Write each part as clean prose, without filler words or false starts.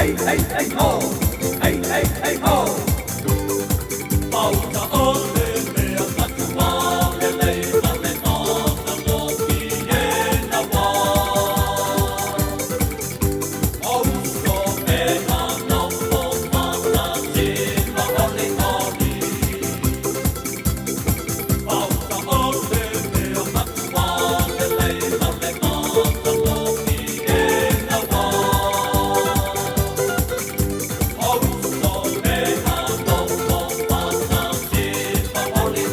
Hey, hey, hey, ho! Hey, hey, hey, ho! Pauta o le mea matua lelei ma le matagofie naua. O uso e a nofo faatasi ma olioli. Pauta o le mea matua lelei ma le matagofie naua. O uso e a nofo faatasi ma olioli.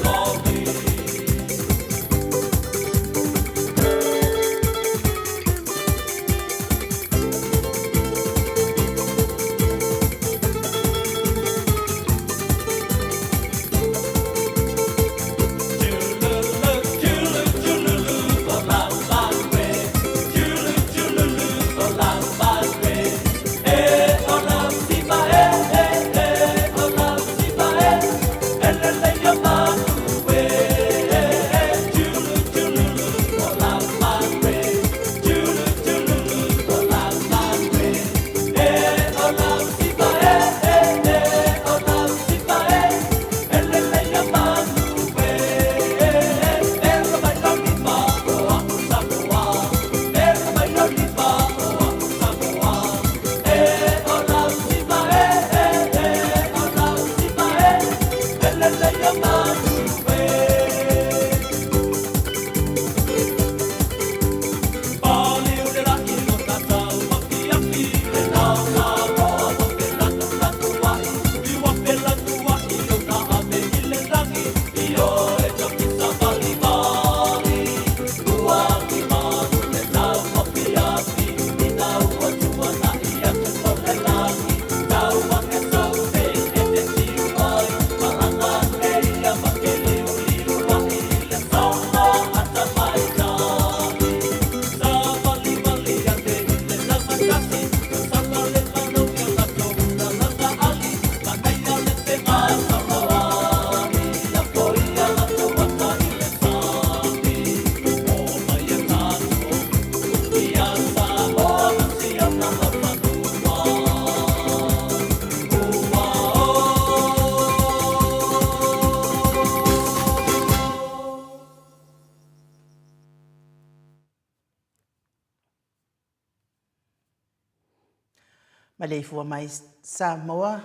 Maleifua mai Samoa,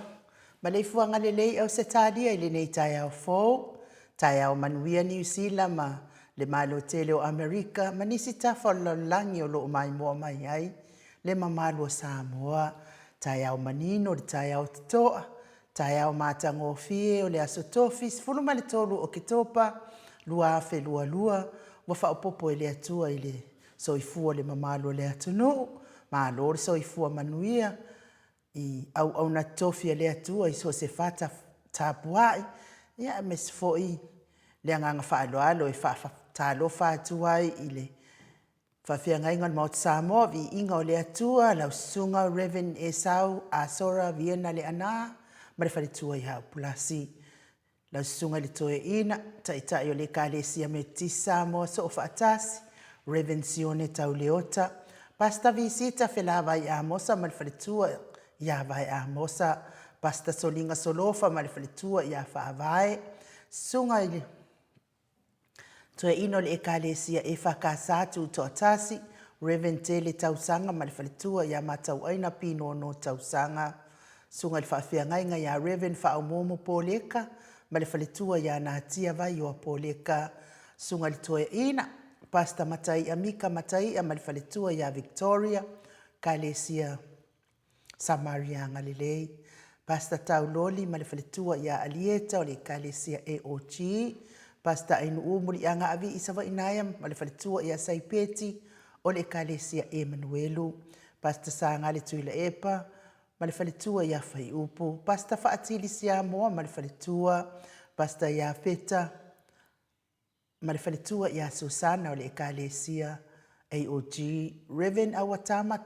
maleifuaga lelei Ausetalia i lenei taeao fou, taeao manuia Niu Sila ma le Malo tele o Amerika ma nisi tafa o le lalolagi o lo o maimoa mai ai le mamalu o Samoa. Taeao manino le taeao totoa, taeao matagofie o le Aso Tofi 13 o Oketopa 2022, ua faaopoopo e le Atua i le soifua le mamalu o le atunuu, malo le soifua manuia i auauna tofi a le Atua i so o se fata tapuai, ia aemaise foi le agaga faaaloalo e faatalofa atu ai i le faafeagaiga o le Maota Samoa, viiga o le Atua, lau susuga Rev. Esau Asora Viena Leaana ma le faletua ia Upulasi. Lau Susuga i le Toeaina, Taitai o le Ekalesia Metotisi Samoa Soofaatasi, Rev. Sione Tauleota, Pastor Visita Felavai Amosa ma le faletua ia Vae Amosa, Pastor Soliga Solofa ma le faletua ia Faavae, Susuga i le Toeaina o le Ekalesia EFKS Tutoatasi, Rev. Tele Tausaga ma le faletua ia Matauaina Pinono Tausaga, Susuga i le Faafeagaiga ia Rev. Faaumuumu Poleka ma le faletua ia Natia Vaioa Poleka, Susuga i le Toeaina, Pastor Mataia Mika Mataia ma le faletua ia Victoria, Ekalesia Samaria Agalelei, Pastor Tau Loli ma le faletua ia Alieta o le Ekalesia AOG, Pastor Ainuu Muliagaavi i Savainaea ma le faletua ia Saipeti o le Ekalesia Emanuelu, Pastor Sagale Tuilaepa ma le faletua ia Faiupu, Pastor Faatili Siamoa ma le faletua, Pastor Iafeta ma le faletua ia Susana o le Ekalesia AOG, Rev. Auatama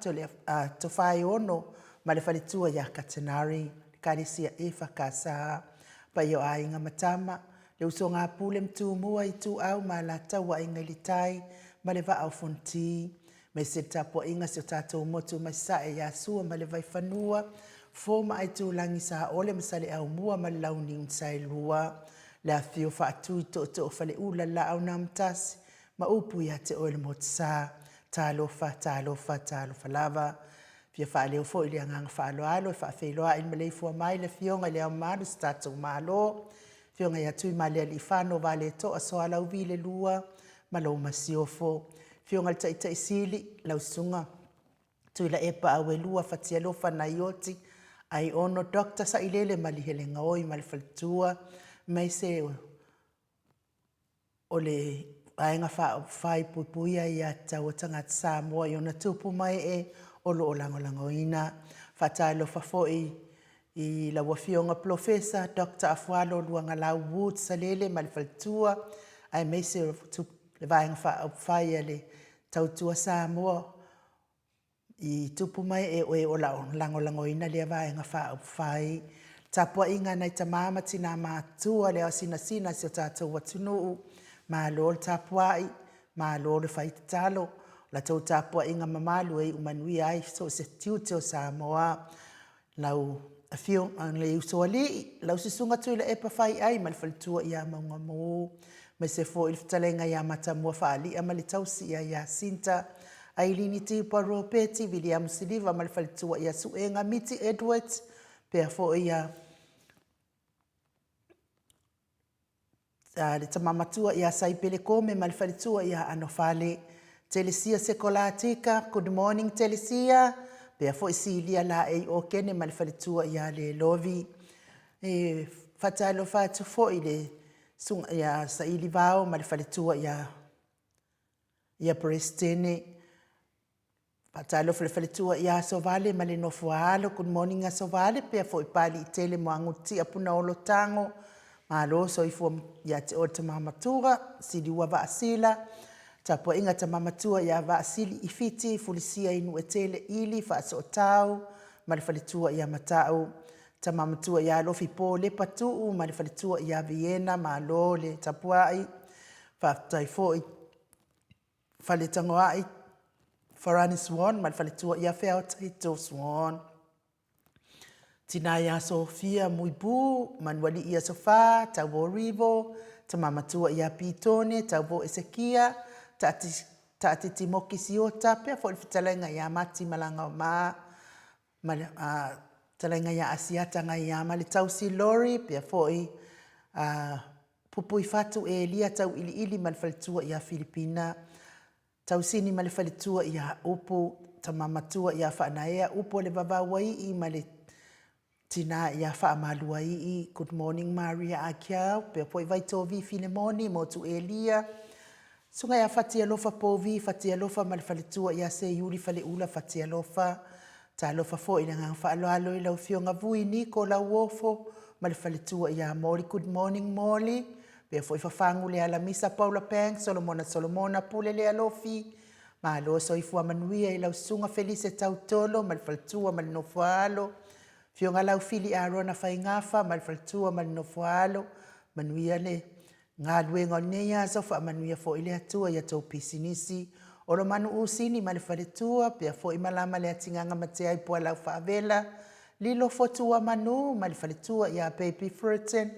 Tofaeono ma le faletua ia Katenari, Ekalesia EFKS, paia o aiga ma tama, le usoga a Pule ma Tumua, Ituau ma Alataua, Aiga i le Tai ma le Vaa o Fonoti. Aemaise le tapuaiga a si o tatou motu mai Sasae ia Sua ma le Vaifanua, Fofo ma Aitulagi Saole ma Saleaaumua ma le Launiu na Saelua, le afifio o Faatui Tootoo o Faleula le Laau na Amotasi ma upu ia te oe le Motusa. Talofa, talofa, talofa lava. Fia faaleo foi le agaga faaaloalo e faafeiloai le maleifua mai le Afioga i Le Ao Mamalu o si tatou Malo, Afioga ia Tuimalealiifano Vaaletoa Sualauvi II ma lou Masiofo. Afioga i le Taitai Sili, lau Susuga Tuilaepa Auelua Fatialofa Naioti Aiono Dr. Sailele Malielegaoi ma le faletua, aemaise o le Vaega Faaupufai Puipuia Aia Tatau a Tagata Samoa i ona tupu ma ee o lo o lagolagoina. Faatalofa foi i lau Afioga Polofesa Doctor Afualo Luagalau Woods Salele ma le faletua, aemaise o le Vaega Faaupufai a le Tautua Samoa i tupu ma ee o e o lo o lagolagoina lea Vaega Faaupufai. Tapuaiga a nai tama ma tina matutua le ao sinasina a si o tatou atunuu, malo le tapuai, malo le fai tatalo. O la outou tapuaiga mamalu e iu manuia ai so o se tiute o Samoa. Lau Afioga i le Usoalii, lau Susuga Tuilaepa Faiai ma le faletua ia Maugamu, aemaise foi le fetalaiga ia Matamua Faalia ma le tausi ia Jacinta, Ailini Tiupa Ropeti, Viliamu Siliva ma le faletua ia Suega Miti Edwards, pea foi ia le tama matua ia Saipele Kome ma le faletua ia Anofale. Telesia Sekolatika, good morning Telesia, pea foi Silia Laei Okene ma le faletua ia Lelovi. E faatalofa atu foi i le susuga ia Saili Vao ma le faletua ia ia Peresetene. Faatalofa i le faletua ia Asovale ma le nofo a alo, good morning Asovale, pea foi Paliitele Moagutia Punaolo Tago, malo soifua ia te oe le tama matua, Siliua Vaasila, tapuaiga tama matua ia Vaasili Ifiti, Fulisia i Nuuetele Ili Faasootau ma le faletua ia Matau, tama matua ia Alofi Po Lepa Tuu ma le faletua ia Viena, malo le tapuai. Faafetai foi Faletagoai Farani Swan ma le faletua ia Feaotaito Swan. Tina ia Sofia Muipu, Manualii ia Sofa, Tauvo Rivo, tama matua ia Pitone, Tauvo Esekia, Taatiti Moki Siota, pea foi le fetalaiga ia Mati Malagaoma, ma le fetalaiga ia Asiata Gaia ma le tausi Lori, pea foi Pupuifatu Elia Tauiliili ma le faletua ia Filipina, Tausini ma le faletua ia Upu, Tama matua ia Faanaea, Upu o le Vavauaii ma le tina ia Faamaluaii, Good morning Maria Akiau, pea foi Vaitovi Filemoni, Motu Elia, Susuga ia Fatialofa Povi Fatialofa ma le faletua ia Seiuli Faleula Fatialofa. Talofa foi i le agaga faaaloalo i lau Afioga Vui Niko Lauofo ma le faletua ia Moli Good morning Moli. Pea foi Fafagu Lealamisa Paula Pang Solomona Solomona Pule Lealofi. Malo soifua manuia i lau Susuga Felise Tautolo ma le faletua ma le nofo a alo. Afioga Laufili Arona Faigafa ma le faletua ma le nofo a alo. Manuia le Galuega o lenei aso, faamanuia foi le Atua i a tou pisinisi. Olomanu Usini ma le faletua, pea foi malama le atigaga matea i Pualau Faavela, Lilo Fotua Manu ma le faletua ia Baby Fruiten,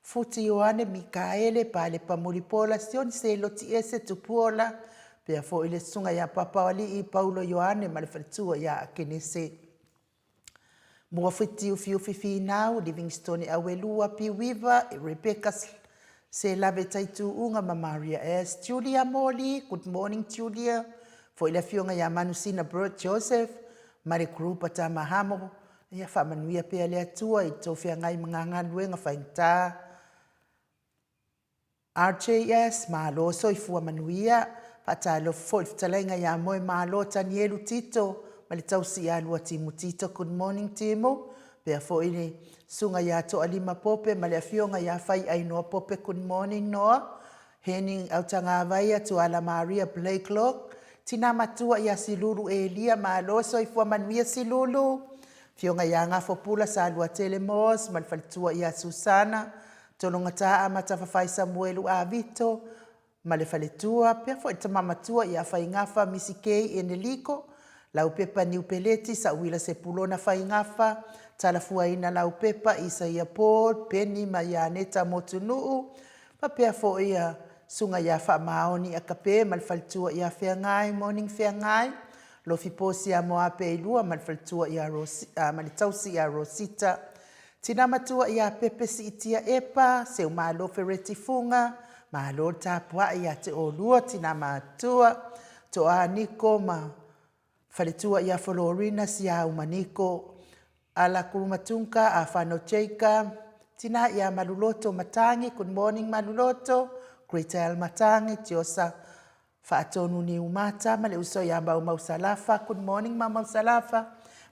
Futi Ioane Mikaele, Palepa Mulipola, Sioni Seloti Ese Tupuola, pea foi le susuga ia Papaoalii Paulo Ioane ma le faletua ia Akenese. Muafiti Ufiufi Finau, Livingstone Auelua, Piuiva, Rebecca Selave Taituuga ma Maria S. Julia Moli, good morning Julia. Foi le afioga ia Manusina Bert Joseph ma le group a Tama Hamo. Ia faamanuia pea le Atua i le tou feagai ma ngā galuega faigata. RJS, Malo soifua manuia. Faatalofa foi i le fetalaiga ia Moemalo Tanielu Tito ma le tausi ia Lua Timu Tito. Good morning Timu. Pea foi le susuga ia Toalima Pope ma le afioga ia Faiainoa Pope. Good morning Noa. Henning Autagavaia, Tuala Maria Blakelock, Tina matua ia Silulu Elia, malo soifua manuia Silulu. Afioga ia Gafopula Saluatele Moss ma le faletua ia Susana, Tologata Amata Fafai Samuelu Avito, ma le faletua, pea foi le tama matua ia Faigafa Misi Kei Eneliko, Laupepa Niu Peleti Sauila Sepulona Faigafa, Talafuaina Laupepa Isaia Paul, Peni ma Ianeta Motunuu, faapea foi ia Susuga ia Faamaoni Akape ma le faletua ia Feagai, Morning Feagai, Lofi Posi Amoape Ilua ma le faletua ia Rosi, ma le tausi ia Rosita, Tina matua ia Pepe Siitia Epa, Seumalo Fereti Fuga, malo le tapuai ia te oulua tina matua, Toa Niko ma faletua ia Folorina Siauma Niko, Ala Kurumatunka Afano Jacob, tina ia Maluloto Matangi, good morning Maluloto, Gretel Matangi, Tiosa Faatonu Niumata ma le uso ia Maumau Salafa, good morning Maumau Salafa,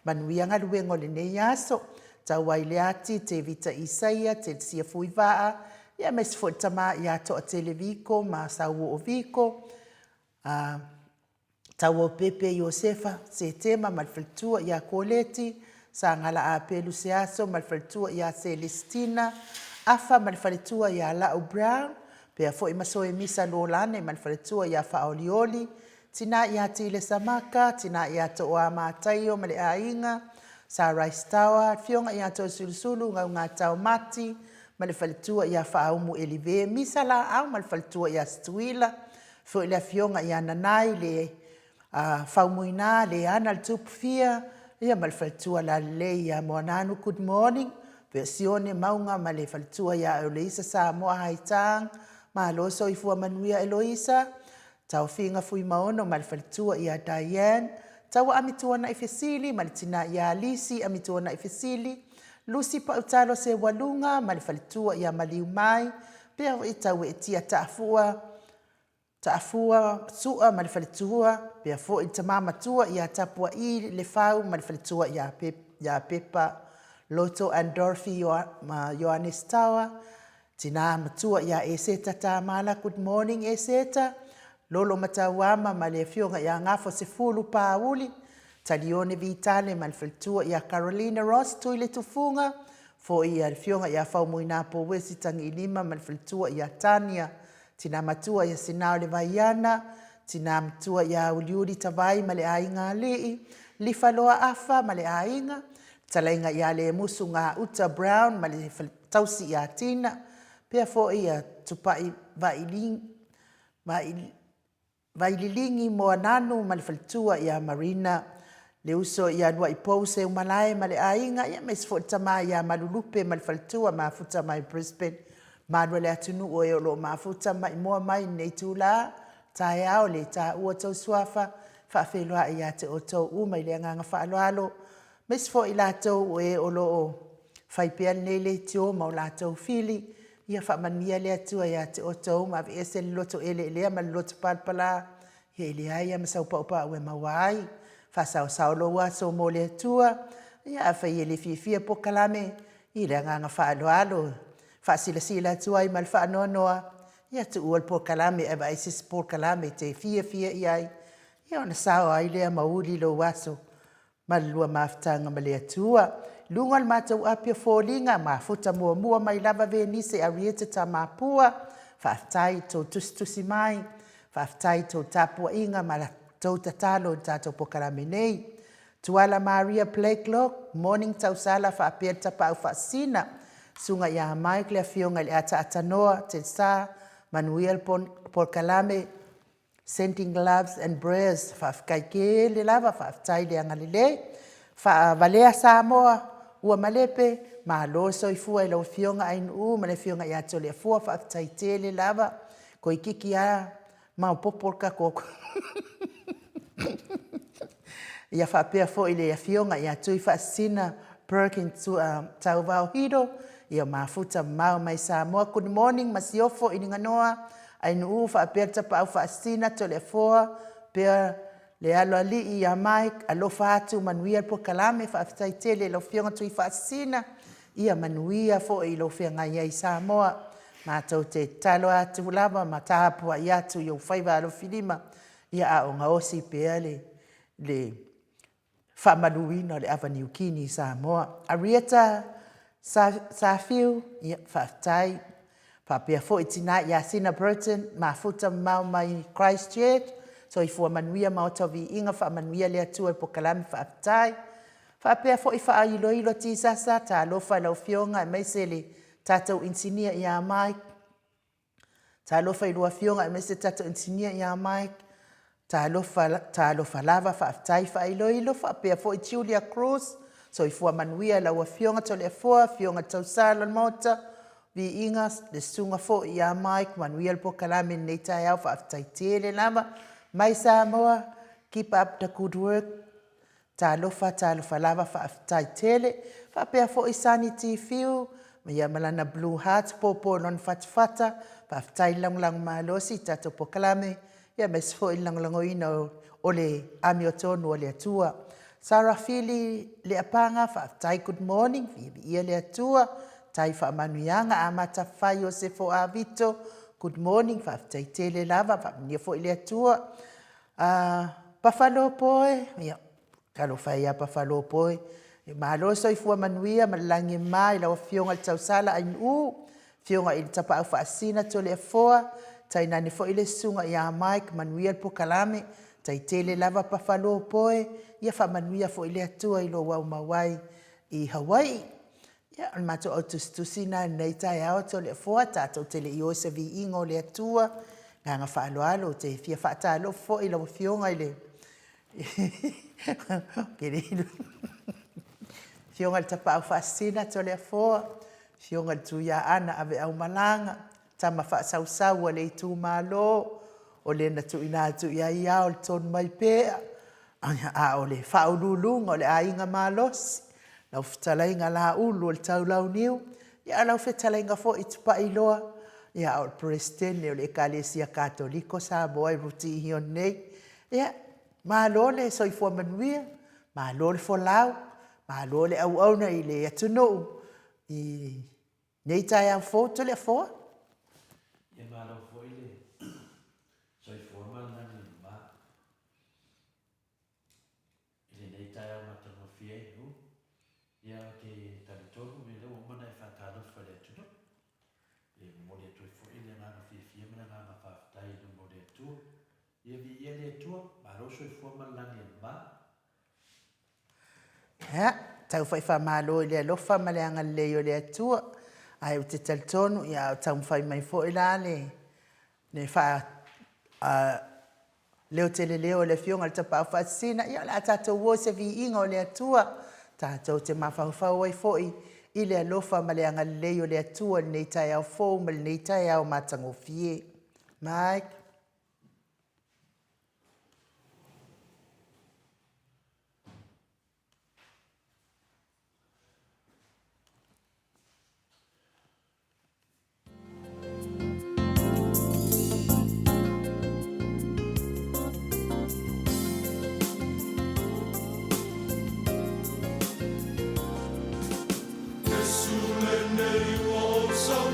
manuia galuega o lenei aso. Tau ai le ati, Tevita Isaia, Telsia Fuivaa, ia aemaise foi le tama ia Toatele Viko ma Sauoo Viko, a Tauopepe Iosefa Setema ma le faletua ia Koleti, Sagala Apelu Seaso ma le faletua ia Selesitina, Afa ma le faletua ia Lau Brown, pea foi ma Soemisa Lolane ma le faletua ia Faaolioli, Tina ia Tile Samaka, Tina ia Tooa Mataio ma le aiga, Sa Rice Tower, Afioga ia Toesulusulu Gaugatao Mati ma le faletua ia Faaumu Elive, Misa Laau ma le faletua ia Situila, foi le afioga ia Nanai le Faumuina le ana le tupu fia, ia ma le faletua lalelei ia Moananu, good morning, pea Sione Mauga ma le faletua ia Eloisa Samoa Haitang, malo soifua manuia Eloisa, Taofiga Fuimaono ma le faletua ia Diane, Taua Amituanai Fesili ma le tina ia Lisi Amituanai Fesili, Lucy Pautalo Sewaluga ma le faletua ia Maliumai, pea foi Taueetia Taafua, Taafua Sua ma le faletua, pea foi le tama matua ia Tapua'i Lefau ma le faletua ia ia Pepa Loto and Dorothy Ioannes Tawa, tina matua ia Eseta Tamala, good morning Eseta, Lolo Matauama ma le afioga ia Gafo Sefulu Pāuli, Talione Vitale ma le faletua ia Carolina Ross Tuiletufuga, foi le afioga ia Faumuina Pouesi Tagiilima ma le faletua ia Tania, tina matua ia Sinao Le Vaiana, tina matua ia Uliuli Tavai ma le aiga alii, Lifaloa Afa ma le aiga, talaiga ia Lemusu Gauta Brown ma le tausi ia Tina, pea foi ia Tupai Vaililigi Moananu ma le faletua ia Marina, le uso ia Luaipou Seumalae ma le aiga, ia aemaise foi le tama ia Malulupe ma le faletua mafuta mai Brisbane. Malu a le atunuu o e o lo o mafuta maimoa mai i lenei itula taeao le taua tou suafa, faafeiloai ia te outou uma i le agaga faaaloalo, aemaise foi i latou o e o lo o fai pea lenei leitio ma o latou fili. Ia faamanuia le Atua ia te outou ma aveese le loto eleelea ma le loto palapala, ia e leai lava ma sau paupau e maua ai. Faasaosao lou aso mo le Atua. Ia afai e le fiafia polokalame, i le agaga faaaloalo, faasilasila atu ai ma le faanoanoa, ia tuua le polokalame ae vaai se isi polokalame e te fiafia i ai, ia ona sao ai lea ma uli lou aso ma le lua mafutaga ma le Atua. I luga o le matou api o foliga, mafuta muamua mai lava Venise Arieta Tamapua, faafetai i tou tusitusi mai, faafetai i tou tapuaiga ma la tou tatalo i le tatou polokalame nei. Tuala Maria Blakelock, Morning Tausala faapea le Tapaau Faasisina, Susuga ia Mike le Afioga i le Ataatanoa, Telsa, manuia le polokalame, Sending loves and prayers. Faafetai tele lava, faafetai le agalelei. Faavalea Samoa, ua malepe, malo le soifua i lau Afioga Ainuu ma le Afioga ia Toleafoa, faafetai tele lava. Toeitiiti lava maopoopo le tatou Ia faapea foi le Afioga ia Tuifaasisina Perkin Tauvao Hiro, ia mafuta mamao mai Samoa. Good morning Masiofo Iliganoa, Ainuu faapea le Tapaau Faasisina, Toleafoa, pea le aloalii ia Mike, alofa atu, manuia le polokalame, faafetai tele i lau Afioga Tuifaasisina, ia manuia foi i lou feagai ai i Samoa. Matou te tatalo atu lava ma tapuai atu i ou faiva alofilima, ia a o gaosi pea le faamaluina o le ava niukini i Samoa. Arieta Safiu, ia faafetai. Faapea foi tina ia Sina Burton, mafuta mamao mai Christchurch, soifua manuia ma oto viiga, faamanuia le Atua i polokalame, faafetai. Faapea foi faailoilo tisasa, talofa i lau Afioga aemaise le tatou inisinia ia Mike. Talofa i lua Afioga aemaise le tatou inisinia ia Mike. Talofa, talofa lava, faafetai faailoilo. Faapea foi Julia Cruz, soifua manuia i lau Afioga Toleafoa, Afioga Tausala o le Maota, viiga le susuga foi ia Mike, manuia le polokalame i lenei taeao, faafetai tele lava. Mai Samoa, keep up the good work. Talofa, talofa lava, faafetai tele. Faapea foi Sani Tifiu, ia ma lana blue heart, popo i lona fatafata, faafetai le lagolago malosi i tatou polokalame, ia aemaise foi le lagolagoina o le amiotonu a le Atua. Sarah Fili Leapaga, faafetai, good morning, viia le Atua, tai faamanuiaga. Amata Fai Iosefo Avito, good morning, faafetai tele lava, faamanuia foi le Atua. Buffalo Boy, ia, talofa e ia Buffalo Boy, malo soifua manuia ma le lagi e mama i lau Afioga i le Tausala Ainuu, Afioga i le Tapaau Faasisina Toleafoa, tainane foi le susuga ia Mike, manuia le polokalame, tai tele lava Buffalo Boy, ia faamanuia foi le Atua i lou aumau ai i Hawaii. Ia, o le matou au tusitusi lena i lenei taeao Toleafoa, tatou te le i o i se viiga o le Atua, agaga faaaloalo ou te fia faatalofa foi i lau Afioga i le Afioga i le Tapaau Faasisina Toleafoa, Afioga i le Tuiaana Aveaumalaga, tama faasausau a le itumalo, o le na tuuina atu i ai ao le tonu mai pea, a o le faauluuluga o le aiga malosi, lau fetalaiga Laulu o le Taulauniu, ia a o lau fetalaiga foi Tupailoa, ia a o le Peresetene o le Ekalesia Katoliko Samoa i Rutihi nei. Ia, malo le soifua manuia, malo le folau, malo le auauna i le atunuu i lenei taeao fou Toleafoa. Ia malo foi le soifua ma le lagi e mama i lenei taeao matagofie. Ia ou te talitonu o lea ua uma ona e faatalofa i le atunuu. E momoli atu ai foi le agaga fiafia ma le agaga faafetai i luma o le Atua. Ia viia le Atua, malo le soifua ma le lagi e mama. Ia, tau fai faamalo i le alofa ma le agalelei o le Atua, ae ou te talitonu ia a o taumafai mai foi la le le faa leo tele leo o le Afioga i le Tapaau Faasisina, ia o le a tatou o i se viiga o le Atua, tatou te mafaufau ai foi i le alofa ma le agalelei o le Atua i lenei taeao fou ma lenei taeao matagofie. Mike. Iesu lenei ua ou sau,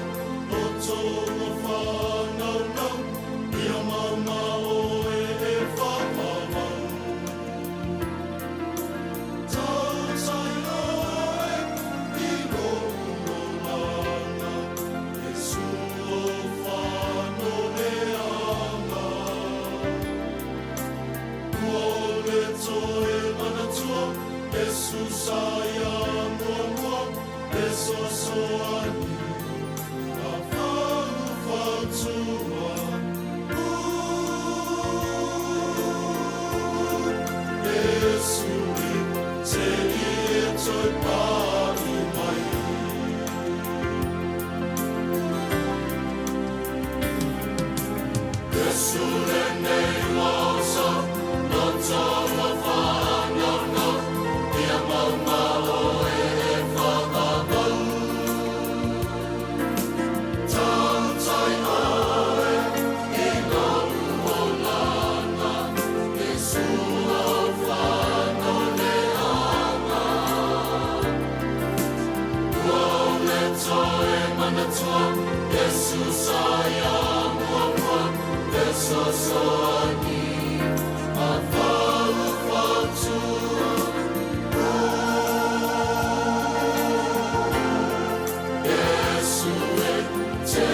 loto ua whānaunau, ia maunga oe e whakawau. Tautai oe i lou olaga, Iesu o whanoleaga. Ua ole toe manatua, Iesu sa ia muamua, e soasoani, a whanuwhatua. Iesu e te i e toi pari mai. Iesu lenei ua ou sau, loto ua whānaunau, ia maunga oe e whakawau. Tautai oe i lou olaga, Iesu o whanoleaga. Ua ole toe manatua, Iesu sa ia muamua, e soasoani, a whanuwhatua. Iesu e te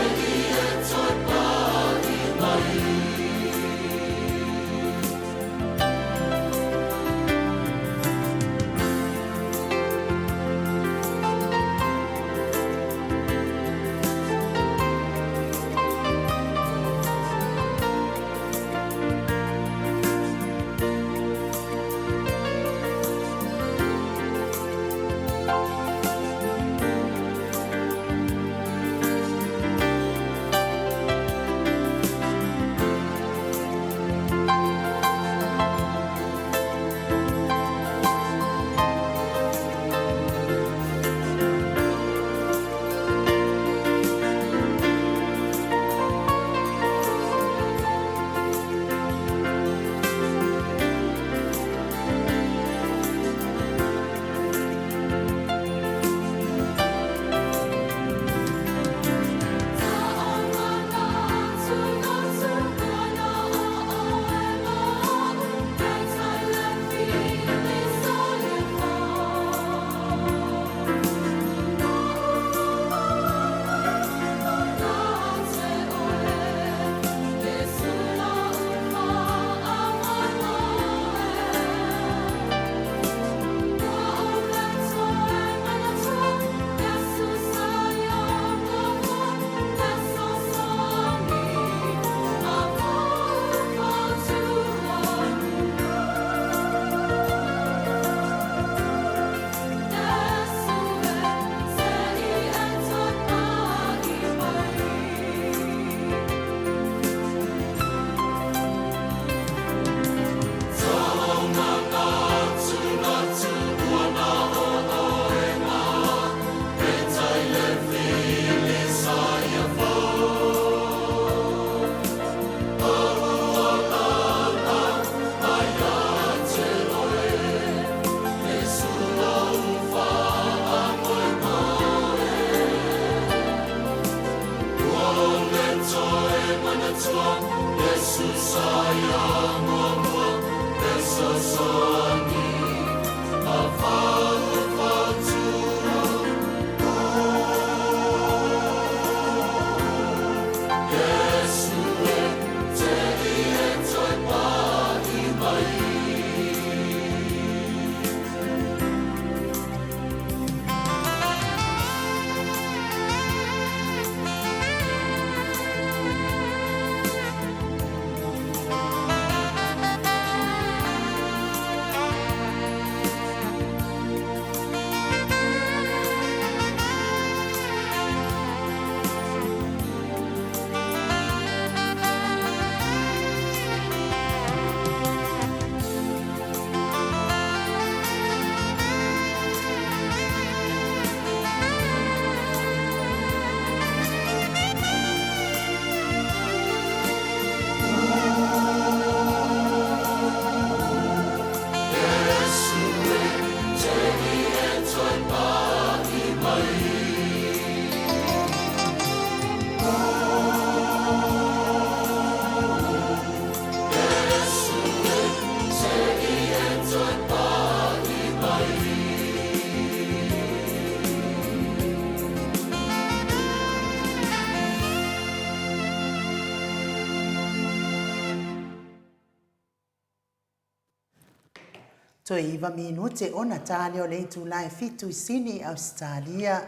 Toe iva minute ona ta lea o le itula e fitu i Sini, Ausetalia.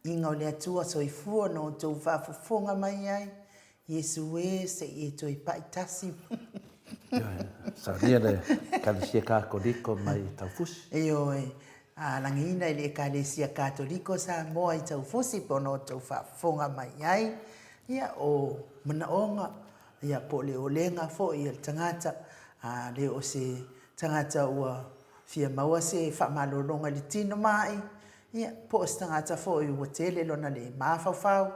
Iga o le Atua soifua na outou faafofoga mai ai, Iesu e, se i e toe pai tasi. Ioe, saunia le Ekalesia Katoliko mai Taufusi. Ioe, a lagiina i le Ekalesia Katoliko Samoa i Taufusi pe ona outou faafofoga mai ai, ia o manaoga, ia po o le olega foi a le tagata, a le o se tagata ua fia maua se faamalologa i le tino ma'i, ia, po o se tagata foi ua tele lona le mafaufau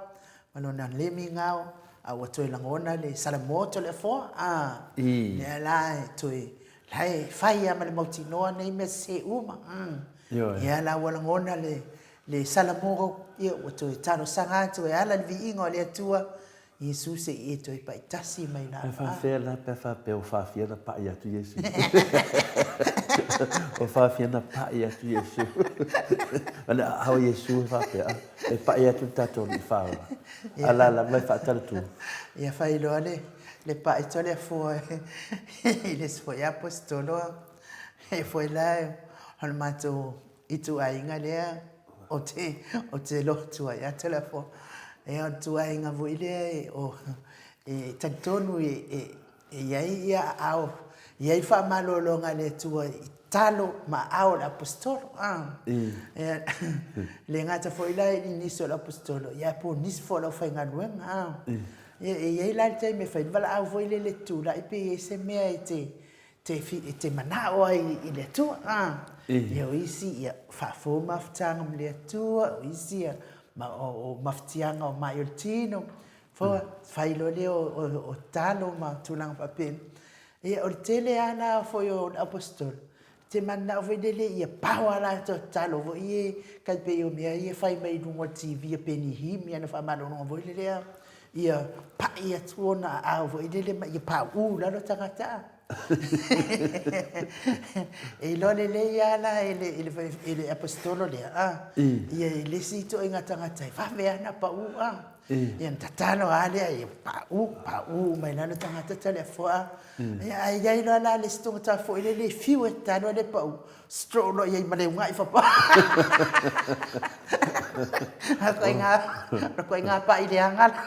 ma lona le migao, a ua toe lagona le salamoto le afoa, a, lea la e toe, la e fai lava ma le mautinoa nei mea sese uma, ia la ua lagona le, le salamogo, ia ua toe talosaga atu e ala i le viiga o le Atua, Iesu se i e toe pai tasi mai la. Ae faafefea la pe a faapea ua faafia ona pai atu Iesu? Ua faafia ona pai atu Iesu. O le aao o Iesu e faapea, e pai atu le tatou Alii Faaola. A la lava e faatalatu. Ia fai loa le, le pai toleafoa i le isi foi Aposetolo, e foi la o le matou ituaiga lea ou te, ou te lotu ai ia Toleafoa. Ia o le ituaiga foi lea o, e talitonu e, e, e i ai ia aao, e i ai faamalologa a le Atua i talo ma aao o le Aposetolo. A. Ia, le gata foi la i nisi o le Aposetolo, ia po o nisi foi o le aufaigaluega. A. Ia, e i ai la le taimi e fai le valaau foi lele e tulai pe i ai se mea e te, te, te manao ai i le Atua. A. Ia o isi, ia, faafou mafutaga ma le Atua, o isi, ia, ma, o, o mafatiaga o mai o le tino, fua, fai loa lea o, o, o talo ma tulaga faapena. Ia, o le tele lava la foi o le Aposetolo, te mananao foi lele ia pao a latou tatalo foi ia tai pei o mea ia e fai mai i luga o le TV a Benny Hinn i ana faamalologa foi lele a, ia pai atu ona aao foi lele ma ia pauu i lalo tagata. E iloa lelei lava la e le, e le, e le Aposetolo lea, a, ia i le isi ituaiga tagata e vave lava ona pau, a. Ia ona tatalo lava lea ia pau, pau uma i lalo tagata Toleafoa. Ia ae i ai loa la le isi tagata foi lele e fiu e tatalo ae le pau, stroke loa i ai ma le uga'i fapa. O le ituaiga pa'i leaga la.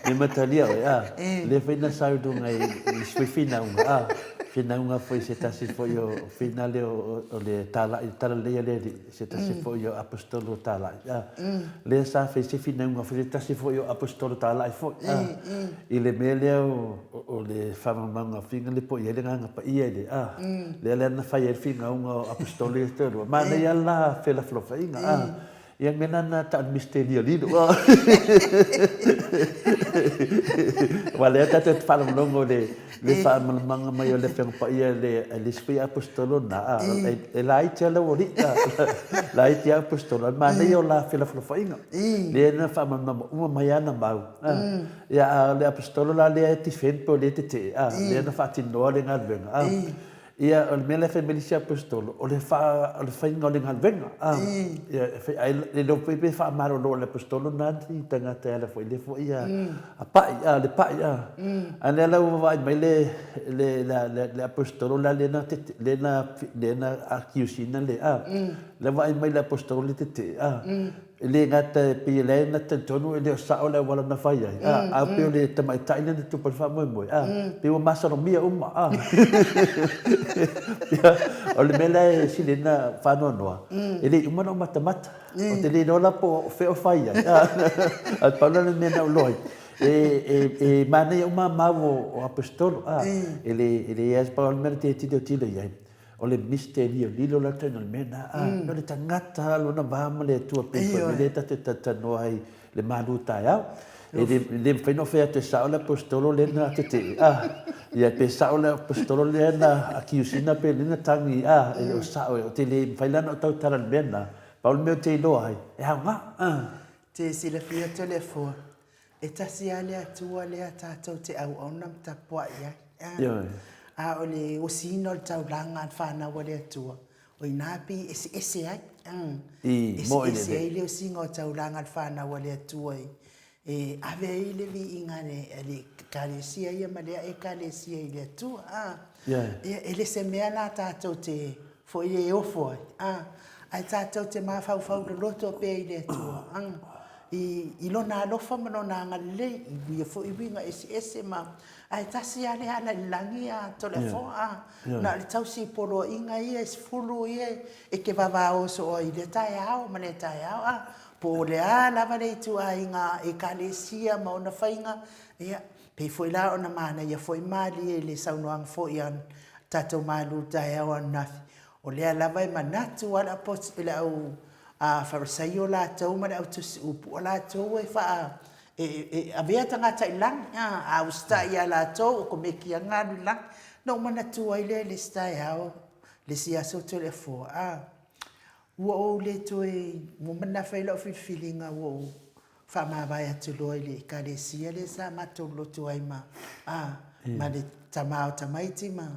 Me matalia oe, a, lea foi na sau i luga i isi foi finauga, a, finauga foi se tasi foi o fina lea o le tala'i, talalelei a le Alii, se tasi foi o Aposetolo tala'i, a, lea sa fai se finauga foi se tasi foi o Aposetolo tala'i foi, a, i le mea lea o le faamaumauga o finga lea po o i ai le Agaga Paia i le, a, lea la na fai ai le finauga o Aposetolo ia e toalua, manaia lava la felafolafoaiga, a. Ia mea la na tau misteria lilo. Aua lea tatou te faalogologo i le le faamalamalamaga mai o le Afioga Paia i le i le isi foi Aposetolo lena, a, e laiti lava le aualii, a, laiti lava Aposetolo, ae manaia o la felafolafoaiga. Lea na faamalamalama uma mai ana mau, a. Ia, a o le Aposetolo la lea e defend po o lea e tetee, a, lea na faatinoa le galuega, a. Ia, o le mea lea e fai mai le isi Aposetolo, o le faa, o le faiga o le galuega. A, ia, e fai, ai, e le iloa foi pe faamalolo e le Aposetolo na ni tagata e ala foi i lea foi a, a pai, a, le pai, a. A lea la ua vaai mai le, le, le, le Aposetolo la lea na tete, lea na, lea na accuse ina le, a, lea vaai mai le Aposetolo le tetee, a. E le gata e pei e leai na talitonu e le o sao le auala na fai ai, a, a pei o le tamaitai lea na tupu ai le faamoemoe, a, pei ua masalomia uma, a. Ia, o le mea la e sili ai ona faanoanoa, e le i uma ona ou matamata. Ou te le iloa la po o fea o fai ai, a, ae pau la le mea na ou iloa ai, e, e, e manaia uma mau o Aposetolo, a, e le, e leai lava se pau o le mea na te tilotilo i ai, O le misteri o lilo la taina o le mea na, a, o le tagata lona va ma le Atua pei foi mea lea tatou te talatalanoa ai i le malu taeao. E le, le mafai ona ou fai atu e sao le Aposetolo lea na tetee, a, ia pe sao le Aposetolo lea na accuse ina pe lea na tagi, a, e le o sao, ou te le mafai la ona ou tautala i le mea lena, pau le mea ou te iloa ai, e aoga, a. Te silafia Toleafoa, E tasi lava le Atua lea tatou te auauna ma tapuai ai. Ioe. A o le osiina o le taulaga a le fanau a le Atua, o ina pei e eseese ai. I, moe lelei. Eseese ai le osiga o taulaga a le fanau a le Atua i, e ave ai le viiga a le Ekalesia ia ma lea Ekalesia i le Atua. Ia, e le se mea la tatou te foi e ofo ai, a, ae tatou te mafaufau loloto pea i le Atua, a, i, i Lona alofa ma Lona agalelei, i ia foi uiga eseese ma, ae tasi lava le ala i le lagi, a, Toleafoa, a, na o le tausi poloaiga ia e sefulu ia e te vavao soo ai i lea taeao ma lea taeao, a, po o le a lava le ituaiga Ekalesia ma ona faiga, ia, pei foi la ona manaia foi malie i le saunoaga foi a tatou malu taeao ananafi, o lea lava e manatu lava le le au Farisaio latou ma le au Tusi Upu, o latou e faa, e, e avea tagata i lagi, a, a usitai ia latou, o komeki lava alu i lagi. Na ou manatua ai lea i le isi taeao, le isi aso Toleafoa, a, ua ou le toe, ua manafa i lau filifiliga ua ou faamavae atu loa i le Ekalesia lea sa matou lotu ai ma, a, ma le tama o tamaiti ma,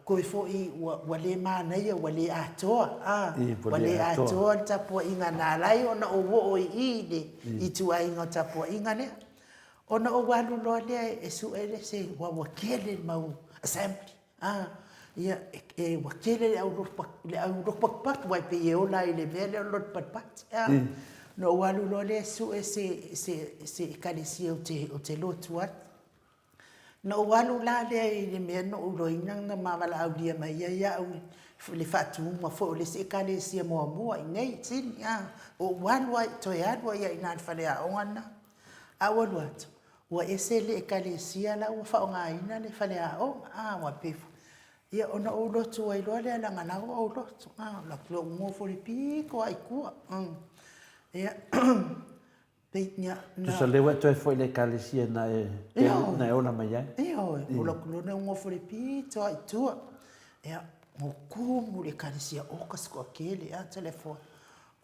koe foi ua, ua le manaia, ua le atoa, a, ua le atoa le tapuaiga na ala ai ona ou oo i i i le ituaiga o tapuaiga lea. Ona ou alu loa lea e sue le se, ua, ua tele le mau assembly. A, ia, e, ua tele le au le au lotu patupatu, aua e pei e ola ai i le mea lea o le lotu patupatu. A, ona ou alu loa lea e sue se, se, se ekalesia ou te, ou te lotu ai. Na ou alu la lea i le mea na ou iloaina na ma valaaulia mai ai au i le faatuga foi o le isi ekalesia muamua i inei i Sini, a, ou alu ai, toe alu ai lava i ina i le faleaoga lena. A ou alu atu, Ua ese le Ekalesia la ua faaaogaina le faleaoga, a, ua pei foi. Ia, ona ou lotu ai loa lea leaga la ua ou lotu, a, o lou nofo i le pito lava i tua. Ia, pei, ia, na. Tusa lea ua e toe foi i le Ekalesia na e, na e ola mai ai. Ioe, o lou loa nofo i le pito lava i tua. Ia, ua tumu le Ekalesia oka se toatele, a, tele foi.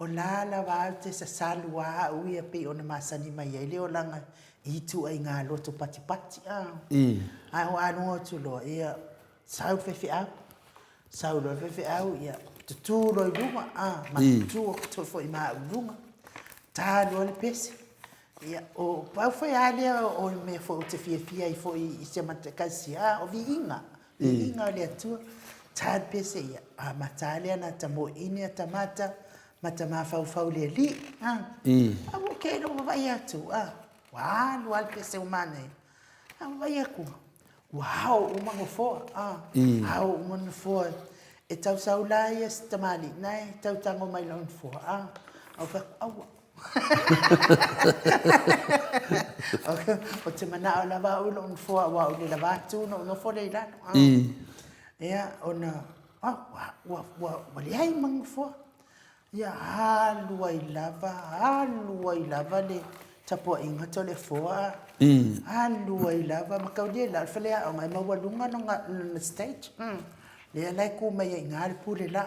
O la lava au te sasalu a au ia pei ona masani mai ai le olaga i ituaiga loto patipati a. Ae o aluga atu loa, ia, sau le faifeau, sau loa le faifeau, ia, tutu loa i luga, a, ma tutu atu foi ma au i luga, ta loa le pese. Ia, o, pau foi a lea o le mea foi ou te fiafia ai foi i si a matou Ekalesia, a, o viiga, Viiga o le Atua. Ta le pese ia, a mata lea na ta moeine a ta mata, ma ta mafaufau le Alii, a. A ua ke lo vavai atu, a, ua alu a le pese ua manaia. A vavai atu, ua ao uma nofoa, a, ao uma nofoa. E tausau la ia si tamalii na e tau tago mai lou nofoa, a. A ou fai atu, aua. Ou te manao lava au i lou nofoa aua ou le lava atu ona ou nofo lea i lalo. Ia, ona, oh, ua, ua, ua, ua leai ma nofoa. Ia, alu ai lava, alu ai lava le tapuaiga Toleafoa. Alu ai lava, mataulia la o le faleaoga e maualuga lona stage. Lea la e tu mai ai i ina le pule la.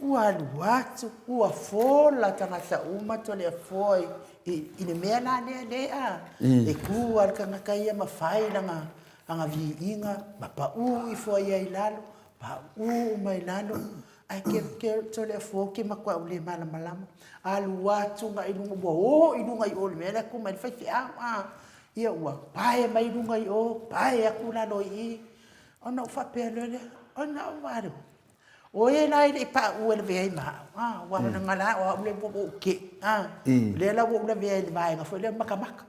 Ua alu atu, ua fola tagata uma Toleafoa i, i le mea la lea lea. E tu lava le tagata ia ma fai lana, lana viiga ma pau ifo ai i lalo, pau uma i lalo. Ae ke, ke, Toleafoa ou te matua ou le malamalama. Alu atu agai i luga, ua o i luga i o i le mea la e tu mai ai le faifeau. A, ia ua pae mai luga i o, pae atu lalo i i. Ona ou faapea loa lea, ona ou alu, O e la e le i pauu e lavea ai ma au, a, aua o leaga la o au lea ua ou tei, a, o lea la ua ou lavea i le vaega foi lea o makamaka.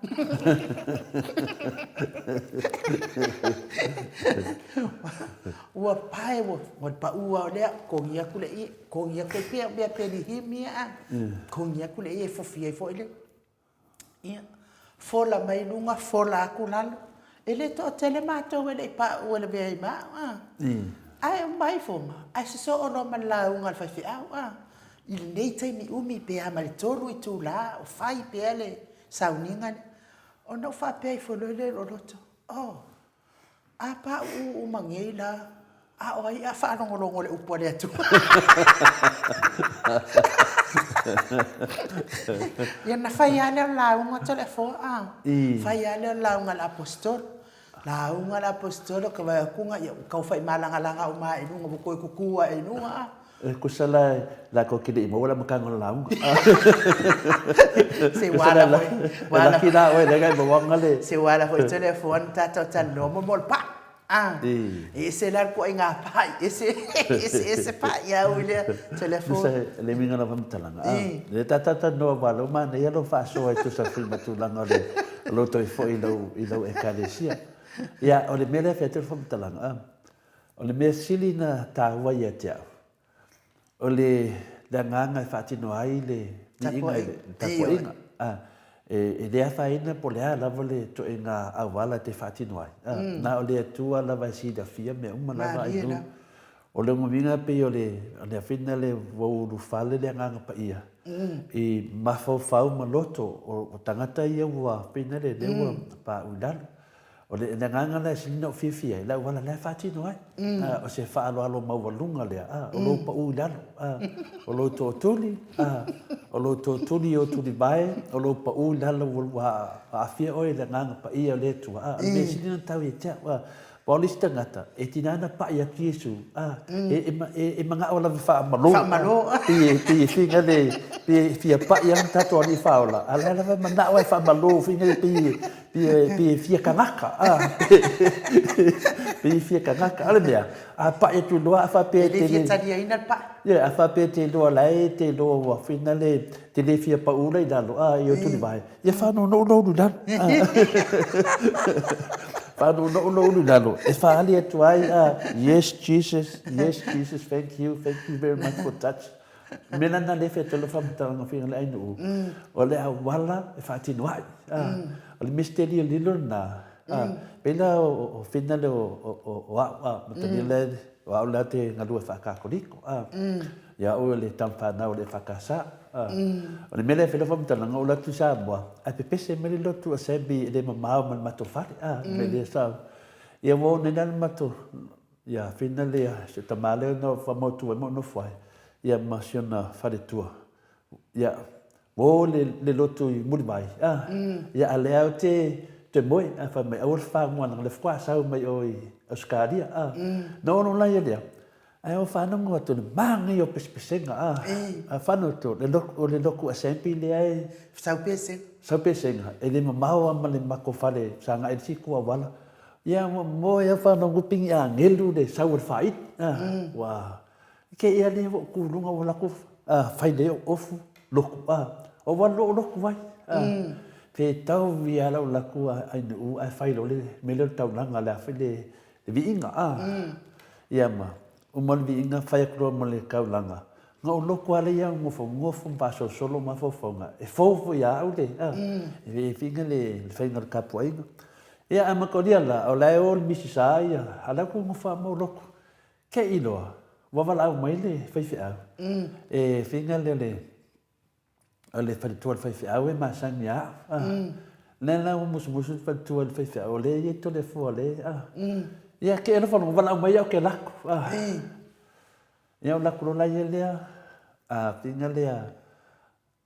Ua pae, ua, ua pau lava o lea, togi atu le ie, togi atu, e pei o mea pelihimi ia, a, togi atu le ie e fofi ai foi le, Ia, fola mai luga, fola atu lalo. E le toatele matou e le i pauu e lavea ai ma au, a. Ae uma ifo ma, ae sosoo loa ma le lauga a le faifeau, a. I lenei taimi umi pe a ma le 3 itula o fai pea le sauniga lea. Ona ou faapea ifo loa lea i lou loto, oh, A pauu uma nei la, a o ai a faalogologo i le upu a le Atua? Ia na fai lava lea o le lauga Toleafoa, a. Fai lava lea o le lauga a le Aposetolo. Lauga a le Aposetolo, ka vaai atu ia ua tau faimalagalaga uma ae i luga, ua toe tutu ae i luga, a. E tusa la, latou te le i maua le amataga o le lauga. Se ua ala foi. E laki la oe leaga e mauaga le... Se ua ala foi Toleafoa na tatou talanoa mo mo le paa. A, e ese la le ituaiga paʻi, ese, ese, ese paʻi a ui lea telefoni. Tusa le uiga o lau faamatalaga, a, lea ta talatalanoa aua o lea ua manaia lou faasoa e tusa foi ma tulaga o le, o lou toe foi i lau, i lau Ekalesia. Ia, o le mea lea e fai atu ai le faamatalaga, a, o le mea sili na taua ia te au, O le agaga e faatino ai le viiga i le tapuaiga. E le afaina po o le a lava le ituaiga auala e te faatino ai, na o le Atua lava e silafia mea uma lava ai lu. O le uiga pei o le afina le ua ulufale le Agaga Paia i mafaufau ma loto o tagata ia ua pei na le lea ua paau i lalo. O le agaga la e sili ona ou fiafia ai, le auala la e faatino ai. O se faaaloalo maualuga lea, o lou pau i lalo, o lou tootuli, o lou tootuli i ou tulivae, o lou pau i lalo ua aafia oe i le Agaga Paia o le Atua. O le mea sili ona tau ia te au. Aua o le isi tagata, e tiga ona pai atu Iesu, e manao lava e faamalo. Faamalo. Pei e fia pei e fia pai lava le tatou Alii Faaola, a o la e lava e manao e faamalo, pei Pei e fia kanaka, a. Pei e fia kanaka. A o le mea, a paʻi atu loa, a faapea e te le. E le fia taliaina le paʻi. Yeah, a faapea e te iloa la e te iloa ua whina le, te le fia paʻu la i lalo, a, i o tulivae, ia whanonoʻu lou ulu i lalo. Whanonoʻu lou ulu i lalo, e whaali atu ai, a, yes Jesus, yes Jesus, thank you, thank you very much for touch. Mea lana lea e fai atu ai lau faamatalaga faiga le ainuu, o le auala e faatino ai. O le misiteli o lilo lena, pei la o Fina lea o au, matalia lea o au lea te galue faakakoliko. Ia au o le tama fanau o le EFKS. O le mea lea e fai lau faamatalaga, ou alu atu i Samoa, ae pepese mai le lotu assembly e le mamao ma le matou fale. Le mea lea sa, ia ua oo nei la le matou, Ia whina lea, si o tama lea na whamautu ai ma ou nofo ai, ia ma si ona faletua. Ia, ua o le, le lotu i Muliwai, a, ia a lea au te, te moe, a whai mai, aua le whangoana, le whakua sau mai o i Australia, a. Na ono lai lea, ae o whanongo atu le māngai o pesepesenga, a, a whano atu, le loku, o le loku assembly lea e, Sau pesega. Sau pesega, e le mamao a ma le mako fale, sa ngai le siku awala, Ia ua moe au whanau ngupingi a ngelu le sau o le whaiti. Ua ke ia le ua kūlunga ua lako whai le o ofu loku. O ua loo loku ai. Te tau ia lau laku ai nuu ai whai lo le mele o le taulanga le a whai le viinga. Ia ma uma le viinga whai aku loa ma le kaulanga. Nga o loku ale ia ngofo ngofo ma whaasolosolo ma whauwhaunga. E fou foi ia au le. E viinga le whainga o le kapuaiga. Ia, a makalia la, o la e o le misisa ia, a la ku ngofa mo loku. Ke i loa, ua valaau mai le faifeau. E whinga le le, o le faletua le faifeau e masani ia au. Lea la ua musumusu le faletua le faifeau, o le ia tole fua le, a. Ia, ke alofa ua valaau mai au ke laku. Ia, o laku lola ia lea, a whinga lea,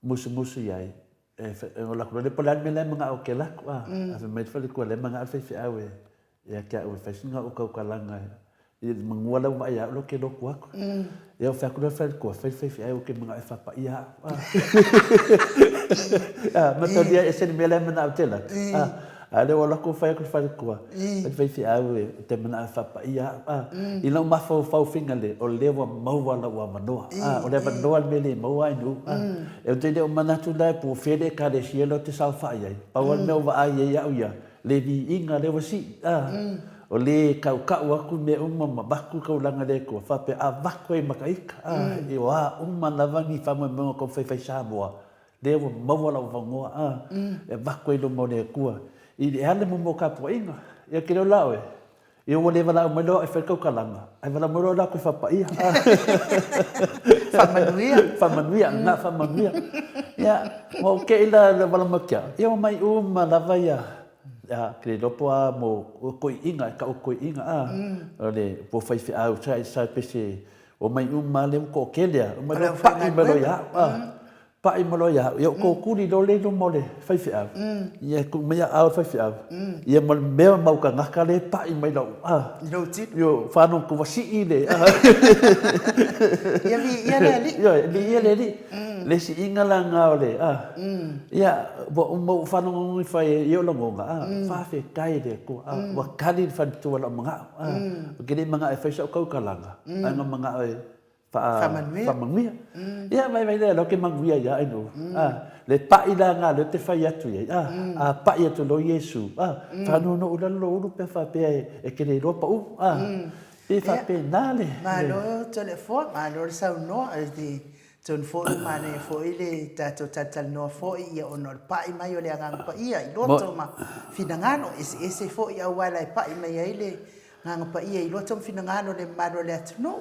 musumusu i ai, e ola aku loa, po o le a le mea la e manao ke lako, a, a fai mai le falekua, lea e manao le faifeau e, ia te au e fai sina okaukalaga i le manua la ua vaai ia au ke loku aku. Ia o fai atu loa le falekua, fai le faifeau ou te manao e faapaia au, a. A, matalia ese le mea la e manao te lako, a. A lea ua alu atu fai atu le falekua, fai le faifeau e te manao e faapaia au, a. I lou mafaufau finale, o lea ua maua lou avanoa, a. O le avanoa le mea le maua ai nuu, a. Ou te le o manatu la po o fea le Ekalesia lea ou te saofai ai, pau lava le mea ua vaai ai au ia, le viiga lea ua sii, a. O le kaukau atu mea uma ma avatu le taulaga i le Atua, faapea avatu ai ma ka ika, a. O a uma lava ni faamoemoega o taufaifai Samoa, Lea ua maua lau avanoa a, e avatu ai i luma o le Atua. I le a le momo o tapuaiga? Ia ke leo la oe, ia ua le valaau mai loa e fai le taukalaga, ae valaau mai loa la koe faapaia. Faamanuia. Faamanuia, na faamanuia. Ia, ua ou kei la le vala mai kia, ia ua mai uma lava ia, ia, ke le iloa po a mo koiiga, e kau koiiga a, o le po faifeau sa sa pese Ua mai uma lava le ua toatele a, uma loa paʻi mai loa ia au, a, paʻi mai loa ia au. Ia ou tuli loa lea i luma o le faifeau, ia tuu mai aao i le faifeau, ia ma le mea mau tagata lea e paʻi mai lau, a. I lou tino. Io, whanau ua sii le, a. Ia viia le Alii. Ioe, viia le Alii. Le siiga la lena o le, a, ia, ua uma ou faalogologo ifo ai i ou lagona, a, faafetai i le Atua, a, ua tali le faletua i lau manao, a, ou te le i manao e fai sau tautalaga, ae na ou manao e faamanuia. Ia, vaivai lea, o lea ou te manuia ia Ainuu, a, le pai la lena o lea ou te fai atu i ai, a, a pai atu loa Iesu, a, faanounou i lalo lou ulu pe a faapea e te le iloa pau, a, Pe faapena le. Malo Toleafoa, malo le saunoa, atonu foi ua manaia foi le tatou talatalanoa foi ia ona o le pai mai o le Agaga Paia i loto ma finagalo eseese foi auala e pai mai ai le Agaga Paia i loto ma finagalo o le mamalu o le atunuu.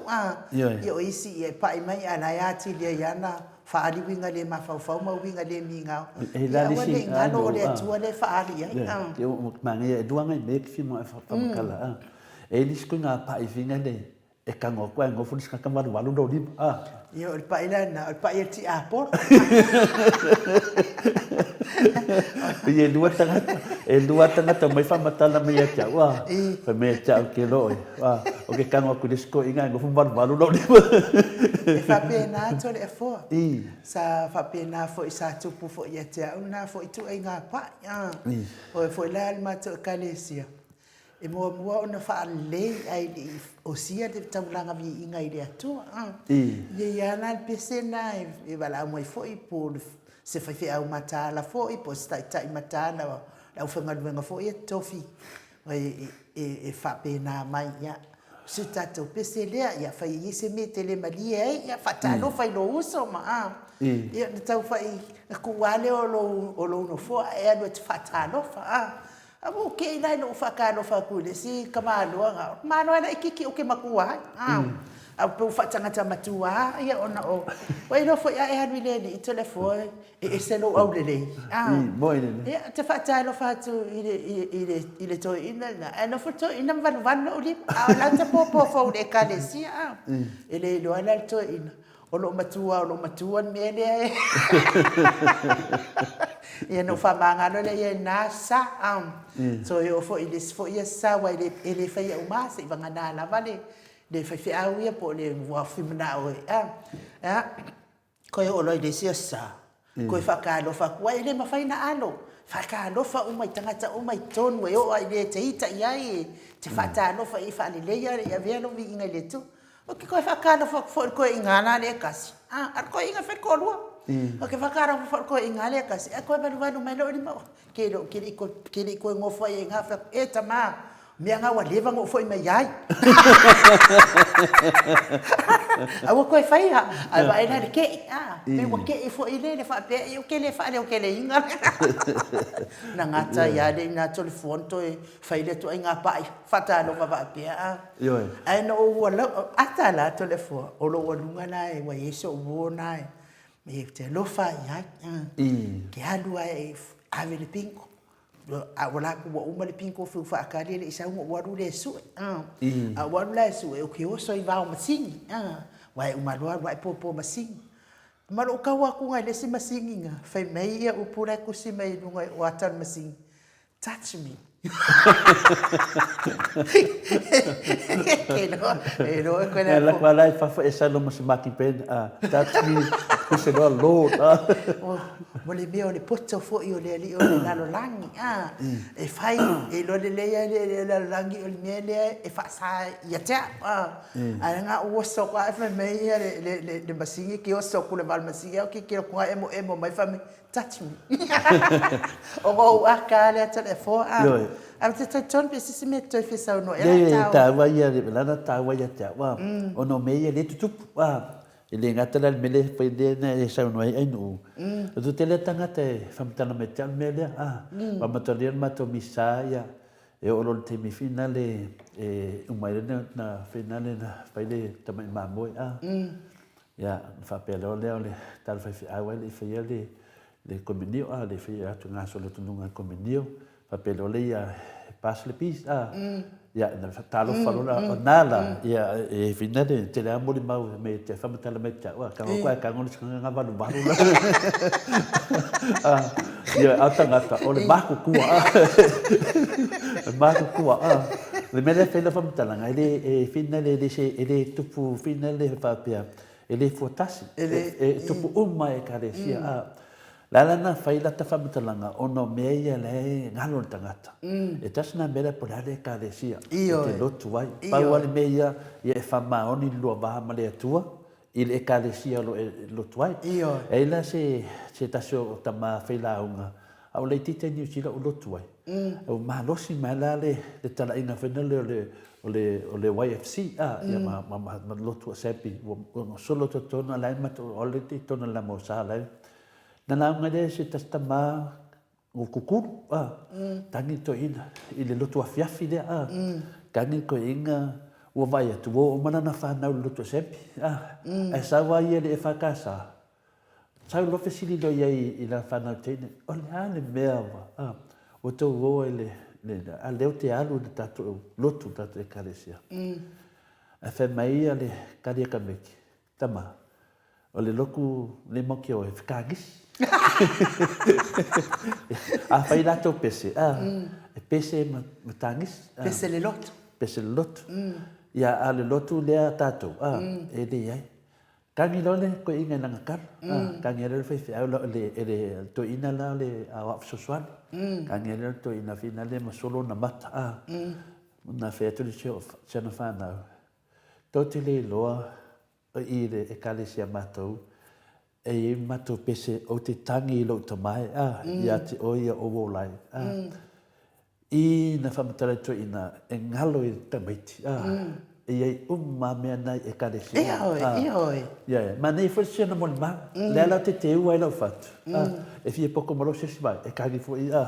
Ia o isi ia e pai mai a o la e atili ai lava ona faaali uiga le mafaufau ma uiga le migao. Ia aua ne i galo o le Atua lea e faaali i ai. Manaia, e lua nai mea e te fia faamatala. E i ai nisi ituaiga pa'i fina le e tago atu ae nofo le isi tagata valuvalu lou lima a. Ia o le pa'i la lena, o le pa'i a le tiapolo. Pei e lua tagata, e lua tagata omai faamatala mai ia te au a, fai mai ia te au ke loo e, a, ou te tago atu i le isi toeaina ae nofo ma valuvalu lou lima. E faapena Toleafoa. Sa faapena foi sa tupu foi ia te au lena foi ituaiga pa'i a. O oe foi la le matou ekalesia, E muamua ona faalelei ae le i osia le taulaga viiga i le Atua. E i ai lava la le pese lena e valaau mai foi po o se faifeau mataala foi po o se taitai mataala o le aufaigaluega foi ia totofi e faapena mai, ia, o si tatou pese lea, ia fai i ai se mea e te le malie ai, ia faatalofa i lou uso ma a. Ia ona tau fai tuu lava lea o lou nofoa ae alu e te faatalofa a. A ua ou kei la i lou faatalofa atu i le isi tamaloa na, tamaloa e laititi ou te matua ai, a pei ua faatagata matua lava ia ona o, ua iloa foi a e alu i le alii Toleafoa e ese lou aulelei, ia ou te faatalofa atu i le toeaina lena, ae nofo le toeaina ma valuvalu lou lima, a o la e tapopo fou i le ekalesia, e le iloa la le toeaina O lou matua, o lou matua le mea lea e. Ia na ou faamagalo lea i ai na sa. So e oo foi i le isi foi sa aua e le faia uma lava seivagana lava le le faifeau ia po o le ua fia manao e a. Ia, toe oo loa i le isi aso, toe faatalofa atu aua e le mafai ona alo. Faatalofa uma i tagata uma i totonu e oo lava i le e te ita i ai, e te faatalofa i ai, faaleleia e avea lou viiga i le Atua. Ou te toe faatalofa atu foi i le toeaina la lea e tasi, a o le toeaina foi le toalua. Ou te faatalofa foi i le toeaina lea e tasi, ae toe valuvalu mai lou lima, ke le ke le ke le i toe nofo ai i ina, fai atu, e tama, o mea na ua leva ona ou foi mai ai. Aua toe faia, ae vaai la i le kei, a, pei ua kei foi lele faapea, ia ou te le faaleoteleina. Na gata ai lava le ina Toleafoa ona toe fai lea ituaiga pai faatalofa faapea, a. Ioe. Ae na ou alu ata la Toleafoa, o lou aluga la ua i ai so'u uo na e ou te alofa i ai. Ke alu ae e ave le bingo. A ua latou ua uma le bingo fiu faatali e le i sau ona ou alu lea e sue. A ou alu la e sue, ou te oso i vao masini. Aua e uma loa alu ae popo masini. Ma lou tau atu i le isi masini na, fai mai ia upu la e tusi mai i luga o ata o le masini, Touch me. Ke iloa, e iloa koe le. La koe la i fafo e salo ma se maki pen, touch me, puse loa Lord. Mo le mea o le poto foi o le alii o le lalolagi, a, e fai, e iloa lelei lava le alii o le lalolagi o le mea lea e faasa ia te au, a. Ae na ou oso atu lava ae fai mai le masini ke oso atu i le va o le masini, ae tilotilo atu lava emoemo mai fai mai, touch me. Ona ou aka lava lea Toleafoa. Ioe. Ae ou te talitonu pe se isi mea e te toe fia saunoa i ai. Leai, e taua ia, o le ala taua ia te au, ona o mea ia lea e tutupu. E le gata la i le mea lea e fai lea na e saunoa ai Ainuu. O le tele o tagata e faamatala mai ia te au le mea lea. Ua amatalia le matou misa ia, e oo loa i le taimi finale e uma ai na finale na fai le tamai mamoe. Ia, ona faapea loa lea o le tala faifeau ai le i faia le le komenio, a, le i faia atu gasolo atu i luga i le komenio, faapea loa lea ia e pass le peace, a, ia, na talofa loa la, o na la, ia, e whina le tele lava molimau me te whamatala mai te au, a, ka ngoko ai ka ngona sanga ngā valu valu la. A, ia, a tangata, o le mākukua, a, le mākukua, a, le mea lea whaila whamatalanga, e le, e whina le, le se, e le tupu whina le whapea, E le fuatasi, e tupu uma i Ekalesia. A, le ala na fai lata faamatalaga, ona o mea ia la e galo i le tagata. E tasi na mea lea po o le a le Ekalesia e te lotu ai. Pau lava le mea ia, ia e faamaoni le lua va ma le Atua i le Ekalesia o lo o e lotu ai. E i ai la se tasi o tama failauga, a o laitiiti lava i Niu Sila ou lotu ai, ua malosi mai la le talaiga foi lele o le o le YFC a, ia ma ma ma lotu assembly ua solo totonu a la e matou o le i totonu o le lamosa la e na lauga lea se tasi tama ua kukulu a, tagi toeaina i le lotu afiafi lea a, tagi toeaina ua vaai atu ua oo uma lana fanau i le lotu assembly a, ae sau lava ia i le EFKS. Sau loa fesili loa i ai i lana fanau teine, o le a le mea ua, a, ua tou o ai le, le, a lea ou te alu i le tatou lotu, le tatou ekalesia. Ae fai mai ia le tali a tamaiti, tama, o le lotu lenei matou te o ai, e fekagisi. A fai latou pese, a, e pese ma, ma tagisi. Pese le lotu. Pese le lotu. Ia, a o le lotu lea a tatou, a, e leai. Tagi loa le toeaina i lana tala, tagi ai loa le faifeau la, e le toeaina la o le aoao fesoasoani, tagi ai loa le toeaina fina lea ma solo ona mata, ona fai atu le si ana fanau, tou te le iloa o i i le ekalesia matou, e i ai matou pese ou te tagi i lou tama e, ia te oe ia ou ola ai. I na faamatala i toeaina e galo i tamaiti, a, e i ai uma lava mea na i Ekalesia. Ioe, ioe. Ia, ia. Manaia foi le siona molimau. Lea la ou te teua ai lau fatu, a, e fia poto ma lou se isi vaega, e kagi foi, a.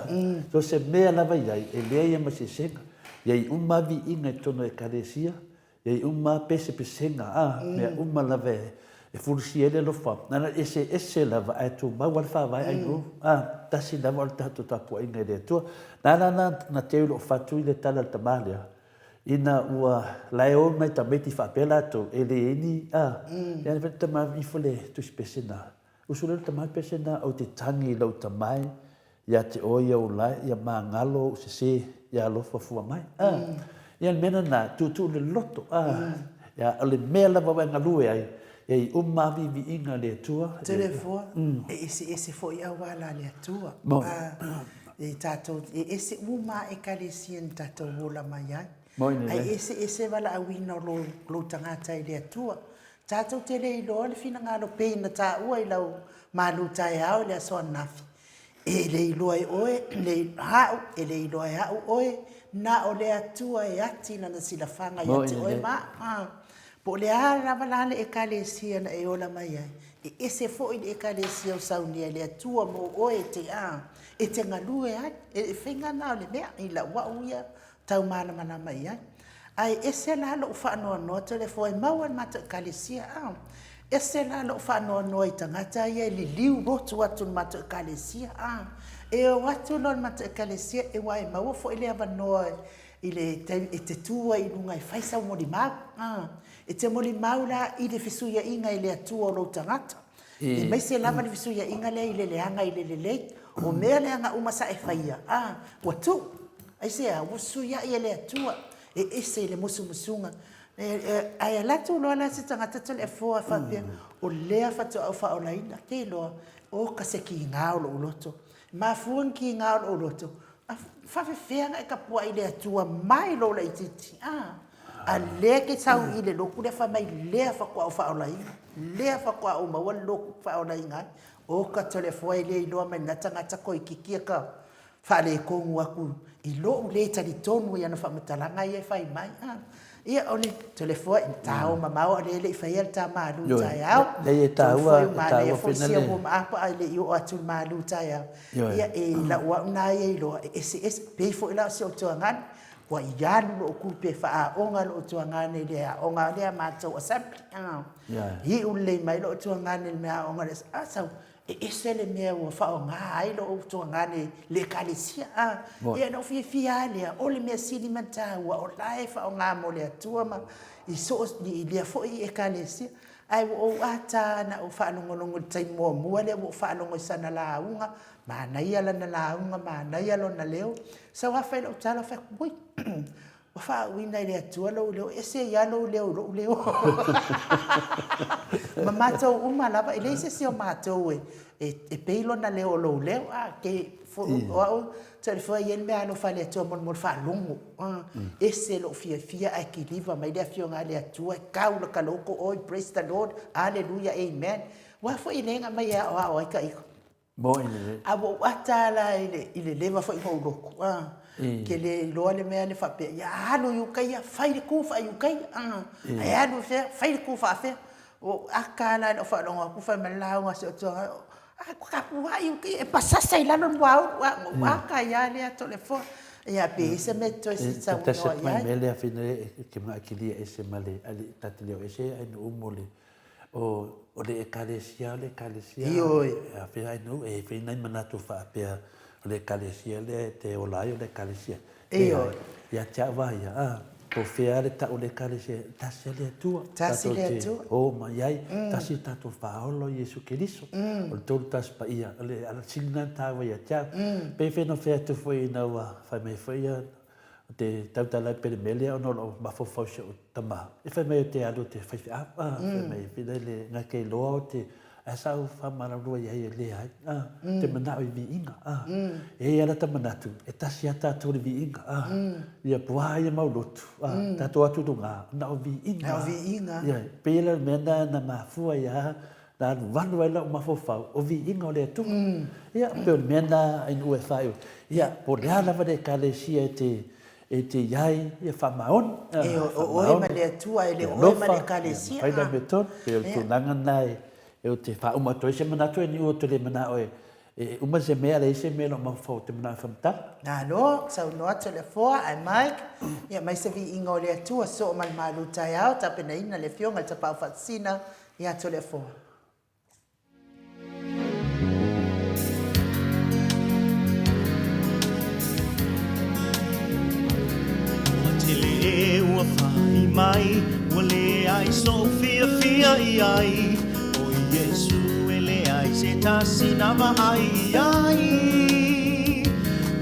So se mea lava i ai, e leai lava ma se eseesega. E i ai uma lava viiga i totonu o Ekalesia, E i ai uma lava pesepesega, a, mea uma lava e fulusia ai le alofa. Na ona eseese lava ae tumau lava le faavae ailou, a, tasi lava o le tatou tapuaiga i le Atua. Na ala la na teu i lou fatu i le tala a le tama lea, ina ua lae o nai tamaiti faapea latou, e leai ni, a, ia na fai atu le tama, ifo le tusi pese na. Usu loa le tama pese na, ou te tagi i lou tama e, Ia te oe ia ou lae, ia magalo ou sese, ia alofa fua mai. A, ia le mea lena, tuutuu le loto, a, ia, o le mea lava ua e galue ai, ia i uma lava viiviiga a le Atua. Tele fua, e eseese foi auala a le Atua. A, e tatou, e ese uma lava Ekalesia na tatou ola mai ai. Ae eseese valaauina o lou, lou tagata i le Atua. Tatou te le iloa le finagalo pei na taua i lau malu taeao i le aso ananafi, E le iloa e oe, le, a'u, e le iloa e a'u oe, na o le Atua e ati lana silafaga ia te oe ma a'u. Po o le a lava la le Ekalesia na e ola mai ai, e ese foi le Ekalesia o saunia e le Atua mo oe e te, a, e te galue ai. E faiga na o le mea i la'u a'u ia tau malamalama i ai. Ae ese la lou faanoanoa Toleafoa e maua i le matou ekalesia a. Ese la lou faanoanoa i tagata ia e liliu lotu atu i le matou ekalesia a. E o atu loa i le matou ekalesia e aua e maua foi le avanoa i le taimi e te tu ai i luga e fai sau molimau a. E te molimau la i le fesuiaiga i le Atua o lou tagata. Aemaise lava le fesuiaiga lea i le leaga i le lelei. O mea leaga uma sa e faia, a, ua tuu. Aisea? Ua fesuiai e le Atua, e ese i le musumusuga. Ae alu atu loa la se tagata Toleafoa faapea, o lea faatoa ou faaolaina, te iloa, oka se kiga o lou loto. E mafua ni kiga o lou loto, a faafefea ona e tapuai i le Atua mai lou laitiiti, a? A lea e te sau i le lotu lea fai mai lea faatoa ou faaolaina, lea faatoa ou maua le lotu faaolaina ai. Oka Toleafoa e le iloa mai lena tagata toeitiiti ia ka faaletonu atu i lou le talitonu i ana faamatalaga ia e fai mai. A, ia o le Toleafoa e tao mamao a o lea e le i faia le ta malu taeao. Leai e taua, e taua foi sia ua maapa ae le i oo atu i le malu taeao. Ia e lau au na ia iloa e eseese. Pei foi la o si ou tuagane, ua i alu lou tupe e faaaoga lou tuagane i le aoga lea a matou assembly. Iu lelei mai lou tuagane i le mea aoga lea, a sau, e ese le mea ua faaaoga ai lou tuagane i le ekalesia. Ia na ou fiafia lava lea, o le mea sili ma le taua, o la e faaaoga mo le Atua ma i so o, i lea foi ekalesia. Ae ua ou ata na ou faalogologo i le taimi muamua lea ua ou faalogo i sana lauga, Manaia lana lauga, manaia lona leo. Sau lava fai lau tala, fai atu, ui, Ua faauuina e le Atua lou leo, ese ai lava lou leo i lou leo. Ma matou uma lava, e leai se isi o matou e, e, e pei lona leo o lou leo. A, ke, fo, o au, Toleafoa, e i ai le mea alofa a le Atua mo le faalogo. A, ese lou fiafia ae kiliva mai le Afioga a le Atua, e kau laka loko oi, praise the Lord, aleluia, amen. Aua foi e le aumai e aoao ai ka iko. Moni lelei. A ua ou ata lava la i le, i le leva foi ona ou lotu, a, ke le iloa le mea le faapea, ia alu i uka ia, fai le ku faa-uka ia, a, ae alu i fea, fai le ku faafea. Ua ou ata lava la i lau faalogo atu fai mai le lauga a si ou tuaga, a, tapuai uka ia, e pasasa i lalo le muaulu, a, ona ou ata ai lava lea Toleafoa. Ia pe i ai se mea e toe saunoa i ai. Mea lea e te manao e kilia ese ma le, ta te le o ese ai nuu mo le O le Ekalesia o le Ekalesia. Ioe. E afea ai nuu, e fai nai manatu faapea o le Ekalesia lea e te ola ai o le Ekalesia. Ioe. Ia te au lava ia, a, po o fea le tau o le Ekalesia, e tasi lava le Atua. Tasi le Atua. Tatou te o mai ai, tasi le tatou Faaola o Iesu Keriso. O le Tolu Tasi Paia, o le ala sili lena ona taua ia te au. Pe fea na fai atu foi ina ua fai mai foi ia Ou te tautala ai pele mea lea ona o lou mafaufau i si ou tama. E fai mai ou te alu ou te faifeau. Ah, fai mai e le ngai loa ou te ae sa ou faamalamalama i ai e leai. Ah, te manao i viiga. Ah, e i ai lata manatu, e tasi lava tatou i le viiga. Ah, ia pua ia mau lotu. Ah, tatou atu i luga, na o viiga. Na o viiga. Ia, pei la o le mea lena na mafua ai lava na alualu ai lou mafaufau, o viiga o le Atua. Ia, pei o le mea lena a ina ua e faaiu, ia, po o le a lava le Ekalesia e te, e te i ai, ia faamaoni. E, o oe ma le Atua, e le o oe ma le Ekalesia. Ia, mafai la amiotonu, pei o le tulaga lena e, ou te faauma atu ai se manatu, e niu ou te le manao e, e uma se mea, leai se mea i lou mafaufau ou te manao e faamatala. Malo, saunoa Toleafoa, ae Mike, ia mai se viiga o le Atua soo ma le malu taeao, tapenaina le Afioga i le Tapaau Faasisina ia Toleafoa. Ua tele e ua fai mai, ua leai so'u fiafia i ai, O Iesu e leai se tasi na vaai i ai.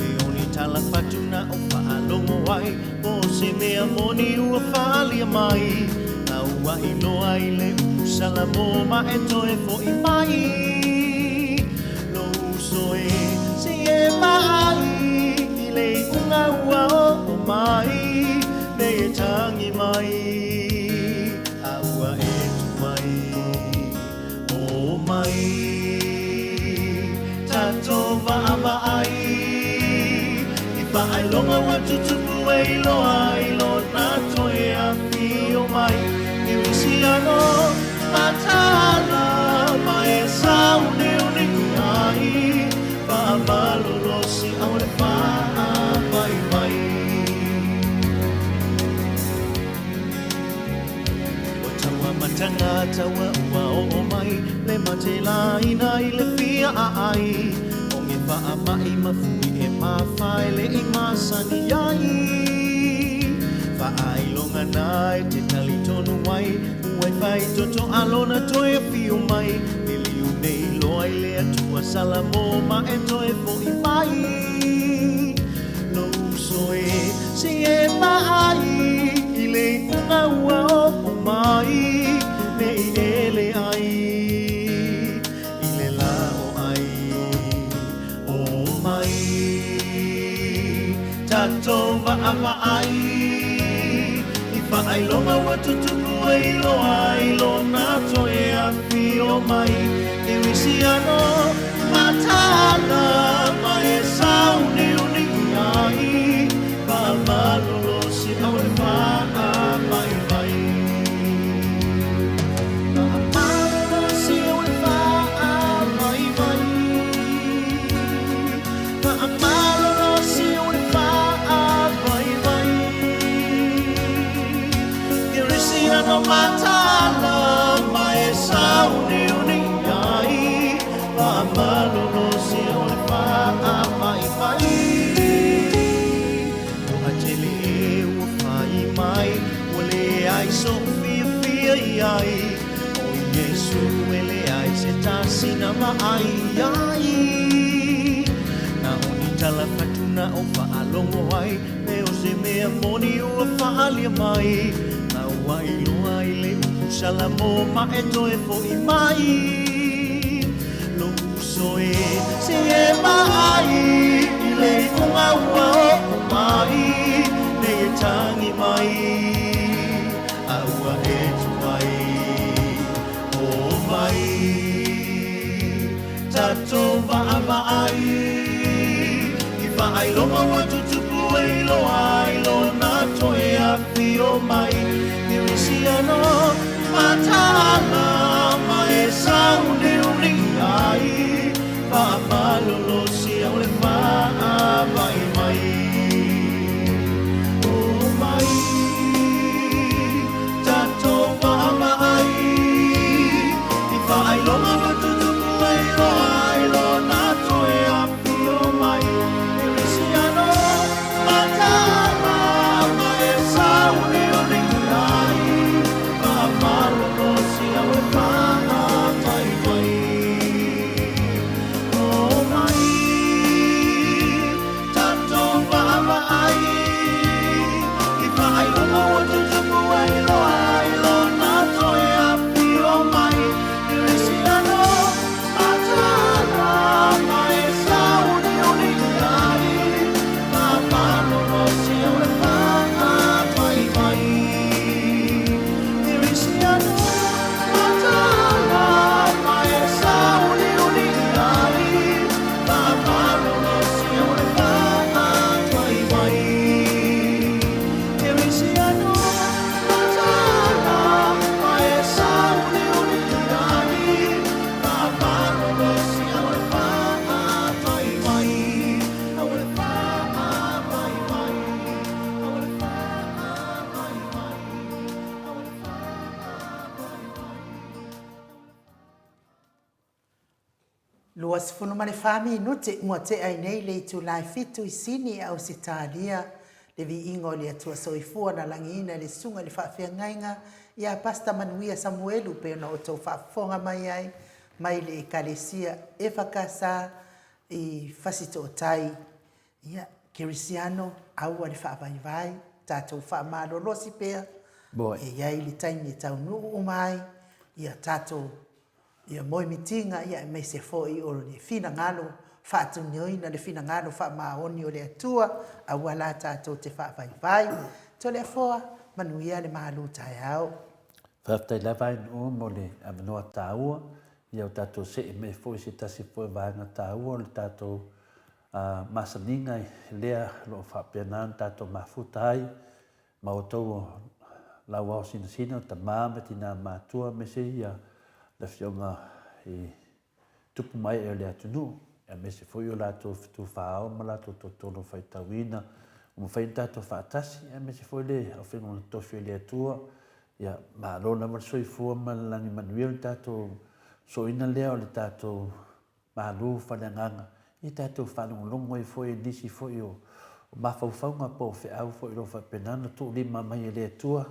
E o ni tala fatu na o faalogo ai, Po o se mea moni ua faaalia mai, A ua iloa i le upu Salamo ma e toe fo'i mai. Lou uso e, se i e vaai i le iuga ua oo mai, Nei e tangi mai, a ua e tu mai. O mai tatou vaavaai i faailoga ua tutupu e iloa ai lona toe afio mai. Kerisiano mataala ma e sauniuni ai, faamalolosi aua le faavaivai. Ua taua matanga taua ua oo mai le mate laina i le fia aai o nge faamai ma fui e mafae le i masani ai. Faailoga na e te talitonu ai ua e fai toto a lona toe afio mai liliu nei loa i le Atua Salamo ma e toe fo'i mai. Lou uso e, se i e vaai i le iuga ua oo mai, ne i ele ai i le la o ai. O mai tatou vaavaai i faailoga ua tutupu e iloa ai lona toe afio mai. Kerisiano mataala ma e sauniuni ai, faamalolosi aua le faavaivai. Faamalolosi aua le faavaivai. Faamalolosi aua le faavaivai. Kerisiano mataala ma e sauniuni ai, faamalolosi aua le faavaivai. Ua tele e ua fai mai, ua leai so'u fiafia i ai, O Iesu e leai se tasi na vaai i ai. Na o ni tala fatu na o faalogo ai, me o se mea moni ua faaalia mai, A ua iloa i le upu Salamo ma e toe fo'i mai. Lou uso e, se e vaai i le iuga ua oo mai nei e tagi mai, A ua e tuai, omai. Tatou vaavaai i faailoga ua tutupu e iloa ai lona toe afio mai. Kerisiano mataala ma e sauniuni ai, faamalolosi au le faavae mai. Omai tatou vaavaai i faailoga ua tutupu e iloa ai lona toe afio mai. Kerisiano mataala ma e sauniuni ai, faamalolosi au e faavae mai. Omai tatou vaavaai i faailoga ua tutupu e iloa ai lona toe afio mai. Kerisiano mataala ma e sauniuni ai, faamalolosi au e faavae mai. Kerisiano mataala ma e sauniuni ai, faamalolosi au e faavae mai. Kerisiano mataala ma e sauniuni ai, faamalolosi au e faavae mai. Au e faavae mai. Au e faavae mai. Au e faavae mai. 24 minute ua tea ai nei le itula e fitu i Sini, Ausetalia. Le viiga o le Atua Soifua na lagiina e le Susuga i le Faafeagaiga ia Pastor Manuia Samuelu pei ona outou faafofoga mai ai mai le Ekalesia EFKS i Fasitootai. Ia, Kerisiano, aua le faavaivai, tatou faamalolosi pea, e i ai le taimi e taunuu uma ai ia tatou ia moemitiga ia aemaise foi o le finagalo faatinoina le finagalo faamaoni o le Atua, aua la tatou te faavaivai. Toleafoa, manuia le malu taeao. Faafetai lava Ainuu mo le avanoa taua, ia o tatou see mai foi se tasi foi o vaega taua o le tatou masaniga lea o lo o faapena ona tatou mafuta ai ma outou o lauao sinasina, o tama ma tina matua aemaise ia le afioga i tupu ma ee o le atunuu, aemaise foi o latou fetufaao ma latou totolo faitauina ua mafai ona tatou faatasi, aemaise foi le aufaigaluega totofi a le Atua. Ia, malo lava le soifua ma le lagi manuia o le tatou soina lea o le tatou Malu faleagaga, ia tatou faalogologo ai foi i nisi foi o mafaufauga po o feau foi o lo o faapena ona tuulima mai e le Atua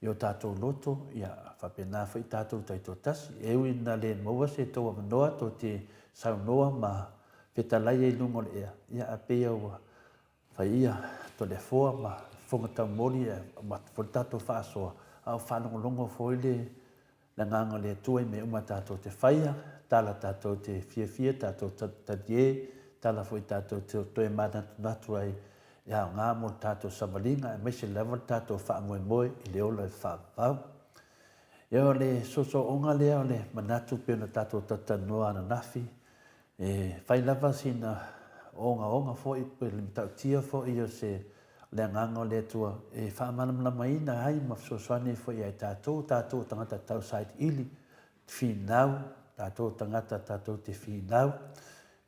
i o tatou loto, ia faapena foi tatou taitoatasi. E ui ina le maua se tou avanoa tou te saunoa ma fetalai ai i luga o le ea, ia ae pei ua fai ia Toleafoa ma Fofoga Taumoli e avatu foi le tatou faasoa, a o faalogologo foi le Le agaga o le Atua i mea uma tatou te faia, tala tatou te fiafia, tatou talie, tala foi tatou te toe manatunatu ai e aoga mo le tatou savaliga aemaise lava le tatou faamoemoe i le ola e faavavau. Ia o le soosooga lea o le manatu pei ona tatou talatalanoa ananafi, e fai lava sina ogaoga foi pe le matautia foi o se le agaga o le Atua e faamalamalamaina ai ma fesoasoani ai foi ia i tatou, o tatou o tagata tau sailiili, finau, tatou o tagata tatou te finau,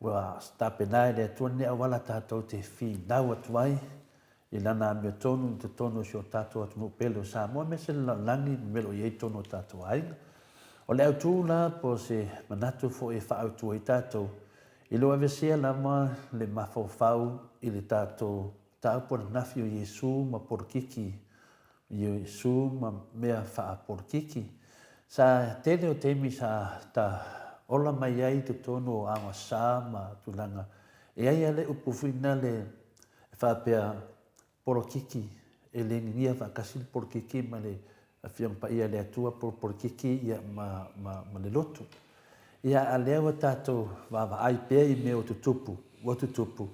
ua tapena e le Atua lenei auala tatou te finau atu ai i Lana amiotonu i totonu o si o tatou atunuu pele o Samoa aemaise le lalolagi ma mea o lo o i ai i totonu o tatou aiga. O le autu la po o se manatu foi e faaautu ai tatou, I lou aveesea lava le mafaufau i le tatou mataupu ananafi o Iesu ma polokiki, Iesu ma mea faapolokiki, sa tele o taimi sa ta ola mai ai i totonu o aogasa ma tulaga, e i ai lava le upu foi lena le e faapea. Polokiki, e le gigia faatasi le polokiki ma le Afioga Paia a le Atua, po o le polokiki ia ma, ma, ma le lotu. Ia, a lea ua tatou vaavaai pea i mea ua tutupu, ua tutupu.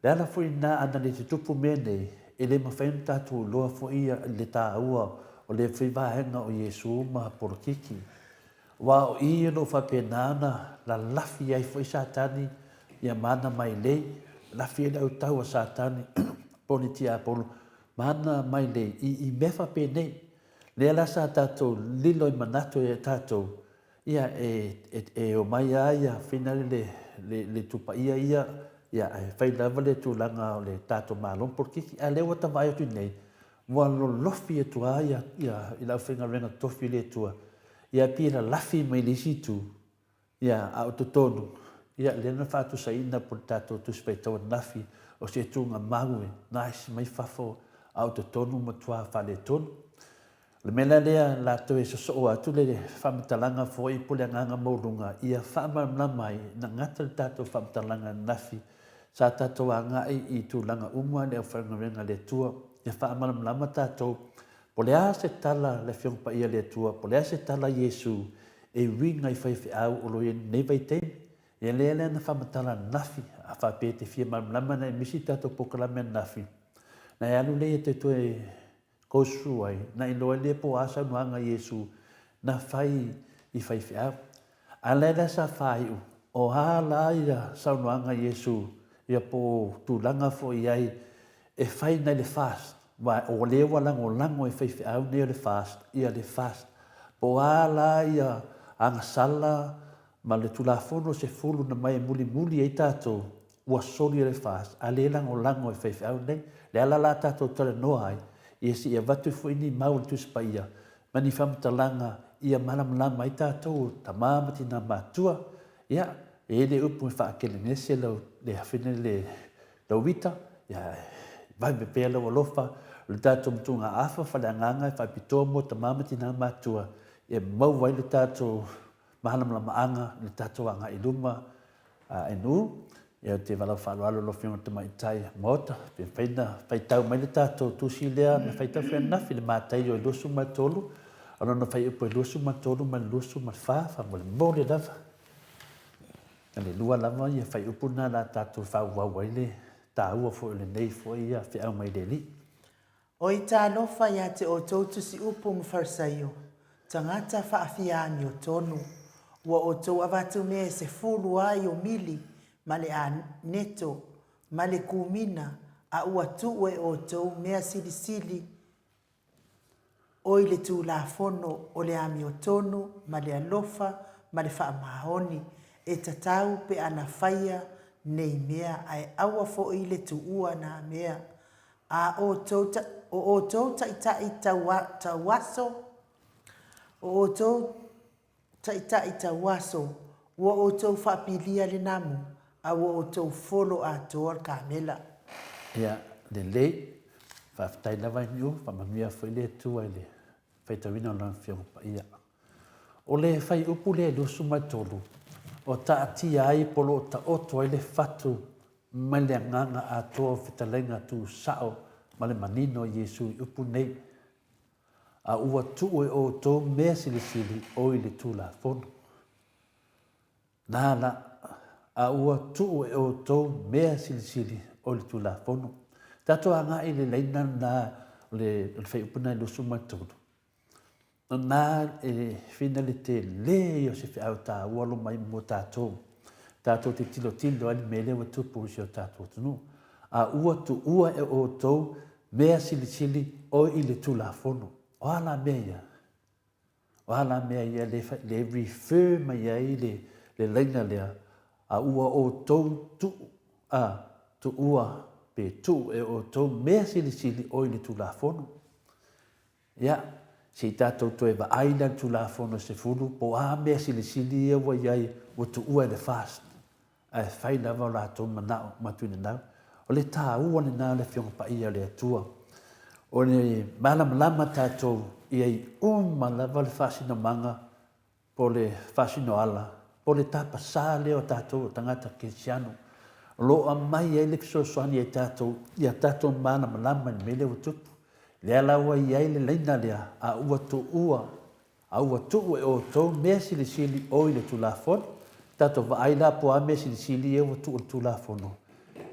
Le ala foi lena, ana le tutupu mea nei, e le mafai ona tatou iloa foi ia le taua o lea foi vaega o Iesu ma polokiki. Aua o i o lo o faapena ona lalafi ai foi Satani ia ma ana mailei, lafi ai le autau a Satani po o le tiapolo ma ana mailei i, i mea faapenei. Lea la sa tatou lilo i manatu ia tatou, ia e, e, e omai lava ia finale le, le, le tupaia ia, ia ae fai lava le tulaga o le tatou Malo ma polokiki. A lea ua ta vaai atu nei, Ua lolofi atu lava ia, ia, i le aufaigaluega totofi o le Atua, ia pei e lalafi mai le isi itu, ia, a o totonu, ia, lea na faatusaina po le tatou Tusi Faitau ananafi, o se ituga mau e nice mai fafo, a o totonu matua faaletonu. O le mea la lea latou e sosoo atu le faamatalaga foi po le agaga maualuga ia faamalamalama ai, na gata le tatou faamatalaga ananafi, Sa tatou agai i tulaga uma le aufaigaluega a le Atua, ia faamalamalama tatou, po o le a se tala a le Afioga Paia a le Atua, po o le a se tala a Iesu e uiga i faifeau o lo o i ai i lenei vaitaimi. Ia lea la na faamatala ananafi, a faapea e te fia malamalama na e misi tatou polokalame ananafi, na e alu lea e toe Kosu ai, na iloa ai lea po o a saunoaga a Iesu na fai i faifeau. A la la sa faaiu, o a la ia saunoaga a Iesu ia po o tulaga foi i ai e fai nai le fast, wa o lea ua lagolago e faifeau nei o le fast, ia le fast. Po o a la ia agasala ma le Tulafono 10 na mai e mulimuli ai tatou, ua soli e le FAST, a le lagolago e faifeau nei. Le ala la tatou talanoa ai, ia se i avatu foi ni mau a le Tusi Paia ma ni faamatalaga ia malamalama ai tatou o tama ma tina matutua. Ia, e i ai le upu e faakelenese lau, le afine le, lau ita, ia, vave pea lau alofa, o le tatou matugaafa faleagaga e faapitoa mo tama ma tina matutua e maua ai le tatou malamalamaaga i le tatou agai i luma a NU. Ia ou te valaau faaaloalo i lau Afioga i le Tamaitai Maota, pe mafai ona faitau mai le tatou tusi lea na faitau foi ananafi i le Mataio e 23, o lona fuaiupu e 23 ma le 24, faamolemole lava. Na le lua lava ia fuaiupu na la tatou faaauau ai le taua foi o lenei foi feau mai le Alii. Oi talofa ia te outou tusi-upu ma Farisaio, tagata faafia amiotonu, ua outou avatu mea e sefulu ai o mili ma le aneto ma le kumina, a ua tuu e outou mea silisili oi le Tulafono o le amiotonu ma le alofa ma le faamaoni, e tatau pe ana faia nei mea, ae aua foi le tuua nā mea. A outou, o outou taitai tauaso, o outou taitai tauaso, ua outou faapilia le namu, a ua outou folo atoa le kamela. Ia, lelei. Faafetai lava i Niu, faamanuia foi le Atua i le faitauina o Lana Afioga Paia. O le fuaiupu lea e 23, o taatia ai po o lo o taoto ai le fatu mai le agaga atoa o fetalaiga tusao ma le manino o Iesu i upu nei, A ua tuu e outou mea silisili o i le Tulafono. Nā la, a ua tuu e outou mea silisili o i le Tulafono. Tatou agai i le laina lena o le fuaiupu lena e 23. Na e whina le tele ia o se feau taua lo mai mo tatou. Tatou te tilotilo ai le mea lea ua tupu i si o tatou atunuu. A ua tuua e outou mea silisili o i le Tulafono. O a la mea ia? O a la mea ia le, le refer mai ai le, le laina lea, a ua outou tuu, a, tuua pe tuu e outou mea silisili o i le Tulafono. Ia, se i tatou toe vaai la i le Tulafono 10, po o a mea silisili ia ua i ai ua tuua e le FAST, ae fai lava o latou manao ma tuinanau. O le taua lena o le Afioga Paia o le Atua. O le malamalama tatou i ai uma lava le faasinomaga po o le faasinoala, po o le tapasā lea o tatou o tagata kerisiano. O lo o aumai ai le fesoasoani a tatou ia tatou malamalama i le mea lea ua tupu. Lea la ua i ai le laina lea, a ua tuua, a ua tuu e outou mea silisili o i le Tulafono. Tatou vaai la po o a mea silisili ia ua tuu i le Tulafono.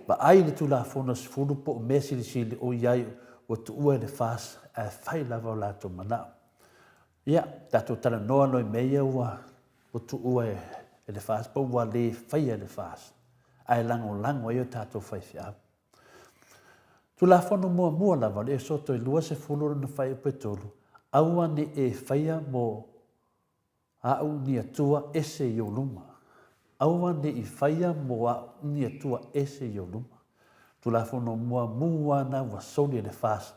Vaai i le Tulafono 10 po o mea silisili o i ai ua tuua e le FAST ae fai lava o latou manao. Ia, tatou talanoa loa i mea ia ua ua tuua e le FAST po ua le faia e le FAST ae lagolago ai o tatou faifeau. Tulafono muamua lava o le Esoto e 20 lona fuaiupu e 3, Aua ne i e faia mo a'u ni atua ese i ou luma. Aua ne i faia mo a'u ni atua ese i ou luma. Tulafono muamua na ua soli e le FAST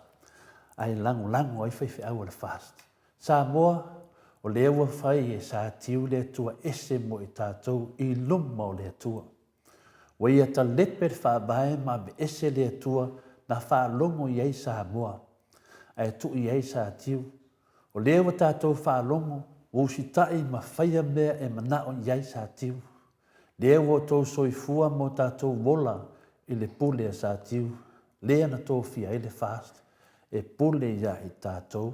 ae lagolago ai faifeau a le FAST. Samoa, o lea ua fai e Satiu le Atua ese mo i tatou i luma o le Atua. Ua ia talepe le Faavae ma aveese le Atua na faalogo i ai Samoa, ae tuu i ai Satiu. O lea ua tatou faalogo, ua usitai ma faia mea e manao i ai Satiu. Lea ua outou soifua ma o tatou ola i le pule a Satiu, lea na tofia ai le FAST e pule iā i tatou.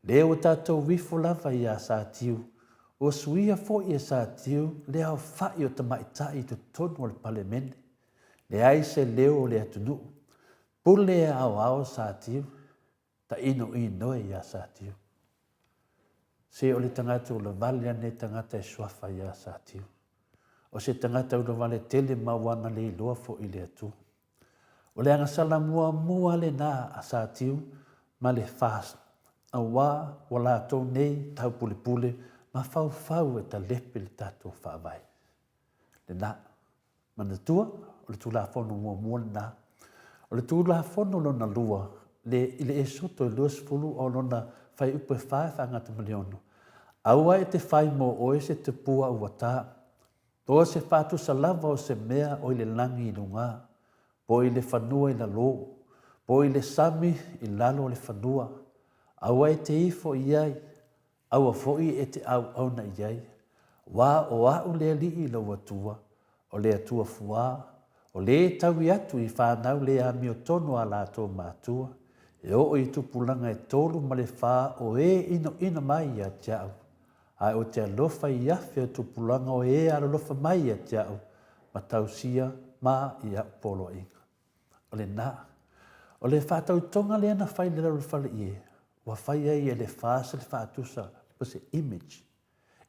Lea ua tatou ifo lava iā Satiu, ua suia foi e Satiu le aofai o tamaitai i totonu o le Palemene. Leai se leo o le atunuu. Pule aoao Satiu. Tainoino e iā Satiu. Se o le tagata ulavale a nei tagata e suafa iā Satiu. O se tagata ulavale tele ma ua ana le iloa foʻi i le Atua. O le agasala muamua lenā a Satiu ma le FAST, auā ua latou nei taupulepule ma faufau e talepe le tatou Faavae. Lenā. Manatua, o le Tulafono muamua lenā. O le Tulafono lona lua, le, i le Esoto e 20 o lona fuaiupu e 4 e faagata ma le 6, Aua e te fai mo oe se tupua ua tā, po o se faatusa lava o se mea o i le lagi i lugā, po i le fanua i lalō, po i le sami i lalo o le fanua, aua e te ifo i ai, Aua foi e te auauna i ai, auā o a'u le Alii lou Atua, o le Atua fuā, o lē taui atu i whānau le amiotonu a latou mātua, e oo i tupulaga e tolu ma le whā o ē inoino mai ia te a'u, ae o te alofa i afe o tupulaga o ē alolofa mai ia te a'u, ma tausia ma i a'u poloaiga. O lenā. O le faatautoga lea na fai i le lalo fale ie, ua fai ai e le FAST le faatusa po se image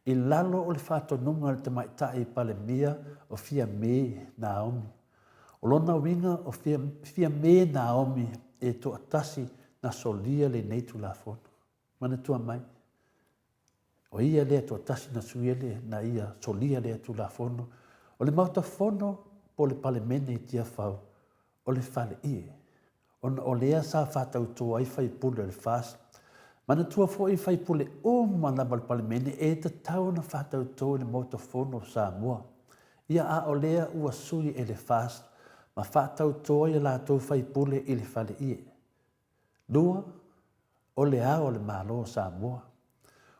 i lalo o le faatonuga a le tamaitai Palemia o Fiame Naomi. O lona uiga o Fiame Naomi e toatasi na solia lenei Tulafono. Manatua mai, o ia lea toatasi na suia le, na ia solia lea Tulafono. O le Maota Fono po o le Palemene i Tiafau, o le faleie, ona o lea sa faatauto ai faipule o le FAST. Manatua foi faipule uma lava o le Palemene e tatau ona faatauto i le Maota Fono o Samoa. Ia a o lea ua sui e le FAST ma faatauto ai a latou faipule i le faleie. 2, o le Ao o le Malo o Samoa.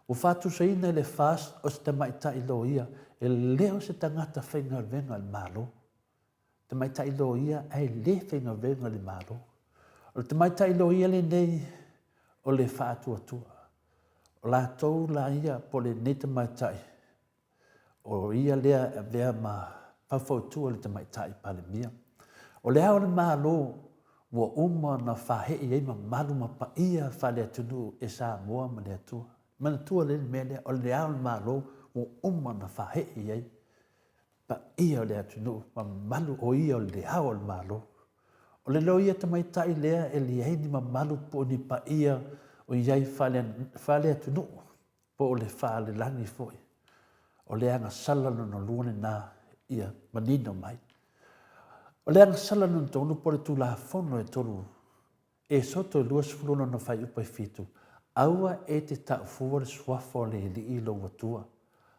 Ua faatusaina e le FAST o se tamaitai loia e le o se tagata faigaluega a le Malo. Tamaitai loia ae le faigaluega i le Malo. O le tamaitai loia lenei o le faatuatua. O latou la ia po o lenei tamaitai O ia lea e avea ma faufautua i le Tamaitai Palemia. O le Ao o le Malo ua uma ona faahe'i ai mamalu ma paia faale-atunuu e Samoa ma le Atua. Manatua lelei le mea lea, o le Ao o le Malo ua uma ona faahe'i ai paia o le atunuu ma mamalu o ia o le Ao o le Malo. O le loia tamaitai lea e leai ni mamalu po o ni paia o i ai faale-atunuu po o le faalelagi foi. O le agasala lona lua lenā ia manino mai. O le agasala lona tolu po o le Tulafono e tolu Esoto e 20 lona fuaiupu e 7, Aua e te taufua le suafa o le Alii lou Atua,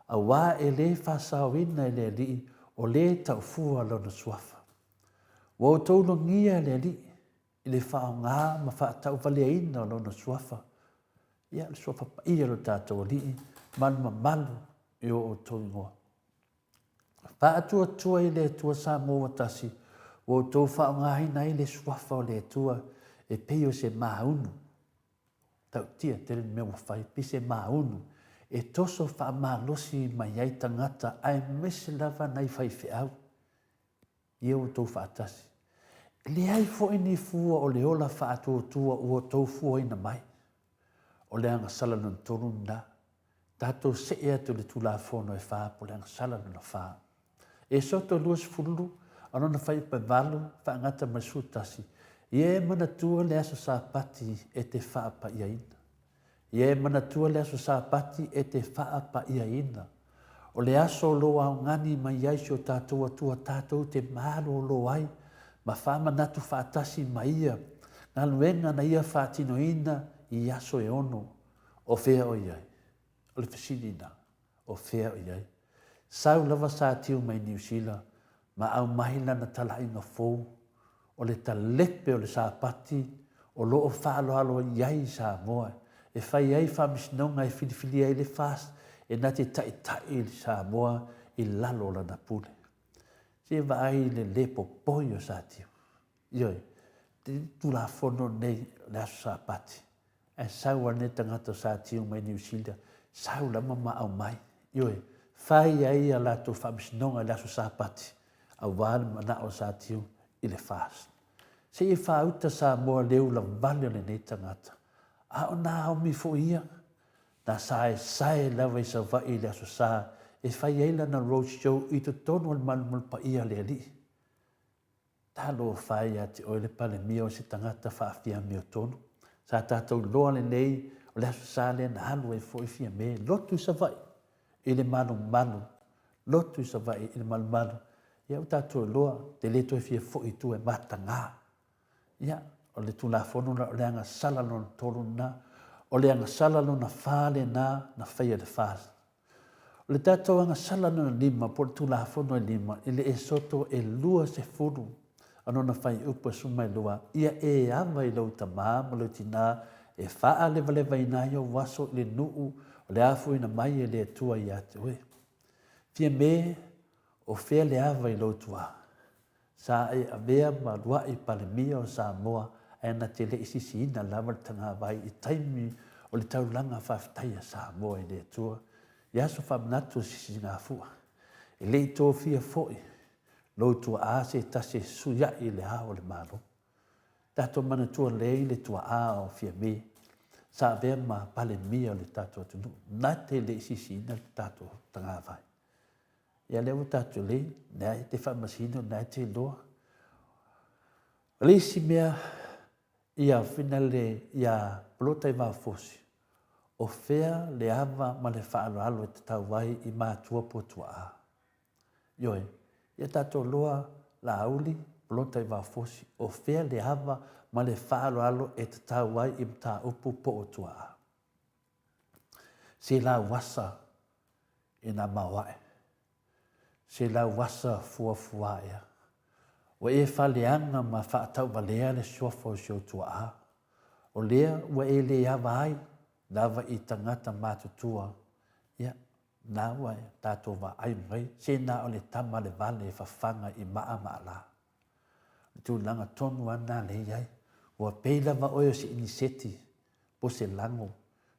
auā e lē faasaoina e le Alii o lē taufua lona suafa. Ua outou logia e le Alii i le faaaoga ma faatauvaleaina o lona suafa, ia, le suafa paia o lo tatou Alii ma le mamalu i o outou igoa. Faatuatua i le Atua Samoa ua tasi, ua outou faaaogaina ai le Suafa o le Atua e pei o se māunu. Ta'utia tele le mea ua fai, pei se māunu e toso faamalosi mai ai tagata aemaise lava nai faifeau ia ua outou faatasi. E leai foi ni fua o le ola faatuatua ua outou fuaina mai. O le agasala lona tolu lena. Tatou see atu i le Tulafono e fa po o le agasala lona fa. Esoto 22, a lona fuaiupu e 8, faagata ma le 11, Ia e manatua le aso Sapati e te faapaiaina. Ia e manatua le aso Sapati e te faapaiaina. O le aso o lo o aogani mai ai si o tatou Atua tatou te malolo ai ma faamanatu faatasi ma ia galuega na ia faatinoina i aso e ono. O fea o i ai? O le fesili lena. O fea o i ai? Sau lava sa tiu mai Niu Sila ma aumai lana talaiga fou o le talepe o le Sapati o lo o faaaloalo i ai i Samoa e fai ai faamasinoga e filifilia ai le FAST e na te taitai i Samoa i lalo o lana pule. Se vaai i le le popoi o Satiu. Ioe, te Tulafono nei o le aso Sapati, ae sau lava lenei tagata o Satiu mai Niu Sila, sau lava ma aumai. Ioe, fai ai a latou faamasinoga i le aso Sapati, aua le manao o Satiu i le FAST. Se i faauta Samoa le ulavale o lenei tagata, a o nā aomi foi ia, na saesae lava i Savaii i le Aso Sa e fai ai lana road show i totonu o le malumalu paia a le Alii. Talofa e ia te oe le Palemia o se tagata faafiamiotonu. Sa tatou iloa lelei o le Aso Sa lea na alu ai foi Fiame, lotu i Savaii i le malumalu, lotu i Savaii i le malumalu. Ia ua tatou iloa, te le toe fia foi i tua e mataga. Ia, o le Tulafono lena, o le agasala lona tolu lena, o le agasala lona fa lena na faia e le FAST. O le tatou agasala lona lima po o le Tulafono e lima i le Esoto e 20 a lona fuaiupu e 12, Ia e ava i lou tamā ma lou tinā e faalevalevaina ai ou aso i le nuu o le afuina mai e le Atua ia te oe. Fiame, o fea le ava i lou tuaa? Sa e avea ma luaʻi Palemia o Samoa ae na te le i sisiina lava le tagavai i taimi o le taulaga faafetai a Samoa i le Atua i aso faamanatu o Sisigafua. E le i tofia foi lou tuaa se tasi e suiaʻi i le ao o le Malo. Tatou manatua lelei le tuaa o Fiame sa avea ma Palemia o le tatou atunuu na te le i sisiina le tatou tagavai. Ia lea ua tatou lei, lea e te faamasino, lea e te iloa. O le isi mea, ia whina le, ia Polota i Vaofosi, o fea le ava ma le faaaloalo e tatau ai i matua po tuaa. Ioe, ia tatou loa Laauli, Polota i Vaofosi, o fea le ava ma le faaaloalo e tatau ai i mataupu po o tuaa. Se lauasa e nā maoaʻe. Se lauasa fuafua ea. Ua e faleaga ma faatauvalea le suafa o si ou tuaʻā. O lea ua e le ava ai lava i tagata matutua, ia, na ua tatou vaai mai, se na o le tama le vale e fafaga i maa ma alā. O le tulaga tonu lava lena lea e i ai. Ua pei lava oe o se iniseti po o se lago.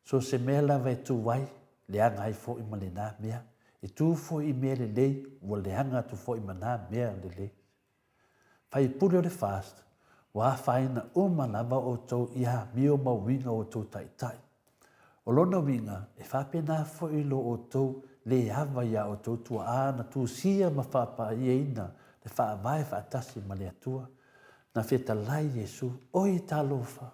So o se mea lava e tu ai, leaga ai foi ma lena mea. E tu foi i mea lelei, ua leaga atu foi ma na mea lelei. Faipule o le FAST, ua afaina uma lava outou i amio ma uiga o outou taitai. O lona uiga, e faapena foi lo outou le ava iā outou tuaā na tusia ma faapaiaina le Faavae faatasi ma le Atua. Na fetalai Iesu, Oi talofa!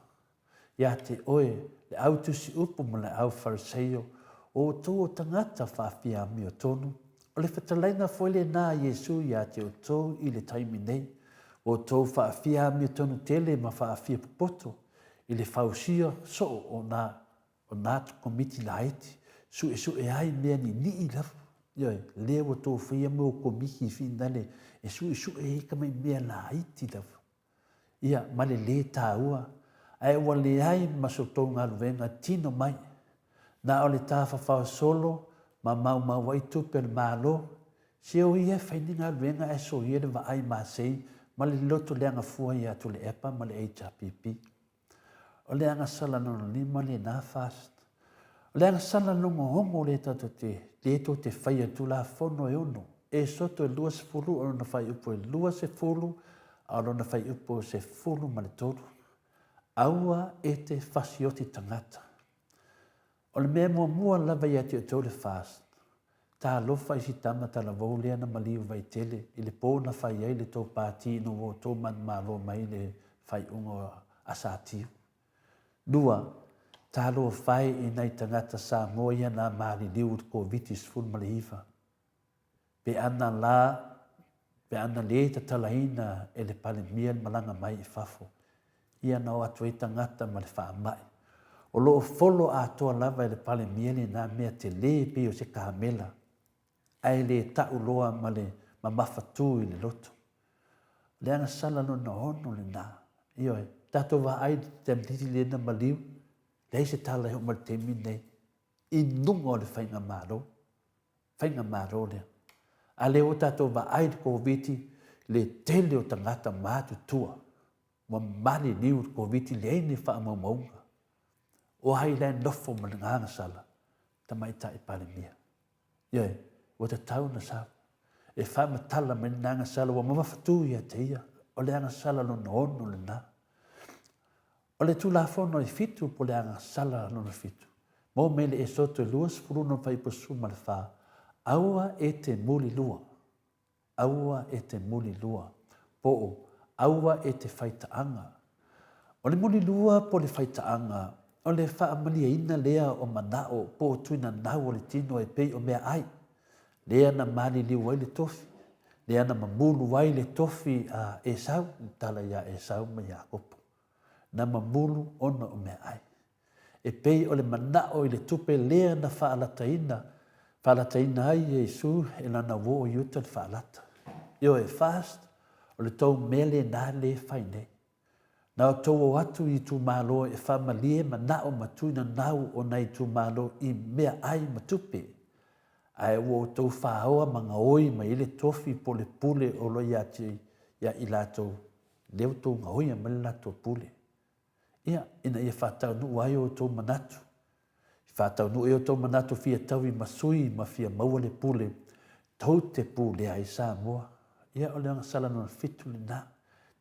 Iā te oe, le au tusi upu ma le au Fariseio, o outou o tagata faafiamio tonu. O le fetalaiga foi lenā a Iesu iā te outou i le taimi nei, ua outou faafiamio tonu tele ma faafia popoto i le fausia soo o nā o nā komiti laiti, suesue ai mea ninii lava. Ioe, lea ua tou faia mo komiti finale e suesue ai ka mai mea laiti lava. Ia, ma le lē tāua, ae ua leai ma so tou galuega tino mai. Na o le tafafao solo ma maumau ai tupe a le Malo. Se o ia e fai ni galuega ae soia le vaai masei ma le loto leaga fua ia Tuilaepa ma le HRPP. O le agasala lona lima lena fast. O le agasala lona ono lea tatou te, lea tou te faia le Tulafono e ono, Esoto e 20 o lona fuaiupu e 20 a o lona fuaiupu e 13. Aua e te fasioti tagata. O le mea muamua lava ia te outou le fast, Talofa i si tama talavou lea na maliu Vaitele i le po na fai ai le tou pati ina ua outou manumalo mai le faaiuga a Satiu. Lua, talofa e i nai tagata Samoa ia na maliliu i le Koviti-19. Pe ana la, pe ana le tatalaina e le Palemia le malaga mai i fafo, ia na o atu ai tagata ma le faamai. O lo o folo atoa lava e le Palemia lena mea tele pei o se kamela, ae le ta'u loa ma le mamafatū i le loto. O le agasala lona ono lena. Ioe, tatou vaai i le tamaitiiti lea na maliu, leai se tala e oo mai i le taimi lenei, i luga o le faigamalo. Faigamalo lea. A lea ua tatou vaai i le Koviti, le tele o tagata matutua ua maliliu i le Koviti, leai ni faamaumauga. O ai la e nofo ma le gagasala? Tamaitai Palemia. Ioe, ua tatau ona sau. E faamatala mai lena agasala ua mamafatu ia te ia, o le agasala lona ono lena. O le Tulafono e fitu po o le agasala lona fitu, maua mai le Esoto e 20 fuaiupu 14, Aua e te mulilua, aua e te mulilua, po o aua e te faitaaga. O le mulilua po o le faitaaga, o le faamalieina lea o manao po o tuinanau o le tino e pei o meaai, lea na maliliu ai le tofi, lea na mamulu ai le tofi a Esau, le tala iā Esau ma Iakopo. Na mamulu ona o meaai. E pei o le manao i le tupe lea na faalataina, faalataina ai Iesu e lana uo o Iuta le faalata. Ioe, fast, o le tou mea lena le fai nei. Na outou o atu i itumalo e faamalie manao ma tuinanau o nai itumalo i meaai ma tupe, ae ua outou faoa ma gaoi mai ai le tofi po o le pule o lo ia te ia i latou, lea ua outou gaoia mai le latou pule. Ia, ina ia faataunuu ai outou manatu, i faataunuu ai outou manatu fia taui ma sui ma fia maua le pule, tou te pulea ai Samoa. Ia, o le agasala lona fitu lena.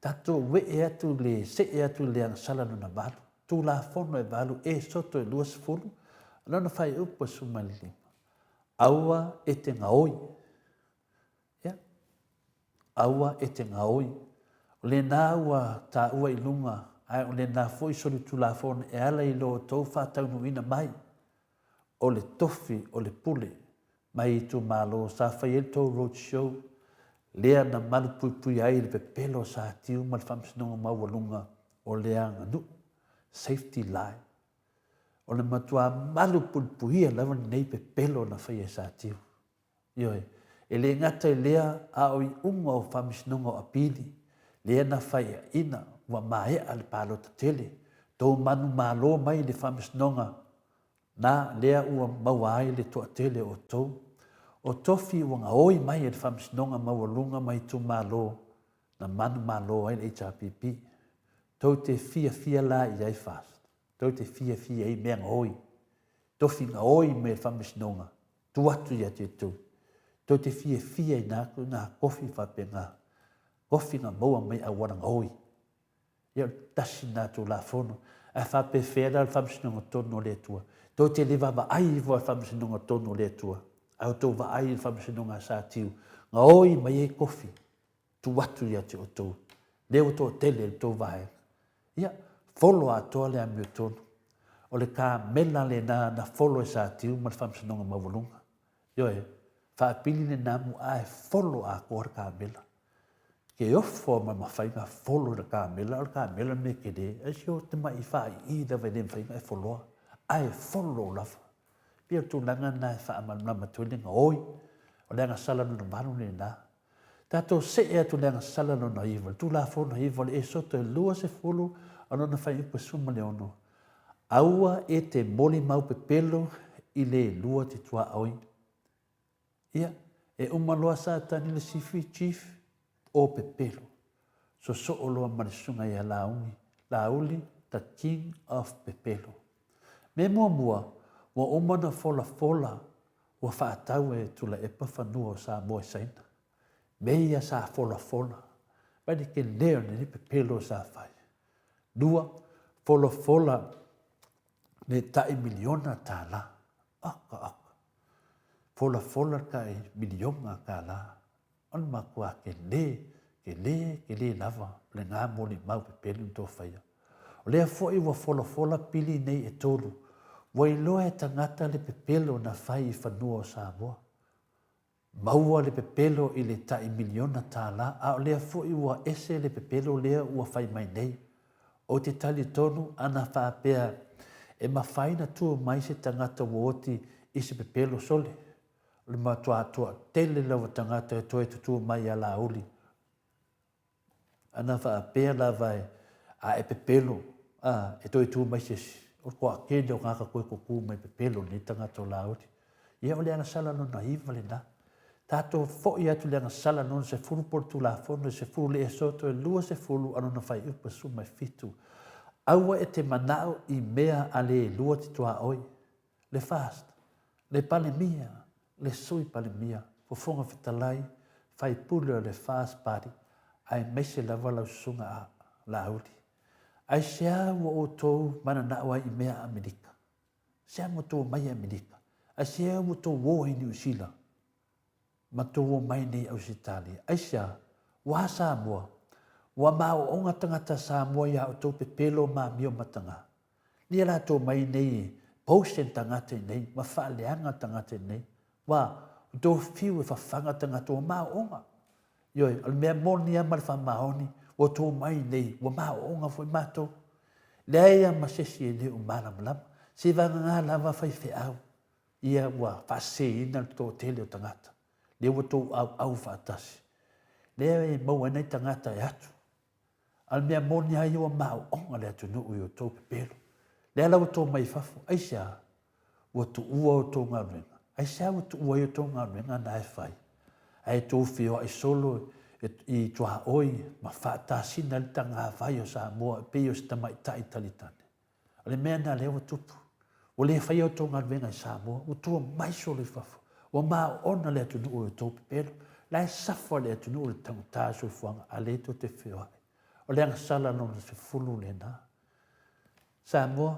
Tatou we'e atu le se'e atu i le agasala lona valu, Tulafono e valu e soto e 20, lona faaiupu e 15. Aua e te gaoi. Ia, aua e te gaoi. O lena ua taua i luga, ae o lena foi solitulafono e ala i lo outou faataunuuina mai, o le tofi o le pule mai itumalo sa fai ai le tou road show, lea na malupuipuia ai le pepelo o Satiu ma le Faamasinoga Maualuga o le Aganuu, safety line. O le matua malupuipuia lava lenei pepelo na faia e Satiu. Ioe, e le gata i lea a o iuga o Faamasinoga o Apili, lea na faiaina ua maea le palota tele, tou manumalo mai le Faamasinoga na lea ua maua ai le toatele o outou. O tofi ua gaoi mai e le Faamasinoga Maualuga ma itumalo na manumalo ai le HRPP. Tou te fiafia la i ai fast. Tou te fiafia i mea gaoi. Tofi gaoi mai e le Faamasinoga Tu atu ia te outou. Tou te fiafia i nā, nā kofi faapena. Kofi na maua mai auala gaoi. Ia o le tasi nā Tulafono. Ae faapefea la le faamasinoga tonu o le Atua? Tou te le vaavaai ifo i le faamasinoga tonu o le Atua, ae outou vaai i le faamasinoga a Satiu, gaoi mai ai kofi. Tu atu ia te outou. Lea ua toatele le tou vaega. Ia, folo atoa le amiotonu. O le kamela lena na folo e Satiu ma le Faamasinoga Maualuga. Ioe, faapili lena muaa e folo atoa le kamela. Ke ofo ma mafai na folo i le kamela, o le kamela le mea tele, ae si o tamai faai'i lava e le mafai ona e foloa, ae folo lava. Pei o le tulaga lena e faamalamalama atu ai le gaoi, o le agasala lona valu lena. Tatou see atu i le agasala lona iva, le Tulafono iva o le Esoto e 20 o lona fuaiupu e 16, Aua e te molimau pepelo i le lua te tuaoi. Ia, E uma loa Satani le sifi, chief, o pepelo. Sosoo loa ma le susuga ia Laugi, Laauli, the king of pepelo. Mea muamua, ua uma ona folafola ua faatau e Tuilaepa fanua o Samoa i Saina. Mea ia sa folafola, mai le tele o lenei pepelo sa fai. Lua, folafola le tai miliona tālā. Oka, oka. Folafola le tai miliona tālā. O le matua kele, kele, kele lava o lena molimau pepelo na tou faia. O lea foi ua folafola pili nei e tolu, ua iloa e tagata le pepelo na fai i fanua o Samoa. Maua le pepelo i le tai miliona tālā, a o lea foi ua ese le pepelo lea ua fai mai nei. Ou te talitonu ana faapea e mafai na tu mai se tagata ua oti i se pepelo sole. O le matua toatele lava tagata e toe tutū mai iā Laauli. Ana faapea lava e, a e pepelo, a, e toe tū mai se isi. O le toatele o tagata toe tutū mai pepelo lenei tagata o Laauli. Ia o le agasala lona iva lena. Tatou foi atu i le agasala lona sefulu po o le Tulafono e sefulu le Esoto e 20 a lona faaiupu e 17. Aua e te manao i mea a le lua te tuaoi. Le FAST, le Palemia, le Sui Palemia, Fofoga Fetalai, Faipule o le FAST Party, aemaise lava lau susuga a Laauli. Aisea ua outou mananao ai i mea a Amerika? Sea ua outou omai i Amerika? Aisea ua outou o ai i Niu Sila? Ma tou omai nei i Ausetalia? Aisea? Ua a Samoa? Ua maoaoga tagata Samoa iā outou pepelo ma amio mataga? Lia latou mai nei e post tagata i nei ma faaleaga tagata i nei. Wa, outou fiu e fafaga tagata ua maoaoga. Ioe, o le mea moni lava ma le faamaoni, ua tou mai nei, ua maoaoga foi matou. Leai lava ma se isi e le o malamalama. Se vagana lava faifeau, ia ua faaseseina le toatele o tagata. Lea ua tou auau faatasi. Lea e maua ai nai tagata e atu. A o le mea moni lava ia ua maoaoga le atunuu i outou pepelo. Lea la ua tou mai fafo, aisea? Ua tuua outou galuega. Aisea ua tuua ai outou galuega na e fai? Ae tou feoai solo i tuaoi ma faatasina ai le tagavai o Samoa e pei o se tamaitai talitane. O le mea lena lea ua tupu. Ua le faia outou galuega i Samoa, ua tua mai solo i fafo. Ua maoona le atunuu i outou pepelo. La e safa le atunuu i le taugata soifuaga, a lea tou te feoai. O le agasala lona sefulu lena. Samoa,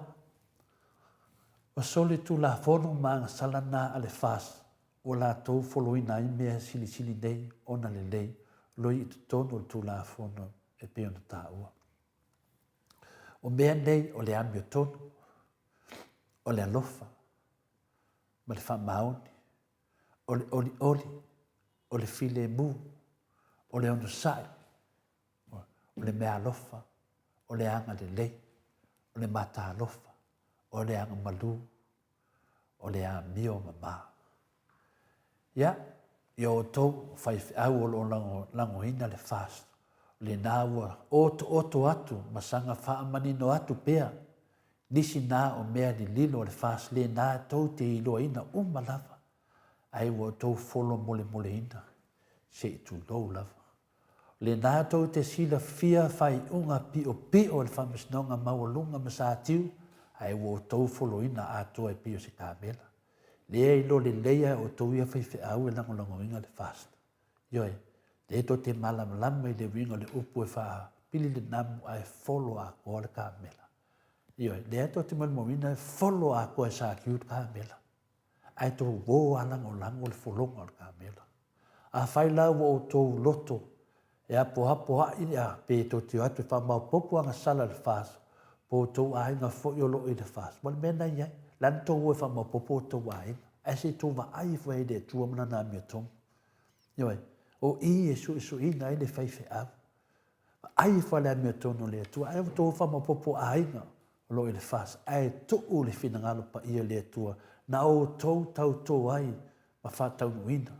o solitulafono ma agasala na a le FAS ua latou foloina ai mea silisili nei ona lelei loi i totonu o le Tulafono e pei ona taua. O mea nei o le amiotonu, o le alofa ma le faamaoni, o le olioli, o le filemu, o le onosai, o le meaalofa, o le agalelei, o le matalofa, o le agamalu, o le amio mama. Ia, i outou faifeau o lo o lagoina le FAST, o lena ua otooto atu ma saga faamanino atu pea nisi na o mea lililo a le FAST lena tou te iloaina uma lava, ae ua outou folo molemoleina se i tulou lava. Lena tou te silafia faaiuga piopio o le Faamasinoga Maualuga ma Satiu, ae ua outou foloina atoa e pei o se kamela. Lea e iloa lelei lava e outou ia faifeau e lagolagoina le FAST. Ioe, lea tou te malamalama i le uiga o le upu e faapili le namu ae folo atoa le kamela. Ioe, lea tou te molimauina e folo atoa e Satiu le kamela. Ae tou o lava lagolago le fologa o le kamela. Afai la ua outou loto e apoapoaʻi a pe tou te o atu e faamaopoopo agasala i le FAS, po o outou aiga foi o lo o i le FAS, ua le mea na i ai. O le a na tou o e faamaopoopo outou aiga, ae se i tou vaai ifo i ai i le Atua ma Lana amiotonu. Ioe, o i e suesueina ai le faifeau. Vaai ifo i le amiotonu o le Atua, ae ua tou faamaopoopo aiga o lo o i le FAS, ae tuu le finagalo paia i le Atua na outou tautō ai ma faataunuuina.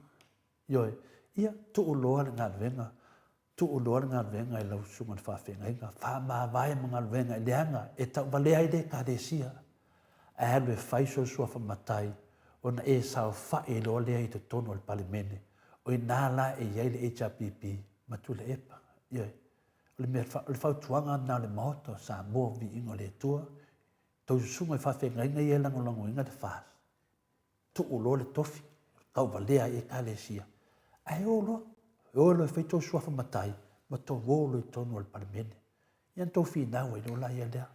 Ioe, ia, tuu loa le galuega, tuu loa le galuega i lau susuga i le faafeagaiga, faamavae ma galuega i leaga e tauvalea ai le Ekalesia, ae alu e fai sou suafa matai ona e saofai loa lea i totonu o le Palemene. O inā la e i ai le HRPP ma Tuilaepa. Ioe. O le mea, o le fautuaga lena o le Maota o Samoa, viiga o le Atua, tou susuga i faafeagaiga ia e lagolagoina le FAST, tuu loa le tofi, tauvalea ai Ekalesia, ae o loa, e o loa e fai tou suafa matai ma tou o loa i totonu o le Palemene. Ia ona tou finau ai loa laia lea.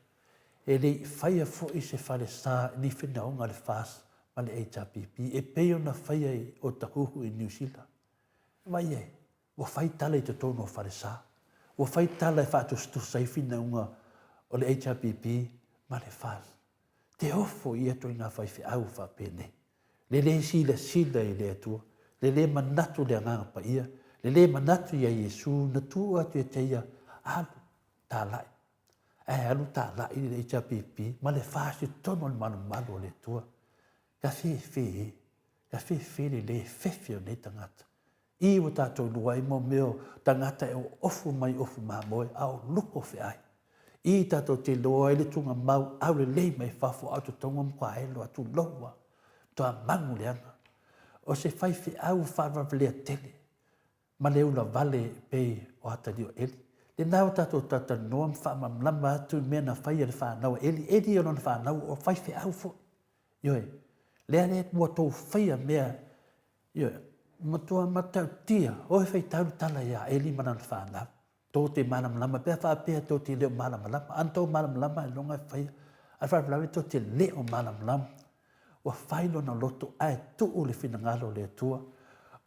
E le i faia foi se falesa i ni finaoga a le FAST ma le HRPP e pei ona faia i Otahuhu i Niu Sila. Vaai i ai, ua fai tala i totonu o falesa. Ua fai tala e faatusatusa ai finauga o le HRPP ma le FAST. Te ofo i ia ituaiga faifeau faapenei. Le le silasila i le Atua, le le manatu i le Agaga Paia, le le manatu ia Iesu na tuu atu ia te ia, alu, talai. Ae alu talai le HRPP ma le FAST i totonu o le malumalu o le Atua. Ka fefe e, ka fefe le le fefe o nei tagata. I ua tatou iloa ai mo mea o tagata e oofu mai ofu mamoe a o luko feai. I tatou te iloa ai le tugamau aulelei mai fafo a o totonu o matua elo a tulou a matua magu leaga. O se faifeau faavalavalea tele ma le ula vale e pei o atalii o Eli. Lena ua tatou talatalanoa ma faamalamalama atu i mea na fai e le fanau a Eli. Eli o lona fanau o faifeau foi. Ioe, lea le ua tou faia mea Ioe, matua matautia, oe faitau le tala ia Eli ma lana fanau. Tou te malamalama, pe a faapea tou te le o malamalama. Ana tou malamalama ailoga e faia. Ae faalavelave tou te le o malamalama. Ua fai lona loto ae tuu le finagalo o le Atua.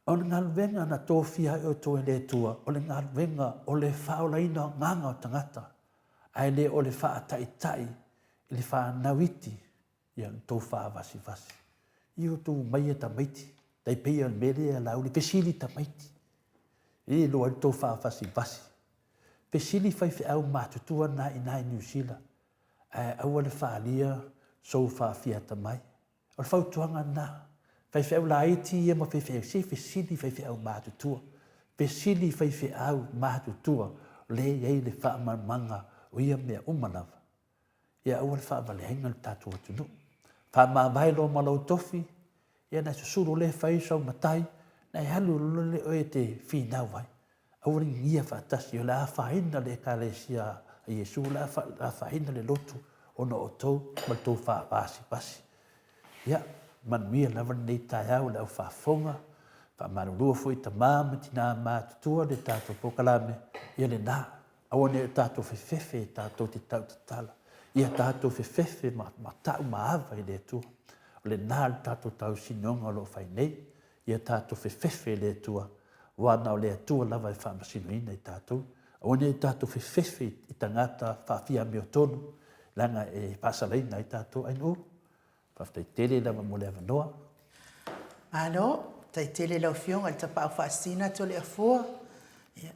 O le galuega na tofia ai outou e le Atua, o le galuega o le faaolaina o agaga o tagata, ae le o le faataitai i le fanau iti ia na tou faavasivasi. I o tou mai e tamaiti, tai pei o le mea lea Laauli, fesili tamaiti. E iloa ai le tou faavasivasi. Fesili faifeau matutua na i ina i Niu Sila, ae aua le faaalia sou faafiatamai. O le fautuaga lena. Faifeau laiti ia ma faifeau, se fesili faifeau matutua. Fesili faifeau matutua, lea e i ai le faamalamalamaga o ia mea uma lava. Ia aua le faavaleaina le tatou atunuu. Faamavae loa ma lou tofi, ia na susulu lea fai sau matai, na e alu loa lea oe e te finau ai. Aua le gigia faatasi, o le a afaina le Ekalesia a Iesu, o le a afaina le lotu ona o outou ma le tou faavasivasi. Ia, manuia lava lenei taeao i le au faafofoga, faamalulua foi i tama ma tina matutua le tatou polokalame, ia lena. Aua ne i o tatou fefefe tatou te tautatala. Ia tatou fefefe ma, ma tau ma ava i le Atua. O lena le tatou tausinioga o lo o fai nei. Ia tatou fefefe i le Atua, aua na o le Atua lava e faamasinoina i tatou. Aua ne i o tatou fefefe i tagata faafiamiotonu, leaga e faasalaina ai tatou. Ainuu. Faafetai tele lava mo le avanoa. Malo, faafetai tele i lau Afioga i le Tapaau Faasisina Toleafoa,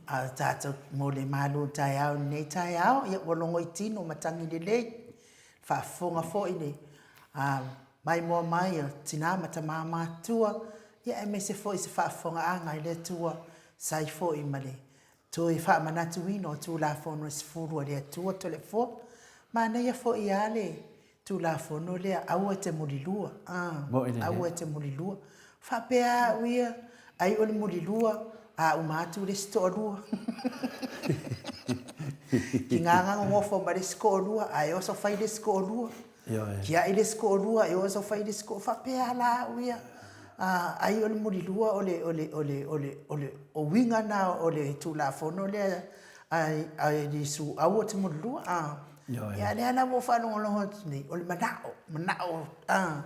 a o tatou mo le malu taeao i lenei taeao, ia ua logo i tino matagi lelei, faafofoga foi le maimoa mai a tina ma tama matutua, ia aemaise foi se faafofogaaga i le Atua, sai foi ma le toe faamanatuina o Tulafono e 10 a le Atua Toleafoa. Manaia foi lava le Tulafono lea, aua e te mulilua, a, aua e te mulilua. Faapea au ia, ai o le mulilua, a uma atu le isi toalua. Ki ngā nofo ma le isi toalua, ae oso fai le isi toalua. Kiaʻi le isi toalua, e oso fai le isi toalua. Faapea la au ia, a, ai o le mulilua o le, o le, o le, o le, o le, o uiga na o le Tulafono lea a Iesu, aua te mulilua, a. Ia, lea la ua ou faalogologo atu nei, o le manao, manao, a,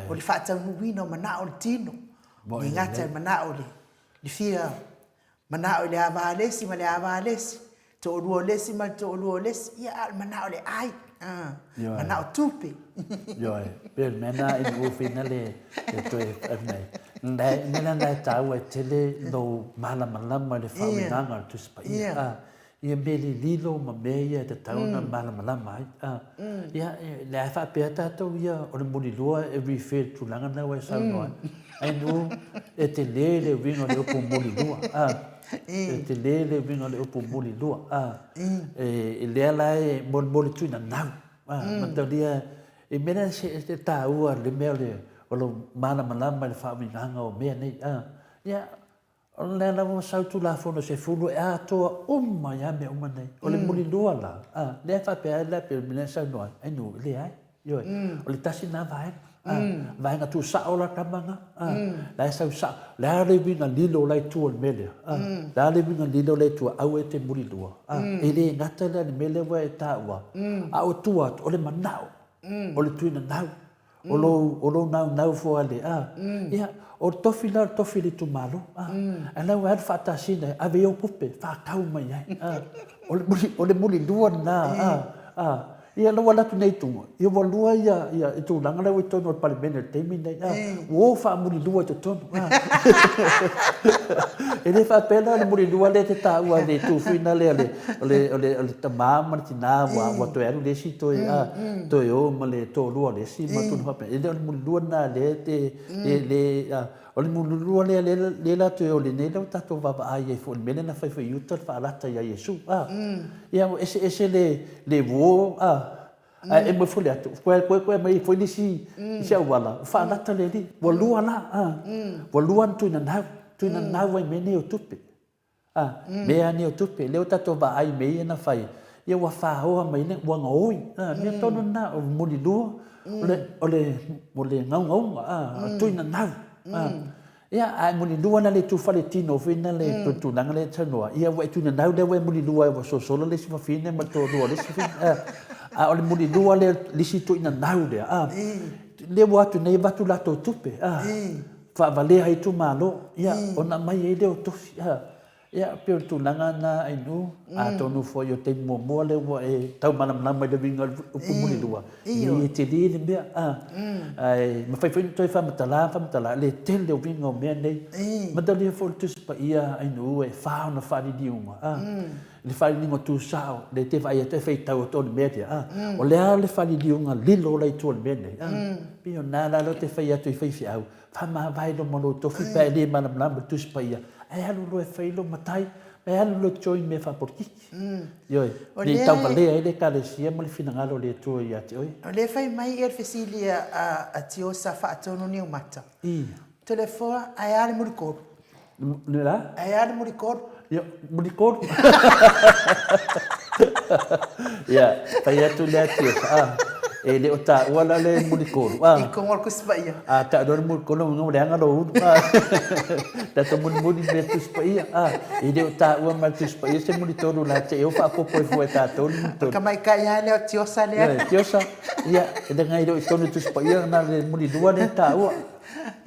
o le faataunuuina o manao o le tino. E le gata i manao o le fia manao i le ava a le isi ma le ava a le isi, toalua o le isi ma le toalua o le isi, ia, a o le manao o le ai, a, manao tupe. Ioe, pei o le mea lena ina ua whina le toe nei. Mea lena e taua e tele lou malamalama i le faauigaga o le Tusi Paia. A, ia mea lililo ma mea ia e tatau ona malamalama ai. A, ia, lea e faapea tatou ia o le mulilua e refer i le tulaga lena ua e saunoa ai. Ai nu, e tele le uiga o le upu mulilua. A, e tele le uiga o le upu mulilua. A, e lea la e molimoli tuinanau. A, mataulia, i mea lea e taua le mea o le, o lou malamalama i le faauigaga o mea nei. A, ia, O lea lava ua sau Tulafono 10 e atoa uma ai lava mea uma nei. O le mulilua la, a, lea e faapea ai la pei o le mea lea e saunoa ai, ai nuu, e leai. Ioe. O le tasi lena vaega. A, vaega tuusao la tama na. A, la e sau sao. O le a le uiga lilo la i tua o le mea lea? A, o le a le uiga lilo la i tua, aua e te mulilua. A, e le gata la i le mea lea ua e taua, a o tua atu, o le manao, o le tuinanau. O lou, o lou naunau fua le, a, ia, o le tofi la o le tofi i le itumalo, a, ae la ua alu faatasina e ave i ou tupe, faatau mai ai, a, o le muli, o le mulilua lena, a, a, ia la ua alu atu nei i tua, ia ua lua ia, ia i tulaga la ua i totonu o le Palemene i le taimi lenei, a, ua o faamulilua i totonu, a. E le faapea la o le mulilua lea e te taua i le itu foi lea o le, o le, o le, o le tama ma le tina ua, ua toe alu le isi toe, a, toe o ma le toalua o le isi ma tulaga faapena. E le o le mulilua lena lea e te, le, le, a, o le mulilua lea lea, lea la toe o lenei lea ua tatou vaavaai ai foi i le mea lea na fai foi i uta le faalata ia Iesu, a. Ia ua eseese le, le uo, a, ae emo ifo le atu, koe, koe, koe mai foi le isi, isi auala, ua faalata le alii. Ua lua la, a, ua lua ni tuinanau, tuinanau ai mea nei o tupe. A, mea nei o tupe, lea ua tatou vaai i mea ia na fai, ia ua faoa mai nei, ua gaoi. A, mea tonu lena, o mulilua, o le, o le, o le gaugauga, a, o le tuinanau. A, ia, ae mulilua la le itu faletino foi na le tulaga lea e saunoa, ia ua e tuinanau lea ua e mulilua ai ua sosolo le isi fafine ma le toalua o le isi fafine. A, a o le mulilua lea, le isi tuinanau lea, a, lea ua atu nei avatu latou tupe, a. Faavalea ai itumalo, ia, ona aumai ai lea o tofi. Ia, pei o le tulaga lena Ainuu, atonu foi o le taimi muamua lea ua e taumalamalama i le uiga o le upu mulilua, e tele le mea, ae mafai foi ona toe faamatala ma faamatala le tele o uiga o mea nei. Manatua foi le Tusi Paia Ainuu e fa ona faaliliuga, le faaliliuga tusao, lea e te vaai atu e faitau atu o le mea lea, o le a le faaliliuga lilo la i tua o le mea nei, pei o lena la lea ou te fai atu i faifeau, faamavae lou ma lou tofi pe a e le malamalama i le Tusi Paia, ae alu loa e fai lou matai, ae alu loa e join mea faapolokiki. Ioe, ne i tauvalea ai le Ekalesia ma le finagalo o le Atua ia te oe. O lea e fai mai le fesili a Tiosa Faatonu Niumata. Toleafoa, ae a le mulikolu? Le la? Ae a le mulikolu? Ia, mulikolu. Ia, fai atu lea Tiosa, a, e le o taua la le mulikolu, a. I kogo o le Tusi Paia. A tau loa le mulikolu, lona uiga ua leaga lou ulu, a. Tatou mulimuli i mea Tusi Paia, a. E le o taua ma le Tusi Paia se mulitolu la te i o faaopoopo ai fua e tatou le mulitolu. O le tamaitai lava lea o Tiosa lea. Ioe, Tiosa, ia, leaga e le o i totonu o le Tusi Paia na o le mulilua lea e taua.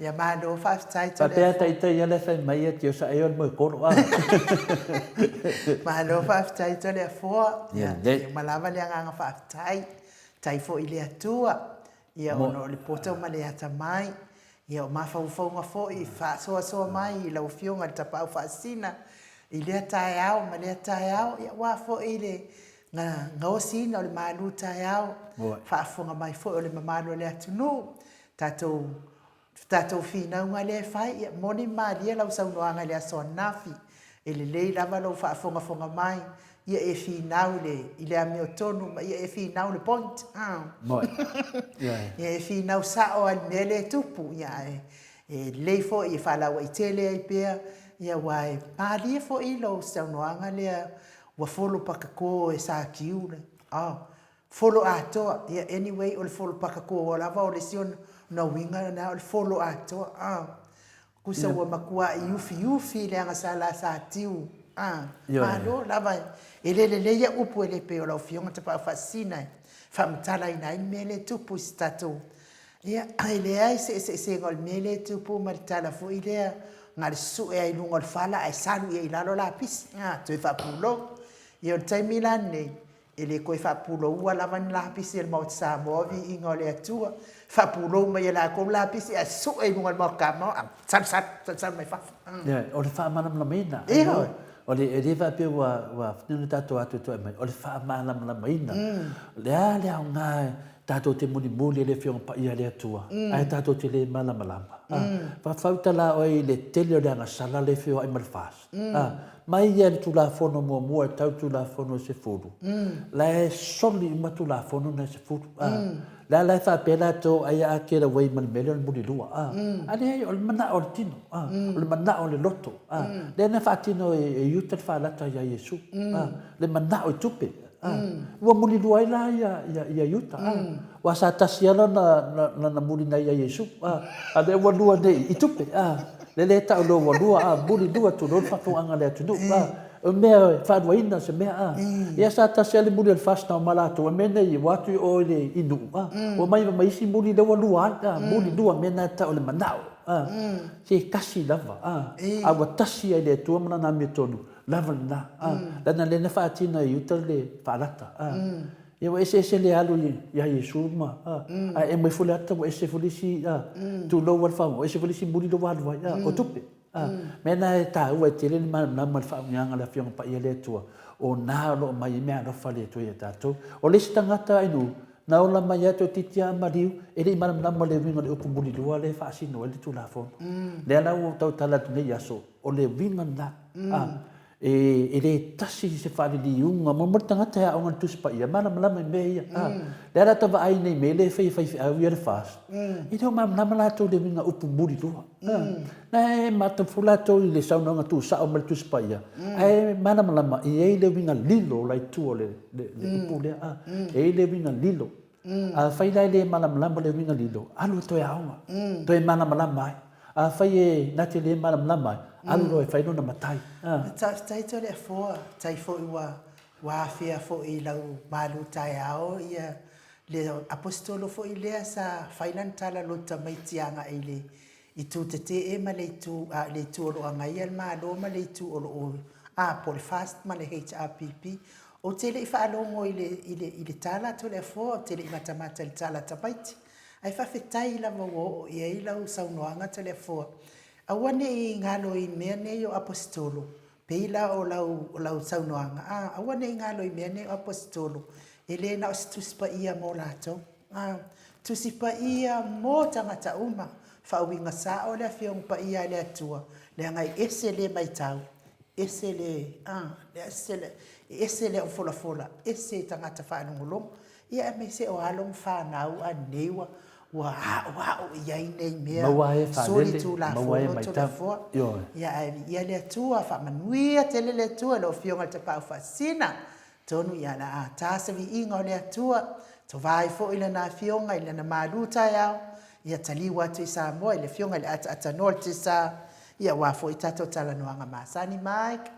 Ia malo faafetai Toleafoa. Faapea taitai ia le fai mai ia Tiosa ai o le moekolo a. Malo faafetai Toleafoa. Ia e uma lava le agaga faafetai. Tai foi i le Atua. Ia ona o le poto ma le atamai. Ia o mafaufauga foi faasoasoa mai i lau Afioga i le Tapaau Faasisina i lea taeao ma lea taeao. Ia aua foi le gaosiina o le malu taeao. Faafofoga mai foi o le mamalu o le atunuu. Tatou tatou finauga lea e fai, ia moni malie lau saunoaga i le aso ananafi, e lelei lava lou faafogafoga mai, ia e finau i le i le amiotonu ma ia e finau le point. Moni. Ia e finau sao lava i le mea lea e tupu, ia ae e lelei foi e faalauaitele ai pea, ia aua e malie foi lou saunoaga lea ua folo pakeko e Sakiu le, oh, Folo atoa, ia anyway o le folo pakakō lava o le isi ona uiga lena o le folo atoa a. Tusa ua matuai ufiufi leaga sa la satiu a. Malo lava e le lelei ia upu e le pei o lau Afioga Tapaau Faasisina e faamatalaina ai le mea lea e tupu i se tatou ia e leai se eseesega o le mea lea e tupu ma le tala foi lea na o le sue lava i luga o le fala ae salu i ai i lalo lapisi a toe faapulou. Ia o le taimi la lenei E le toe faapuloua lava ni lapisi e le Maota Samoa, viiga o le Atua. Faapulou mai e latou lapisi ae sue i luga o le Maota Samoa, a salu salu, salu salu mai fafo. Ioe, o le faamalamalamaina. Ioe. O le, e le faapea ua, ua fninu tatou atoatoa mai, o le faamalamalamaina. O le a le aoga tatou te mulimuli i le Afioga Paia a le Atua, ae tatou te le malamalama. Faafauta la oe i le tele o le agasala lea e feoai ma le FAST. Mai ia i le Tulafono muamua e tau i le Tulafono e 10, la e soli uma Tulafono na e 10, a. Le a la e faapea latou ai a get away ma le mea lea o le mulilua, a. A leai, o le manao o le tino, a, o le manao o le loto, a. Lea na faatino e Iuta le faalata ia Iesu, a, le manao i tupe, a. Ua mulilua ai la ia Iuta, a. Aua sa tasi lava lana mulina ia Iesu, a, a lea ua lua nei i tupe, a. Lea e tau loa ua lua, a, mulilua, tulou le faafofogaaga a le atunuu, a. O le mea e faaluaina se mea, a. Ia sa tasi lava le muli o le FAST na o ma latou, a o le mea lenei ua o atu i o i Nuu, a, ua omai ma isi muli lea ua lua ai, a, mulilua, mea na e tau o le manao, a. Se tasi lava, a, a ua tasi lava i le Atua ma Lana amiotonu, lava lena, a. Leaga lea na faatino e Iuta le faalata, a. Ia ua eseese le alu ia Iesu ma, a, ae aumai foi le ata ua ese foi le isi, a, tulou lava le faauigaga, ua ese foi le isi muli lea ua alu ai, a, o tupe. A, mea na e taua ai tele le malamalama i le faauigaga a le Afioga Paia a le Atua, o na o lo o aumai ai meaalofa a le Atua ia tatou. O le isi tagata ainu, na ola mai lava toeitiiti lava maliu, e le i malamalama i le uiga o le upu mulilua lea e faasino ai le Tulafono. Lea la ua ou tautala atu nei i aso, o le uiga lena. A, E le tasi se faaliliuga mo le tagata e aoga i le Tusi Paia, e malamalama i mea ia. A, lea la ta vaai nei i mea lea e fai e faifeau ia le FAST, e le o malamalama latou i le uiga upu mulilua. A, na e matafu latou i le saunoaga tuusao mai le Tusi Paia, ae malamalama e i ai le uiga lilo o la i tua o le upu lea. A, e i ai le uiga lilo. Afai la e le malamalama le uiga lilo, alu e toe aoga, toe malamalama ai. Afai e na te le malamalama ai, alu loa e fai lona matai. Faafetai Toleafoa, tai foi ua ua afea foi i lau malu taeao ia le Aposetolo foi lea sa fai lana tala lotu tamaiti agai i le itu tetee ma le itu, a, le itu o lo o agaia le Malo ma le itu o lo o, a, po o le FAST ma le HRPP. Ou te le i faalogo i le, i le, i le tala a Toleafoa, ou te le i matamata i le tala a tamaiti. Ae faafetai lava ua oo i ai lau saunoaga Toleafoa. Aua ne i galo i mea nei o Aposetolo, pei la o lau, o lau saunoaga, a, aua ne i galo i mea nei o Aposetolo, e le na o se Tusi Paia mo latou. A, Tusi Paia mo tagata uma, faauiga sao le Afioga Paia a le Atua, leaga e ese le maitau, ese le, a, ese le, ese le aufolafola, ese tagata faalogologo, ia aemaise o alo ma fanau a nei ua, ua aoao i ai nei mea, Maua ai e faalele, maua ai e matau. Solitulafono, Ioe. Ia, ae viia le Atua, faamanuia tele le Atua i lau Afioga i le Tapaau Faasisina, Atonu ia la a ta se viiga o le Atua, tovā ai foi Lana Afioga i Lana malu taeao, ia taliu atu i Samoa i le Afioga i le Ataatanoa o le Tesa, ia aua foi tatou talanoaga masani. Mike.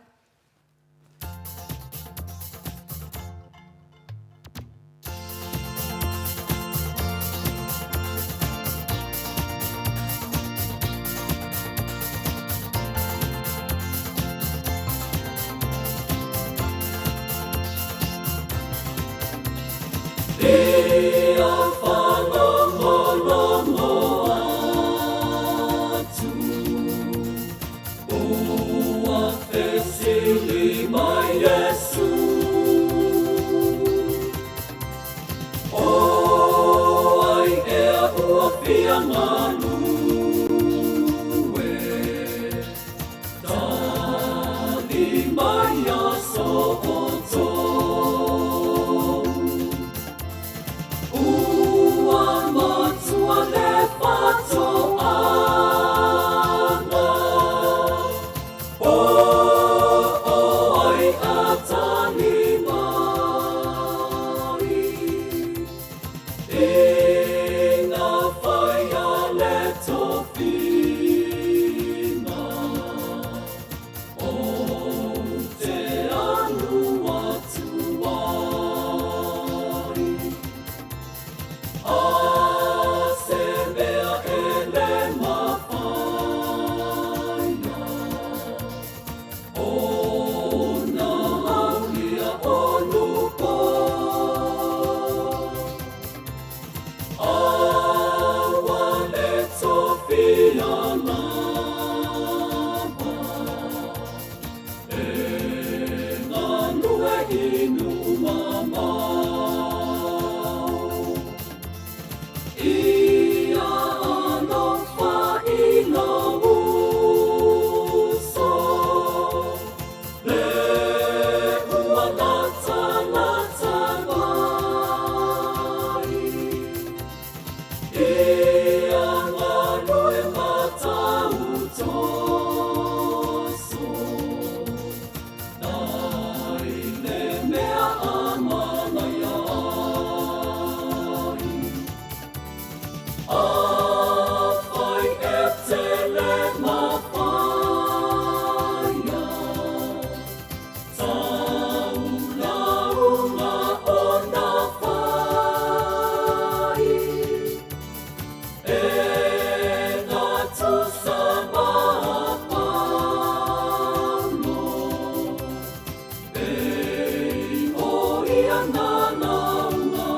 na lauga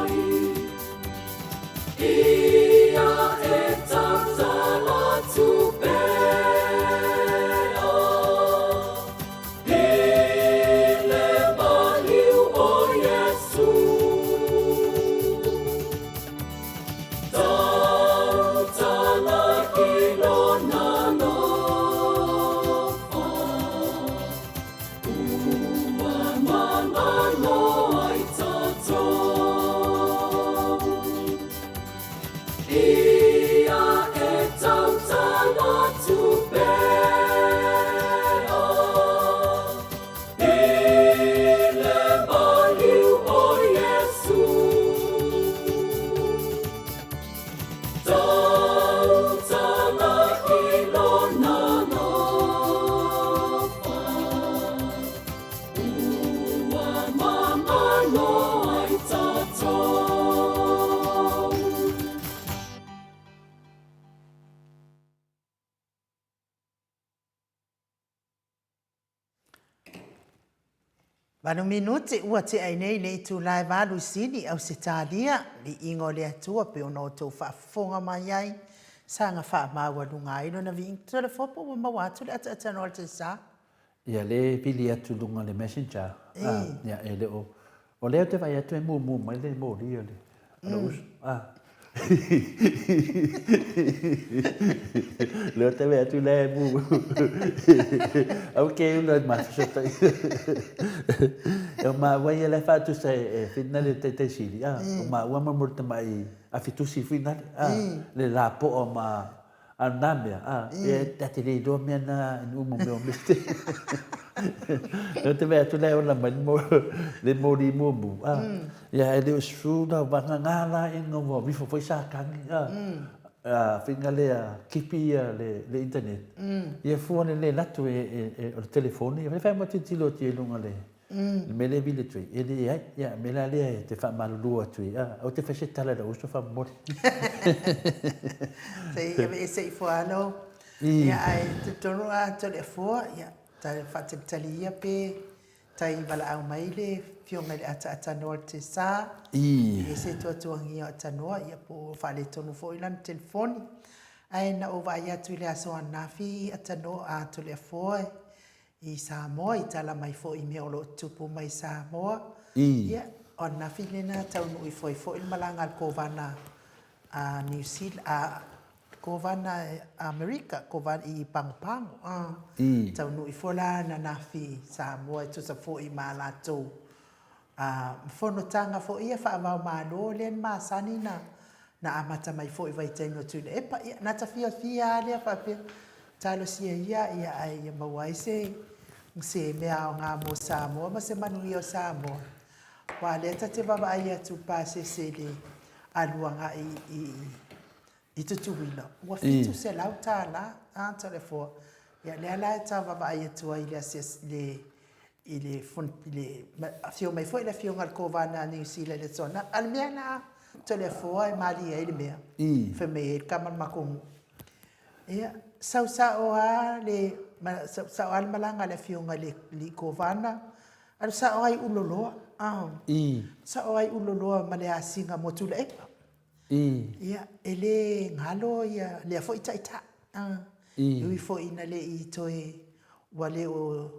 ai. Ia e tautala atu pea i le maliu o Iesu. Tautala ki lona alofa, ua mangalo ai tatou. Ia e tautala atu pea i le maliu o Iesu. Tautala ki lona alofa, ua mangalo ai tatou. Valu minute ua tea ai nei le itula e valu i Sini, Ausetalia, Viiga o le Atua pei ona outou faafofoga mai ai, saga faamaualuga ai lona viiga. Tusa po ua maua atu le ataatanoa o le taisa. Ia le vili atu i luga o le messenger, a, ia e le o, o lea ou te vaai atu e mumu mai le moli o le, o lou uso, a. Lea ou te vaai atu la e mumu. Aua ke ula i mafesotai. E o maua ia la e faatusa e whina le taitai sili, a, o maua ma mo le tamai afitusi whina le, a, le lapoa ma A o lena mea, a, e ta te le iloa mea na i uma mea o mea. Lea ou te vaai atu la e ola mai le moli mumu, a, ia e le o se la vagana la ina ua vifo foi sa tagi, a, a faiga lea kipi ia le internet, ia fua le le alu atu e o le telefoni, ia fai ma tilotilo atu i luga le, Le mea lea e vili atu ai, e leai. Ia, o le mea la lea e te faamalulu atu ai, a, aua te fai se tala i lou uso faamolemole. Se i aveese ifo lava lou. Ia, ae talitonu a Toleafoa, ia, ta faatalitali ia pe tai valaau mai le Afioga i le Ataatanoa o le Tesa, i se tuatuagia o Atanoa, ia po o faaletonu foi lana telefoni. Ae na ou vaai atu i le aso ananafi Atanoa, a Toleafoa, i Samoa, i tala mai foi i mea o lo o tutupu mai i Samoa. Ia, o ananafi lena taunuu ifo ai foi le malaga a le Kovana a Niu Sila, a Kovana a Amerika, Kovana i Pagopago. Taunuu ifo la ananafi i Samoa e tusa foi ma a latou A fonotaga foi ia faavaomalo lea na masani na na amata mai foi i vaitaimi o Tuilaepa, ia na ta fiafia lava lea faapea, talosia ia ia ae ia maua ai se se mea aoga mo Samoa ma se manuia o Samoa. Aua lea ta te vaavaai atu i le pasese i le alu agai i i Tutuila, ua $700 a Toleafoa. Ia lea la e tau vaavaai atu ai i le asiasi le i le i le afio mai foi le afioga i le Kovana a Niu Sila i le Aso Ananafi. A o le mea la Toleafoa e malie ai le mea, fai mai ai le tama o le matou nuu. Ia, sau sao lava le sau sao lava le malaga a le afioga i le Kovana, alu sao lava i Uloloa, sao lava i Uloloa ma le asiga mo Tuilaepa. Ia, e le galo ia lea foi taitai. E ui foi ina le i toe, ua le o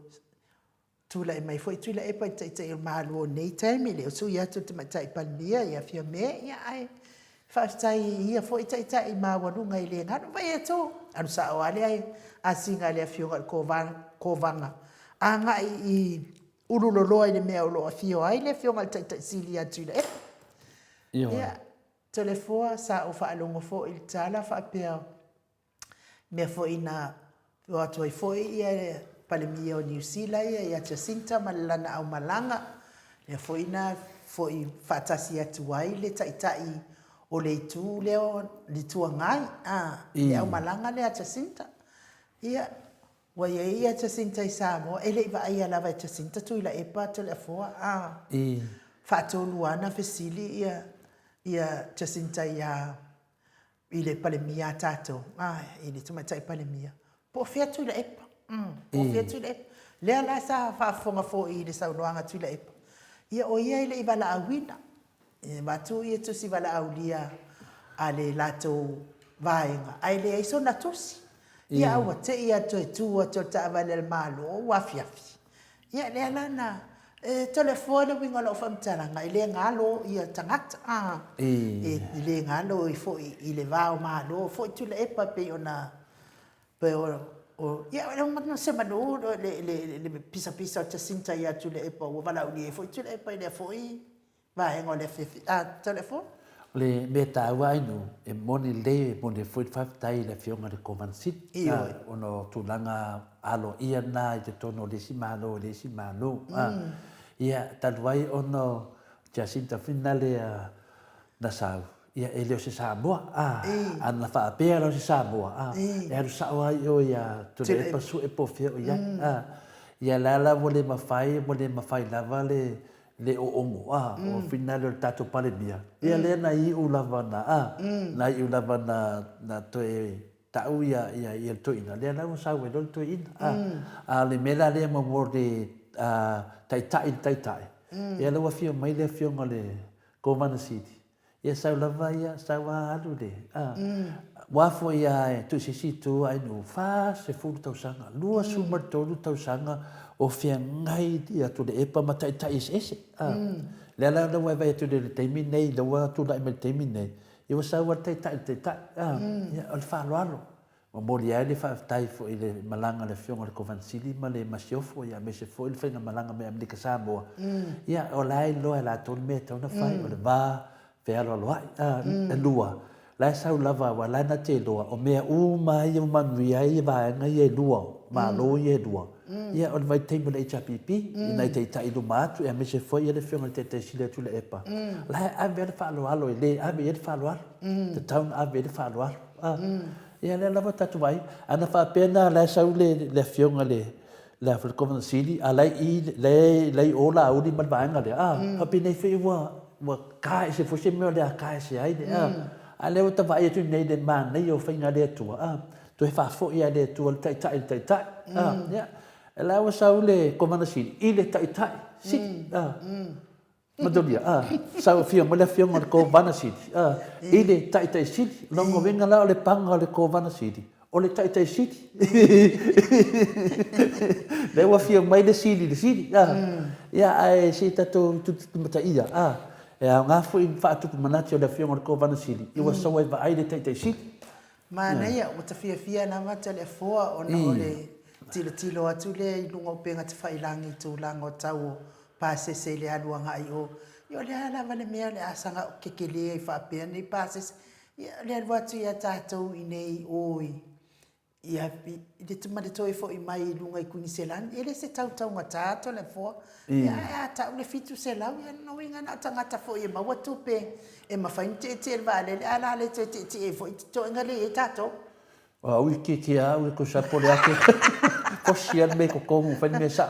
tulai mai foi Tuilaepa i le Taitai o le Malo i lenei taimi, le o sui atu le Tamaitai Palemia ia Fiame, ia ae faafetai i ia foi taitai maualuga e le galo. Vaai atu, alu sao lava le asiga a le Afioga i le Kovana agai i Ululoloa i le mea o lo o afio ai le Afioga i le Taitai Sili ia Tuilaepa. Ia, Toleafoa, sa ou faalogo foi i le tala faapea, mea foi na o atu ai foi ia Palemia o Niu Sila ia ia Jacinta ma le lana aumalaga, lea foi na foi faatasi atu ai le Taitai o le Itu lea o le Itu Agai, a, le aumalaga lea a Jacinta. Ia, ua i ai ia Jacinta i Samoa, e le i vaaia lava e Jacinta Tuilaepa Toleafoa, a, faatolu lava na fesili ia ia Jacinta iā i le Palemia a tatou, ā, i le Tamaitai Palemia, po o fea Tuilaepa, po o fea Tuilaepa. Lea la sa faafofoga foi i le saunoaga a Tuilaepa, ia o ia e le i valaauina. E avatu ia tusi valaaulia a le latou vaega ae leai sona tusi. Ia a ua te i lava i le toe tu atu o le taavale a le Malo ua afiafi. Ia lea la na e Toleafoa le uiga o lau faamatalaga, e le galo ia tagata, a, e le galo ai foi i le va o Malo foi Tuilaepa e pei ona pei o, ia o semanu le pisapisa o Jacinta ia Tuilaepa ua valaaulia ai foi Tuilaepa i lea foi vaega o le afiafi. A, Toleafoa? O le mea taua Ainuu, e moni lelei, e moni ai foi le faafetai i le Afioga i le Kovana Sili, Ioe. ona o tulaga aloaia na i totonu o le isi Malo i le isi Malo. Ia, talu ai ona o Jacinta Finale na sau, ia e le o se Samoa, a, a na faapea la o se Samoa, a, e alu sao lava i o ia Tuilaepa sue po o fea o i ai, a. Ia la la ua le mafai, ua le mafai lava le le oomo, a, o finale o le tatou Palemia, ia lea na iu lava na, a, na iu lava na, na toe tau ia, ia, ia le toeaina, lea la ua sau ai loa le toeaina, a. A o le mea la lea mo le taitai i le taitai, ia lea ua afio mai le afioga i le Kovana Sili, Ia sau lava ia, sau a alu le, a. Ua foi a e tuu i se isi itu Ainuu, 40 tausaga, 23 tausaga o feagai ia Tuilaepa ma taitai eseese, a. Lea la ua e vaai atu i le taimi lenei, lea ua tulai mai i le taimi lenei, ia ua sau lava le taitai i le taitai, a. Ia, o le faaaloalo. Momoli ai le faafetai foi i le malaga a le Afioga i le Kovana Sili ma le Masiofo, aemaise foi le faigamalaga mai Amerika Samoa. Ia, o la e iloa e latou le mea e tatau ona fai, o le va fealoaloai. E lua, la e sau lava aua o la e na te iloa, o mea uma lava ia ua manuia ai vaega ia e lua, Malo ia e lua, ia o le vaitaimi o le HRPP, i nai taitai i luma atu, aemaise foi le Afioga i le Taitai Sili ia Tuilaepa, la e ave lava le faaaloalo, e le ave i ai le faaaloalo, e tatau ona ave i ai le faaaloalo. Ia lea lava tatou vaai, ana faapea na la e sau le le afioga le le a foi le Kovana Sili a la e i la e la e i o Laauli ma le vaega lea, a faapenei foi ua ua ka ese foi se mea o le a ka ese ai le a. A lea ua ta vaai atu nei i le manaia o faiga a le Atua, a toe faafoi lava e le Atua le Taitai i le Taitai, a ia la ua sau le Kovana Sili i le Taitai Sili, a. Matolia, a, sau afio mai le afioga o le Kovana Sili, a, i le Taitai Sili. O lona uiga la o le paga o le Kovana Sili, o le Taitai Sili. Lea ua afio mai le Sili i le Sili, a. Ia, ae se i tatou tutimataia, a, e aoga foi le faatupu manatu o le afioga o le Kovana Sili, ia ua sau ai vaai le Taitai Sili. Manaia, ua ta fiafia lava Toleafoa ona o le tilotilo atu lea i luga o upega tafailagi i tulaga o tau o pasese i le alu agai i o. Ia o le a lava le mea o le a saga kekeē ai faapea nei pasese. Ia o le alu atu ia tatou i inei i o i ia i ma le toe foi mai i luga i Kuniselani, e le se tau taugata Toleafoa. Ia ae a tau le 700, ia lona uiga na o tagata foi e maua tupe e mafai ona tietie i le vaalele, ae o le a le toe tietie ai foi toega lea e i ai tatou. O au i tietie a au e tusa po o le ake kosi a le mea i totonu fai le mea sao.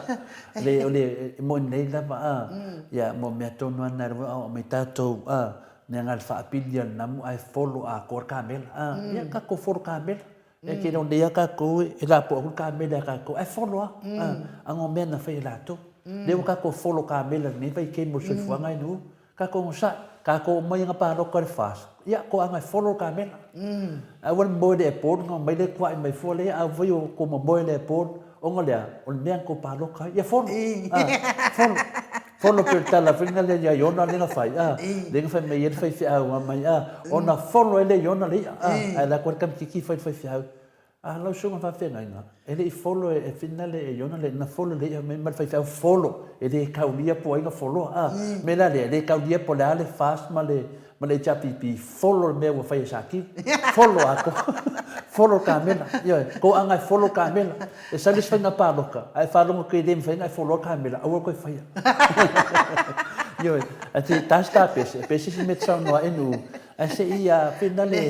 Le o le e moni nei lava a ia mo mea tonu a na e aumai tatou a mea na le faapili a le namu ae folo atoa le kamela a ia tatou folo kamela. E te iloa nei lava tatou e lapoa atu le kamela ia tatou, ae folo lava. A o mea na fai e latou. Lea ua tatou folo kamela i lenei vaitaimi o le soifuaga e nuu. Tatou onosai, tatou omai aga palota i le FAST, ia toaga e folo le kamela. Aua le momoe i le airport ona omai lea tuai mai fua lea, a fai o tou momoe i le airport, ona o le a? O le mea na tou palota ai, ia folo, folo. Folo pei o le tala foi lea ia Iona lea na fai, a, lea na fai mai ai le faifeau a mai, a, ona folo ai lea e Iona le i'a, a, ae alu atu lava le tamaitiiti fai i le faifeau, a, lau susuga i le faafeagaiga, e le i folo e finale e Iona le, na folo e le i'a mai ma le faifeau, folo, e le taulia po o ai na foloa, a, o le mea la lea, e le taulia po o le a le FAST ma le, ma le HRPP, folo le mea ua fai e Sakiu, folo atoa, folo le kamela, ioe, toaga e folo le kamela, e sau le isi faiga palota, ae faalogo atu e le mafai ona e foloa le kamela, aua le toe faia. Ioe, ae te ta se ta pese, e pese se mea e te saunoa ai e nuu, ae se i a pena le,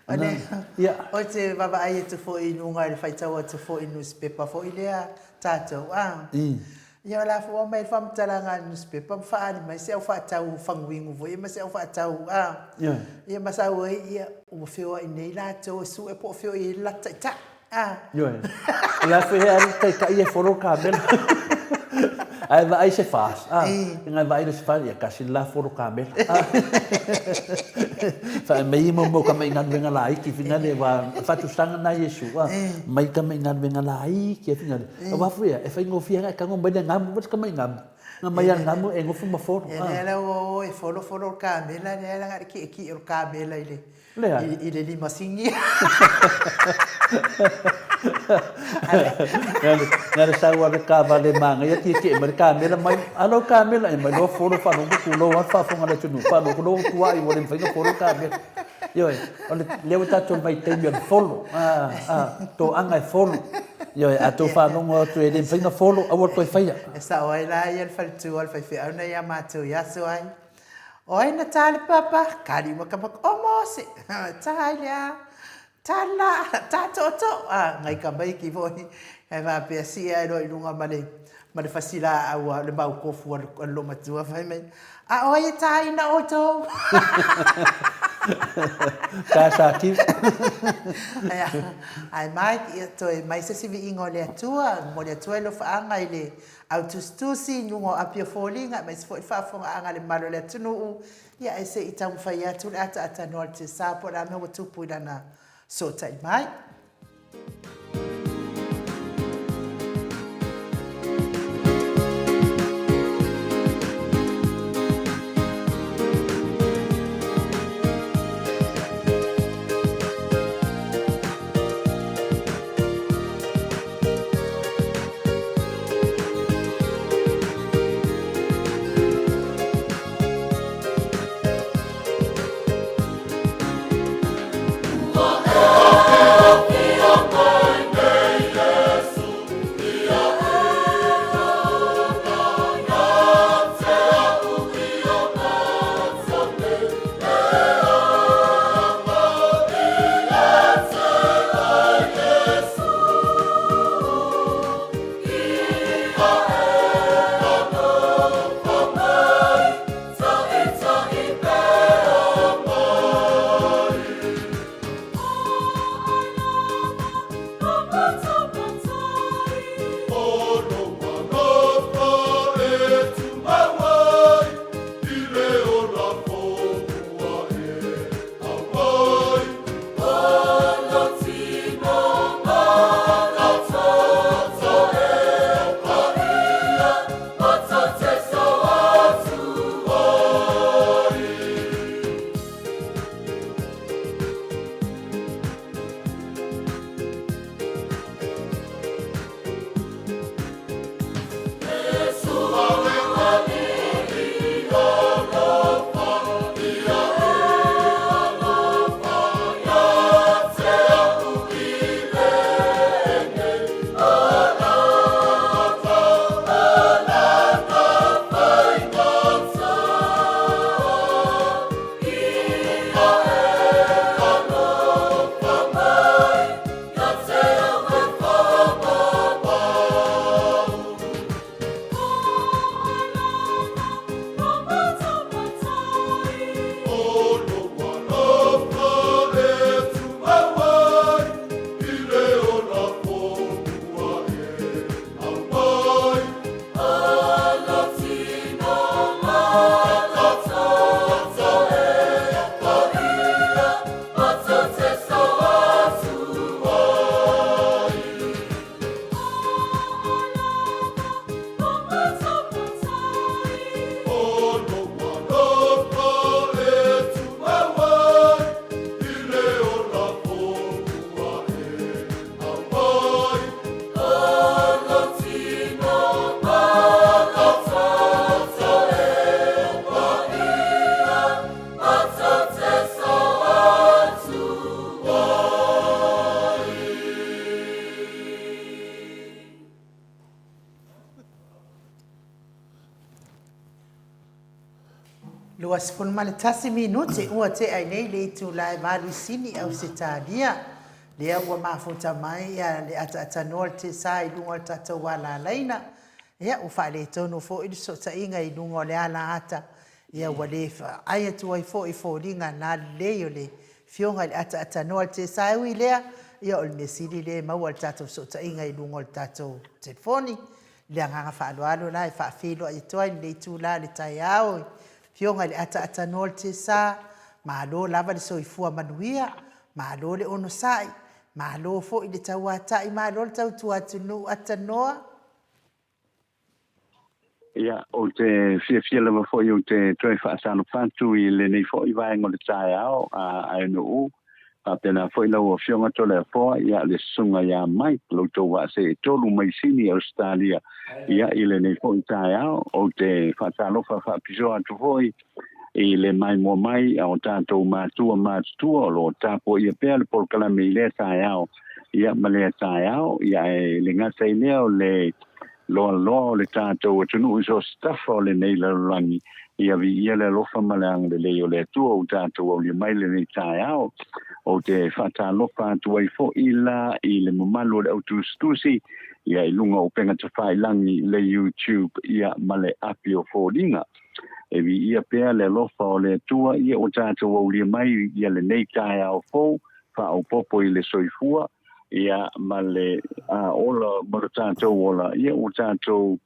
na, ia. Ou te vaavaai atu foi i luga i le faitau atu foi i le nusipepa foi lea tatou, a. Ia o la foi ua aumai le faamatalaga a le nusipepa ma faaali mai se au faatau faguinu foi ia ma se au faatau a. Ia ma sau ai ia ua feoai nei latou e sue po o fea o i ai le latou taitai. Ioe. O le a foi he alu taitai e follow kamela. Ae vaai se fast. Ah, ngai vaai le se fast, ia kasi la follow kamela. Fa mai mo mo ka mai galuega laiti fina le wa fatusaga na Iesu. Ah, mai ka mai galuega laiti fina le. Wa foi e faigofie ngai tango mai le ngamu, ka mai ngamu. Nga mai a ngamu e gofu ma follow. Ia lea la ua o e follow follow le kamela lea la ngai le kiekie o le kamela i le i le limasini. Nga le sau a le kavale manaia tietie mai le kamela mai, a lau kamela e mai loa follow faalogo tulou lava le faafofoga a le atunuu, faalogo loa ua tuai ua le mafai ona follow le kamela. Ioe, o le, lea ua tatou i le vaitaimi o le follow, a, a, toaga e follow. Ioe, a outou faalogo atu e le mafai ona follow, aua le toe faia. E sao ai la ia le faletua o le faifeau na ia matou i aso ai. O ai na tā le papa? Kali uma ka maka, o Mose! Tā ai le a? Tā le la, tā tootoo! A, ngai ka maiki foi, kai faapea sie ae loa i luga ma le, ma le fasi laau a le mau kofu a le loomatua fai mai, a o ai e tāina outou? Tā sa tiu. Ae Mike, ia toe mai se isi viiga o le Atua, mo le Atua e lofaaga i le Au tusitusi i luga o api o foliga aemaise foi le faafofogaaga a le mamalu o le atunuu, ia ae se i taumafai atu le ataatanoa o le tiasa po o le a mea ua tupu i lana sootai mai. 21 minute ua tea ai nei le itula e valu i Ausetalia. Lea ua mafuta mai le ataatanoa o le tiasa i luga o le tatou alalaina. Ia, ua faaletonu foi le fesootaiga i luga o le ala ata. Ia, ua le vaai atu ai foi i foliga lalelei o le Afioga i le ataatanoa o le tiasa. E ui i lea, ia o le mea sili lea e maua i le tatou fesootaiga i luga o le tatou telefoni. I le agaga faaaloalo la e faafeiloai atu ai i lenei itula o le taeao i Afioga i le Ataatanoa o le Tiasa, malo lava le soifua manuia, malo le onosai, malo foi le tauatai, malo le tautua atunuu Atanoa. Ia, ou te fiafia lava foi ou te toe faatalofa atu i lenei foi vaega o le taeao a Aenuu, faapena foi lau Afioga Toleafoa, ia, le Susuga ia Mike, lo outou vaa seetolu mai Sini, Ausetalia, ia, i lenei foi taeao. Ou te faatalofa faapisoa atu foi i le maimoa mai a o tatou matua matutua o lo o tapuaia pea le polokalame i lea taeao, ia, ma lea taeao, ia, e le gata i lea o le loaloa o le tatou atunuu i so o se tafa o lenei lalolagi, ia viia le alofa ma le agalelei o le Atua ua tatou aulia mai lenei taeao. Ou te faatalofa atu ai foi la i le mamalu o le au tusitusi, ia i luga o upega tafailagi, le YouTube, ia ma le api o foliga. E viia pea le alofa o le Atua, ia ua tatou aulia mai ia lenei taeao fou, faaopoopo i le soifua, ia ma le ola ma lo tatou ola, ia ua tatou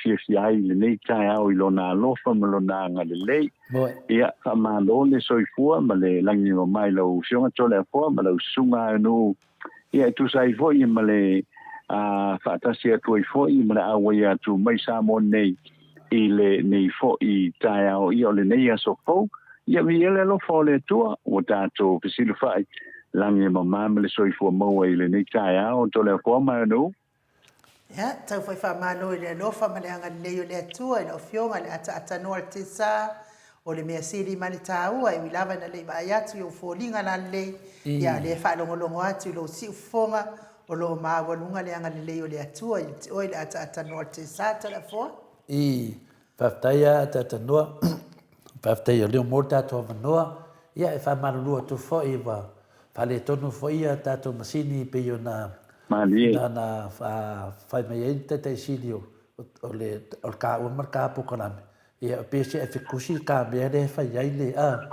fiafia ai i lenei taeao i lona alofa ma lona agalelei. Ia faamalo le soifua ma le lagi e mama i lau Afioga Toleafoa ma lau Susuga Aenuu, ia e tusa ai foi ma le faatasi atu ai foi ma le auai atu mai Samoa nei i lenei foi taeao, ia o lenei aso fou. Ia viia le alofa o le Atua ua tatou fesilafai lagi e mama ma le soifua maua i lenei taeao Toleafoa ma Aenuu. Ia, tau foi faamalo i le alofa ma le agalelei o le Atua i lau Afioga i le ataatanoa o le Tesa, o le mea sili ma le taua, e ui lava ina le i vaai atu i ou foliga lalelei, ia, o lea e faalogologo atu i lou siufofoga, o lo o maualuga le agalelei o le Atua ia te oe i le ataatanoa o le Tesa, Toleafoa. I, faafetai a Ataatanoa, faafetai o lea ua maua le tatou avanoa, ia e faamalulu atu foi ua faaletonu foi ia tatou masini e pei ona na fai mai ai le Taitai Sili o le kaua ma le ka polokalame, ia pei se fetusi ka mea lea e fai ai le a.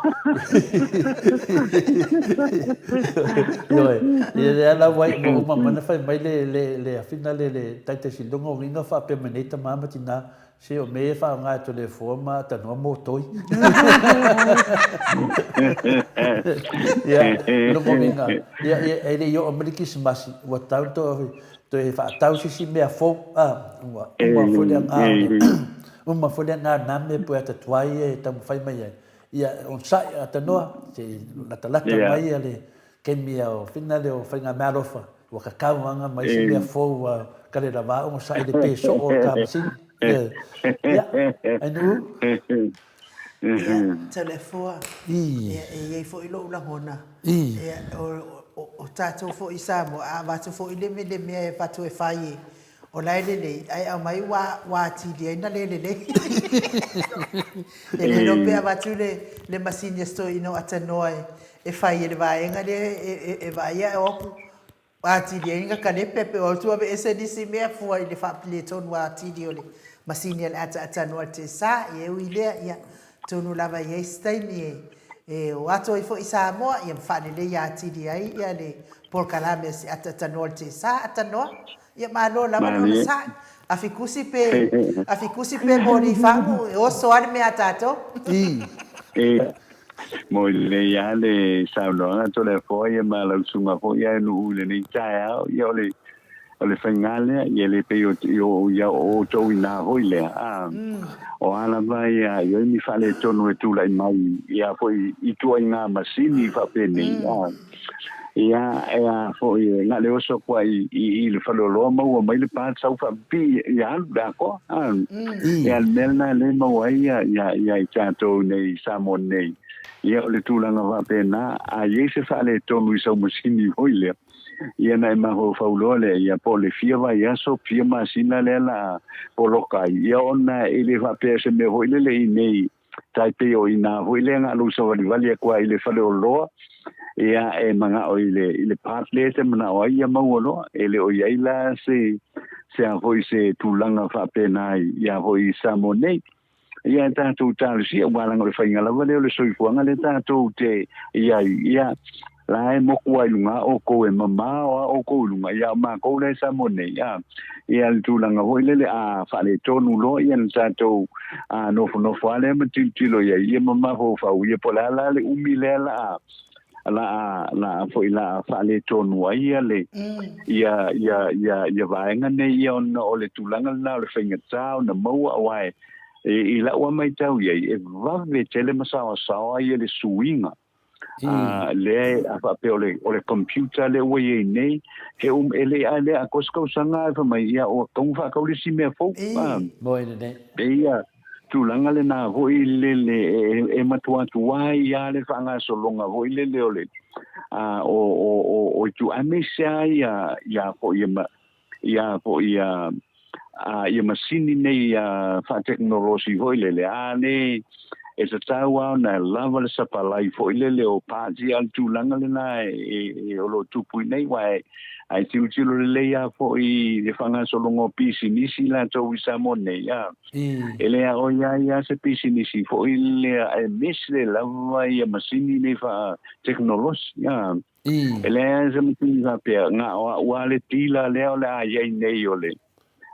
Ioe, ia lea la ua uma mai ona fai mai le afina le Taitai Sili, lona uiga faapea mai nei tama ma tina, Se o mea ia e faaaoga e Toleafoa ma Tanoa motoi. Ia, lona uiga, ia, ia, e le i oo mai le Kerisimasi, ua tatau ona toe faatau se isi mea fou, a, ua uma foi le agaga, uma foi le agaga o lena mea pei ata tuai ia e taumafai mai ai. Ia, onosai a Tanoa, se i latalata mai le Taimi o whina lea o faigameaalofa, ua kakau anga ma isi mea fou ua kare lava o sa i le pe soo o ka masini. Ia, ai nuu. Ia, Toleafoa, ia, e i ai foi lou lagona, ia, o tatou foi i Samoa, a avatu foi le mea e avatu e fai e, O la e lelei, ae aumai ua ua atili ai na le lelei. E le iloa pe avatu le le masini a si toeaina o Atanoa e e fai e le vaega lea e e e vaai ae o atu ua atili ai na kalepe pe o atu aveese nisi mea fua i le faapiletonu atili o le masini a le ataatanoa i le tesa. Ia e ui i lea, ia atonu lava e i ai se taimi e e o atu ai foi i Samoa ia ma faaleleia atili ai ia le polokalame a si ataatanoa i le tesa Atanoa. Ia malo lava le onosai. Afikusi pe afikusi pe moli fagu e oso a le mea a tatou. E moi lelei lava le saunoaga Toleafoa ia ma lau susuga foi ia Nuu i lenei taeao. Ia o le o le faiga lea, ia le pei o o ia o outou inā foi lea, a o a lava ia i ai ni faaletonu e tulai mai ia foi i ituaiga masini faapenei, a. Ia, e a foi, e na le oso atu ai i le faleoloa maua mai le pa sau faapipii ia alu le atoa. Ia, le mea lena lea e maua ai ia, ia, ia i tatou nei i Samoa nei. Ia, o le tulaga faapena, a i ai se faaletonu i sau masini foi lea, ia ona e mafaufau loa lea, ia po o le fia vaiaso, fia masina lea la poloka ai, ia ona e le faapea se mea foi lele i nei tai pei o inā foi lea na lou savalivali atu ai i le faleoloa, ia e manao i le i le part lea e te manao ai ia maua loa, e le o i ai la se se a foi se tulaga faapena ia foi i Samoa nei. Ia e tatou talosia, ua leaga o le faiga lava lea o le soifuaga lea tatou te i ai, ia. La e moku lava i luga oukou e mamao lava oukou i luga, ia a o makou la e Samoa nei, a. Ia le tulaga foi lele a faaletonu loa ia na tatou a nofonofo lava lea ma tilotilo i ai ia ma mafaufau ia po o le a la le umi lea la a la a la a foi la a faaletonu ai ia le ia ia ia ia vaega nei ia ona o le tulaga lena o le faigata ona maua aua e i lau lava matau i ai e vave tele ma saoasaoa ia le suiga A lea a faapea o le, o le computer lea ua i ai nei, he um, e le, a le atoa se tausaga ae fai mai, ia ua tatau ona faatau le isi mea fou. A, Moe lenei. e ia tulaga lena foi lele e, e matua tuai lava le faagasologa foi lele o le, a, o, o, o, o itu, aemaise lava ia, ia foi ia, ma, ia foi ia, a, ia masini nei a, faatekonolosi foi lele, a le, e tatau lava ona lava le sapalai foi lele o parts ia, o le tulaga lena e, e, e o lo o tupu i nei, aua e, ae tilotilo lelei lava foi i le faagasologa o pisinisi latou i Samoa nei, a, e le aoai ai lava se pisinisi foi lele aemaise lava ia masini nei faatekonolosi, a. E leai se masini faapea, na o a'u lava le dealer lea o le a i ai nei o le,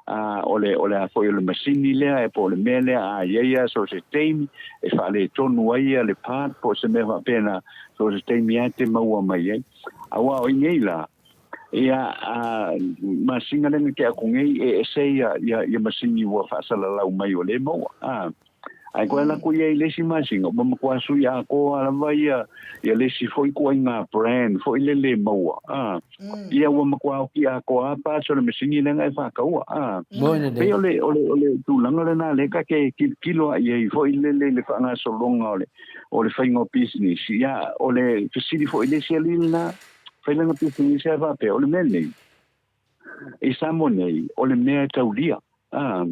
a, o le, o le a foi o le masini lea e po o le mea lea a i ai lava so o se taimi e faaletonu ai ia le part po o se mea faapena, so o se taimi lava e te maua mai ai. Aua o i nei la, ia, a, masina lea na tea atu nei e ese ia, ia, ia masini ua faasalalau mai o lea e maua, a. Ae koe ala atu ia i le isi masina, ua matua sui atoa lava ia, ia le isi foi ituaiga brand foi lele e maua, a. Ia ua matua oti atoa lava parts o le masini lea na e faataua, a. Pei o le, o le, o le tulaga lena lea ta te tilotilo lava i ai foi lele i le faagasologa o le, o le faiga o pisinisi. Ia, o le fesili foi i le isi alii lena, fai lana pisinisi ae faapea, o le mea lenei, I Samoa nei, o le mea e taulia, ā,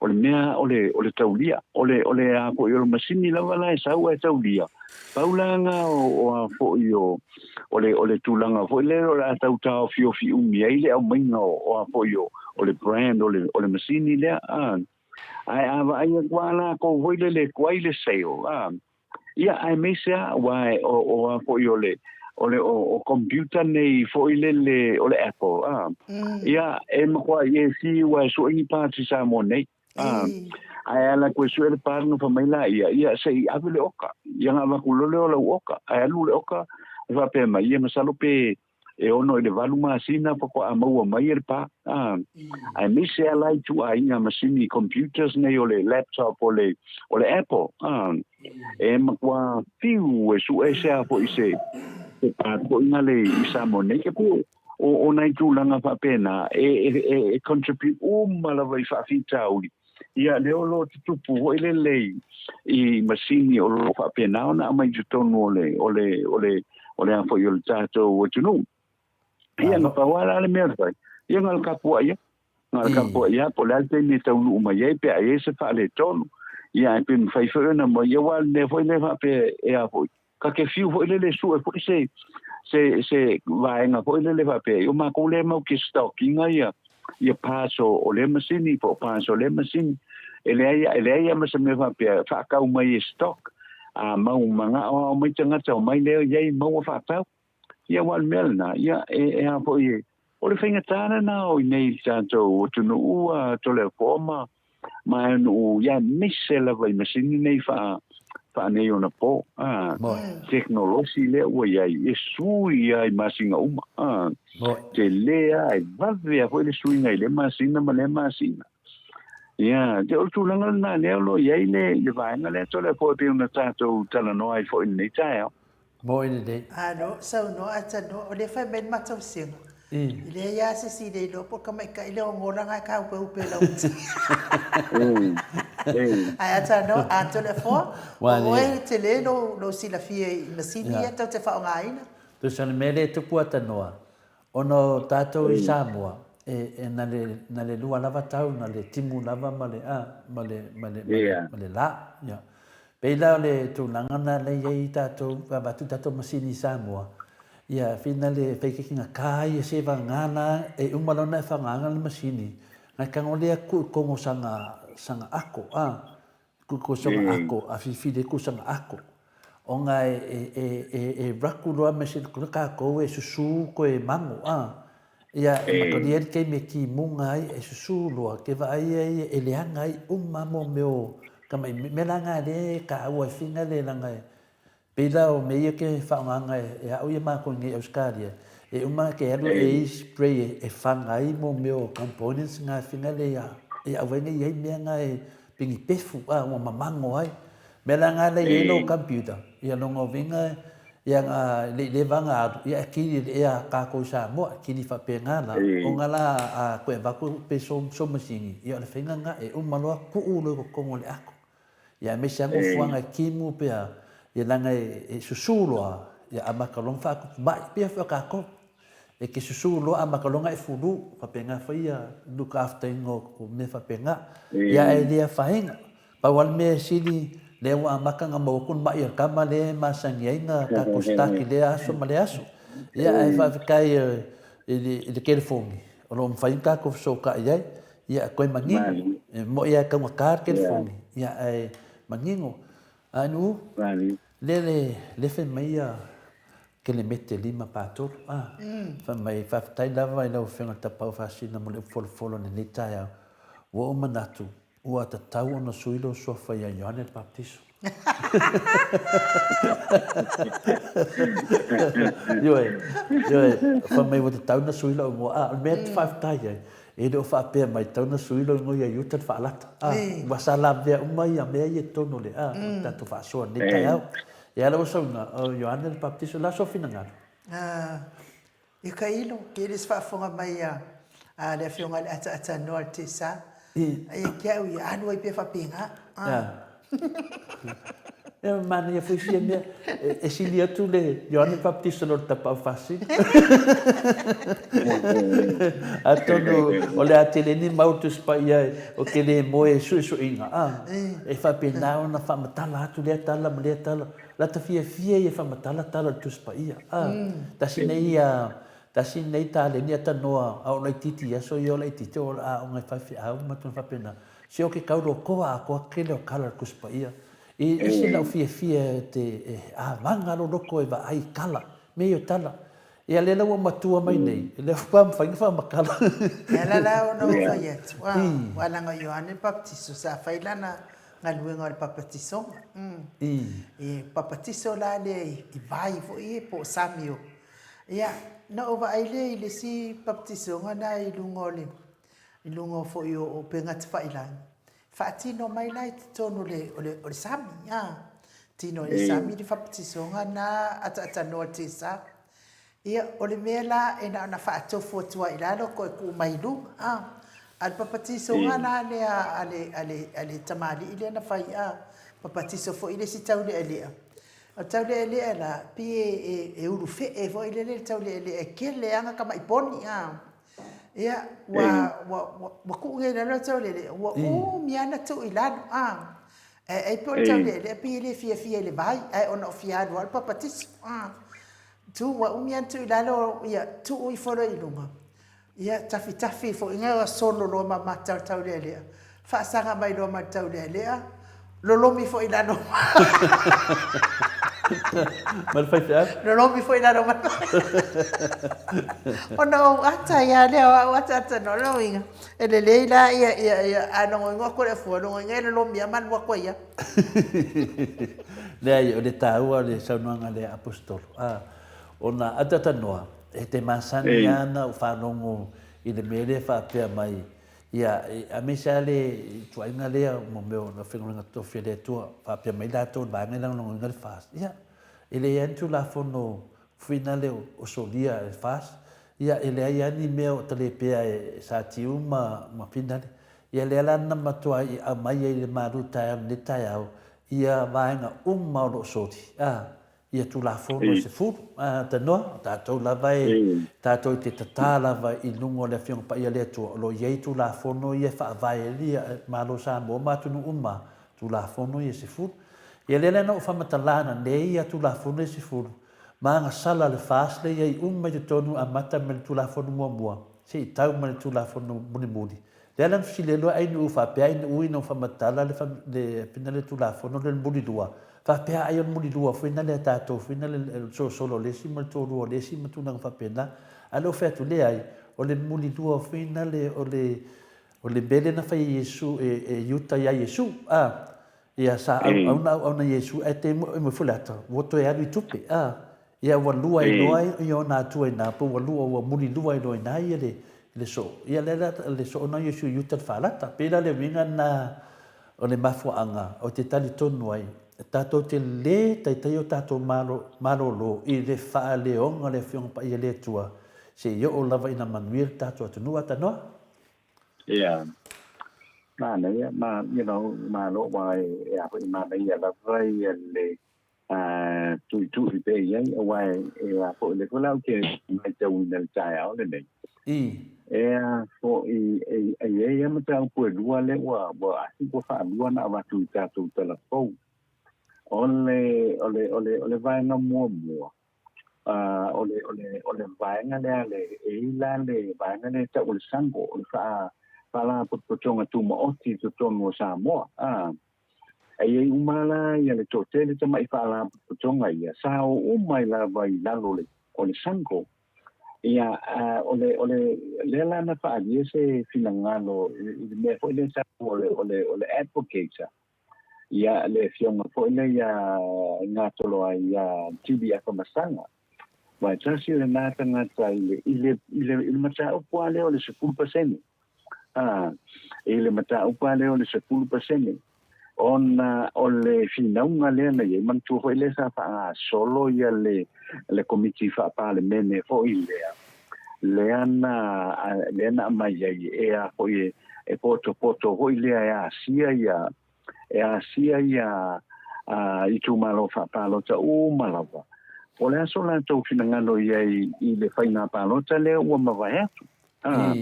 o le mea o le, o le taulia, o le, o le a foi o le masini lava la e sau ae taulia, pau la na o, o a foi o, o le, o le tulaga foi lea o le a tau taofiofi umi ai le aumaiga o, o a foi o, o le brand o le, o le masini lea, ā. Ae a vaai atu lava latou foi lele e tuai le sale, ā, Ia, aemaise lava, aua o, o a foi o le, o le, o, o computer nei foi lele o le Apple, a. Ia, e matua i e fiu lava e sue ni parts i Samoa nei, a. Ae ala atu e sue le part ona fai mai laia, ia, se i ave le oka, ia ona avatu loa lea o lau oka. Ae alu le oka, e faapea mai, ia masalo pe e 6 i le 8 masina faatoa maua mai e le pa, a. Aemaise lava la i ituaiga masini computers nei o le laptop o le, o le Apple, a. E matua fiu e sue se a foi se, se part foi nale i Samoa nei. E pei o, o nai tulaga faapena e, e, e, e contribute uma lava i faafitauli. Ia, lea o lo o tutupu foi lele i, i masini o lo o faapena ona aumai i totonu o le, o le, o le, o le a foi o le tatou atunuu. Ia, na pau lava la le mea e fai, ia na o le tapuai lava, na o le tapuai lava, po o le a le taimi e taunuu mai ai pe a i ai se faaletonu. Ia, ae pe mafai foi ona aumai, ia aua o le mea foi lea faapea e a foi, ta te fiu foi lele e sue foi se, se, se vaega foi lele faapea, o matou lea matou te stock ina ia, ia parts o, o lea masini po o parts o lea masini. E leai, e leai lava ma se mea faapea e faatau mai e stock, a mau manao lava omai tagata omai lea i ai maua faatau. Ia aua o le mea lena, ia e, e a foi e, o le faigata lena o i nei i le tatou atunuu a Toleafoa ma, ma atunuu, ia aemaise lava i masini nei faa, faaneionapo, a, tekonolosi lea ua i ai, e sui lava i masina uma, a, tele lava, e vave lava foi le suiga i lea masina ma lea masina. Ia, o le tulaga lena lea o lo o i ai le, le vaega lea Toleafoa e pei ona tatou talanoa ai foi i lenei taeao. Moe lelei. Alo, saunoa ae tanoa, o lea e fai mai le matausiga, e leai lava se isi e le iloa po o le tamaitai lea o Gola na e taupeupeu i lau tia. Ae a tanoa, a Toleafoa, o oe e tele lou silafia i masini ia tou te faaaogaina. Tusa o le mea lea e tupu a tanoa, ona o tatou i Samoa, e na le, na le lua lava tau, na le timu lava ma le, a, ma le, ma le, ma le la. Ia. Pei la o le tulaga lena lea e i ai tatou, e avatu tatou masini i Samoa, ia whina le whaikekinga ka ia se whangana e uma lona e whanganga le masini, ngai kango lea ku kongo sanga, sanga ako, a, ku ko sanga ako, a whiwhi le ku sanga ako. Ona e, e, e, e, e raku loa me se kona kākou e susu koe mango, a. Ia, e makalia ai le taimi e kimuga ai, e susu loa, ke vaai ai e leaga ai uma mo mea o tamai mea la nga lea e taua e finga le langa e pei la o mea ia ke faaaogaga e a'u ia makou i nei Ausetalia, e uma ke alu e i spray e faga ai mo mea o components nga finga le ia e a'u ai nei i ai mea nga e pei ni pefu a ua mamago ai. Mea la nga la i ai lou computer, ia lona uiga ia nga le i leva nga alu, ia e kili i le ea a kakou i Samoa, e kili faapena la, ona la a koe avatu pe so so masini, ia o le faiga nga e uma loa tuu loa i totonu o le ato. Ia aemaise a nofoaga e kimu pe a, ia leaga e susu loa, ia amata loa ona faatupu mai, pei foi o tatou. E te susu loa amata loa ona e fulu, faapena foi ia look after ina o mea faapena. Ia ae le afaina. Pau lava le mea e sili, lea ua amata ona maua atu le ma'i a le tama lea e masani ai na tatou start i lea aso ma lea aso. Ia ae faafetai i le telefoni o lo o mafai ona tatou fesootai ai, ia toe manino. E moni lava e taugata le telefoni, ia ae manino. Ae Nu'u, lea le fai mai ia Kelemete 5 pa 3, a. Fai mai, faafetai lava i lau Afioga i le Tapaau Faasina mo le upu folafolo i lenei taeao. Ua ou manatu, ua tatau ona sui lou suafa ia Ioane le Papatiso. Ioe, ioe, fai mai ua tatau ona sui lou igoa. A, o le mea e te faafetai ai, e le o faapea mai, tatau ona sui lou igoa ia Iuta le Faalata. A, ua sa lavea uma ia mea ia i totonu o le, a, o le tatou faasoa i lenei taeao. Ia lau saunoaga, o Ioane le Papatiso, o le a sou finagalo? A, Ia Kailo, ke le se faafofoga mai a a le afioga i le ataatanoa le Tesa. Ia ke au ia alu ai pea faapena. A. Ia manaia foi sia mea e sili atu le Ioane Baptista lo le Tapaau Faasili. Atonu o le a tele ni mau Tusi Paia o ke le moe e suesueina, a, e faapena ona faamatala atu lea tala ma lea tala. Lata fiafia ia e faamatala tala o le Tusi Paia, a. Tasi nei ia, tasi nei taleni a tanoa a o laitiiti i aso ia o laitiiti o le aoga i faifeau ma tulaga faapena. Se o ke kau lokoa atoa kele o tala o le Tusi Paia. E ese lau fiafia e te avaga loloko e vaai i tala, mea ia o tala. Ia lea la ua matua mai nei, lea ua mafai ona faamatala. E ala la ona ou fai atu, aua leaga o Ioane le Papatiso sa fai lana galuega o le papatisoga. E papatiso la lea i vai foi ia po o sami o. Ia, na ou vaai lea i le isi papatisoga lena i luga o le, i luga foi o upega tafailagi, faatino mai la i totonu o le, o le, o le sami, a. Tino i le sami le fapatisoga na ataatanoa i le tesa. Ia, o le mea la e na ona faatofu atu ai i lalo toe tuu mai i luga, a. A o le papatisoga la lea a le, a le, a le tamalii lea na fai, a, papatiso foi le isi taulealea. O le taulealea la, pei e, e, e ulufee foi lele le taulealea e kele lava tamai poni, a. Ia, ua, ua, ua, ua tuu nei i lalo le taulealea, ua umi lava na tuu i lalo, a. Ae ai pei o le taulealea pei e le fiafia i le vai, ae ona o fia alu lava le papatiso, a. Tu, ua umi lava na tuu i lalo, ia, tuu ifo loa i luga, ia, tafitafi foi ina solo loa ma mata o le taulealea, faasaga mai loa ma le taulealea, lolomi foi i lalo ma le faifeau. Lolomi foi i lalo ma le Ona ou ata ai lava lea o au ataata no lona uiga, e lelei la ia, ia, ia, a logoigoa atu le afua, logoiga e lolomi lava ma alu atu ai lava. Leai, o le taua o le saunoaga lea Aposetolo, a, ona ataata noa, e te masani lava ona ou faalogo i le mea lea faapea mai, Ia, aemaise lava le ituaiga lea mo mea o le aufaigaluega totofi a le Atua, faapea mai latou i le vaega e lagolagoina le FAST. Ia, e leai lava ni Tulafono fuina lea o solia e le FAST. Ia, e leai lava ni mea o talepea e Sa Tiu ma Finale. Ia, lea la na matuai aumai ai i le malu taeao i lenei taeao ia vaega uma o lo o soli. A, ia Tulafono e 10. Tanoa, o tatou lava e, tatou te tatā lava i luga o le Afioga Paia a le Atua, o lo o i ai Tulafono ia e faavae ai le Malo o Samoa ma atunuu uma, Tulafono ia e 10. Ia lea la na ou faamatala ananei ia Tulafono ia e 10, ma agasala le FAST lea i ai uma i totonu amata mai le Tulafono muamua seia tau mai le Tulafono mulimuli. Lea la na fesili ai loa Ainuu faapea, Ainuu ina ua faamatala le le fina le Tulafono lea o le mulilua, faapea ai o le mulilua foi na lea tatou foi na le solosolo o le isi ma le toalua o le isi ma tulaga faapena. A lea ua fai atu, leai, o le mulilua foi na le o le o le mea lea na fai e Iesu e e Iuta ia Iesu, a. Ia sa auauna auauna Iesu ae te moe foi le ata ua toe alu i tupe, a. Ia ua lua ai loa ia ona atua ina, po ua lua ua muli lua ai loa ina ia le le soo. Ia lea la le soo na Iesu i uta le faalata. Pei la le uiga na o le mafuaaga o te talitonu ai tatou te le taitai o tatou malo malolo i le faaleoga o le Afioga Paia le Atua se i oo lava ina manuia le tatou atunuu. Atanoa. Ia. Manaia, ma, you know, malo wa e, e a foi manaia lava ia le tuitui pea i ai, aua e a foi le foi la ou te matauina i le taeao lenei. E a foi e e i ai lava mataupu e lua lea ua ua I think ua faalua ona avatu i tatou tala fou. O le o le o le o le vaega muamua o le o le o le vaega lea le e i la le vaega lea e tau o le SANGO, o le faa Faalapotopotoga Tumaoti i totonu o Samoa. E i ai uma la ia le toatele tamai faalapotopotoga ia, sa o uma ai lava i lalo o le SANGO. Ia, o le, o le, lea la na faaalia se finagalo i le mea foi lea sa o le, o le, o le advocator, ia, le afioga foi lea ia Gatoloai ia Tili Afamasaga. Aua e tasi lena tagata i le, i le, i le, i le mataupu lava lea o le 10%. A, i le mataupu lava lea o le 10%, ona o le finauga lea na i ai, manatua foi lea sa faagasolo ia le, le Komiti Faa-Palemene foi lea, lea na, lea na aumai ai e a foi e, e potopoto foi lea e asia ia, e asia ia itumalo faapalota uma lava. Po o le a so latou finagalo i ai i le faiga palota lea ua mavae atu. A,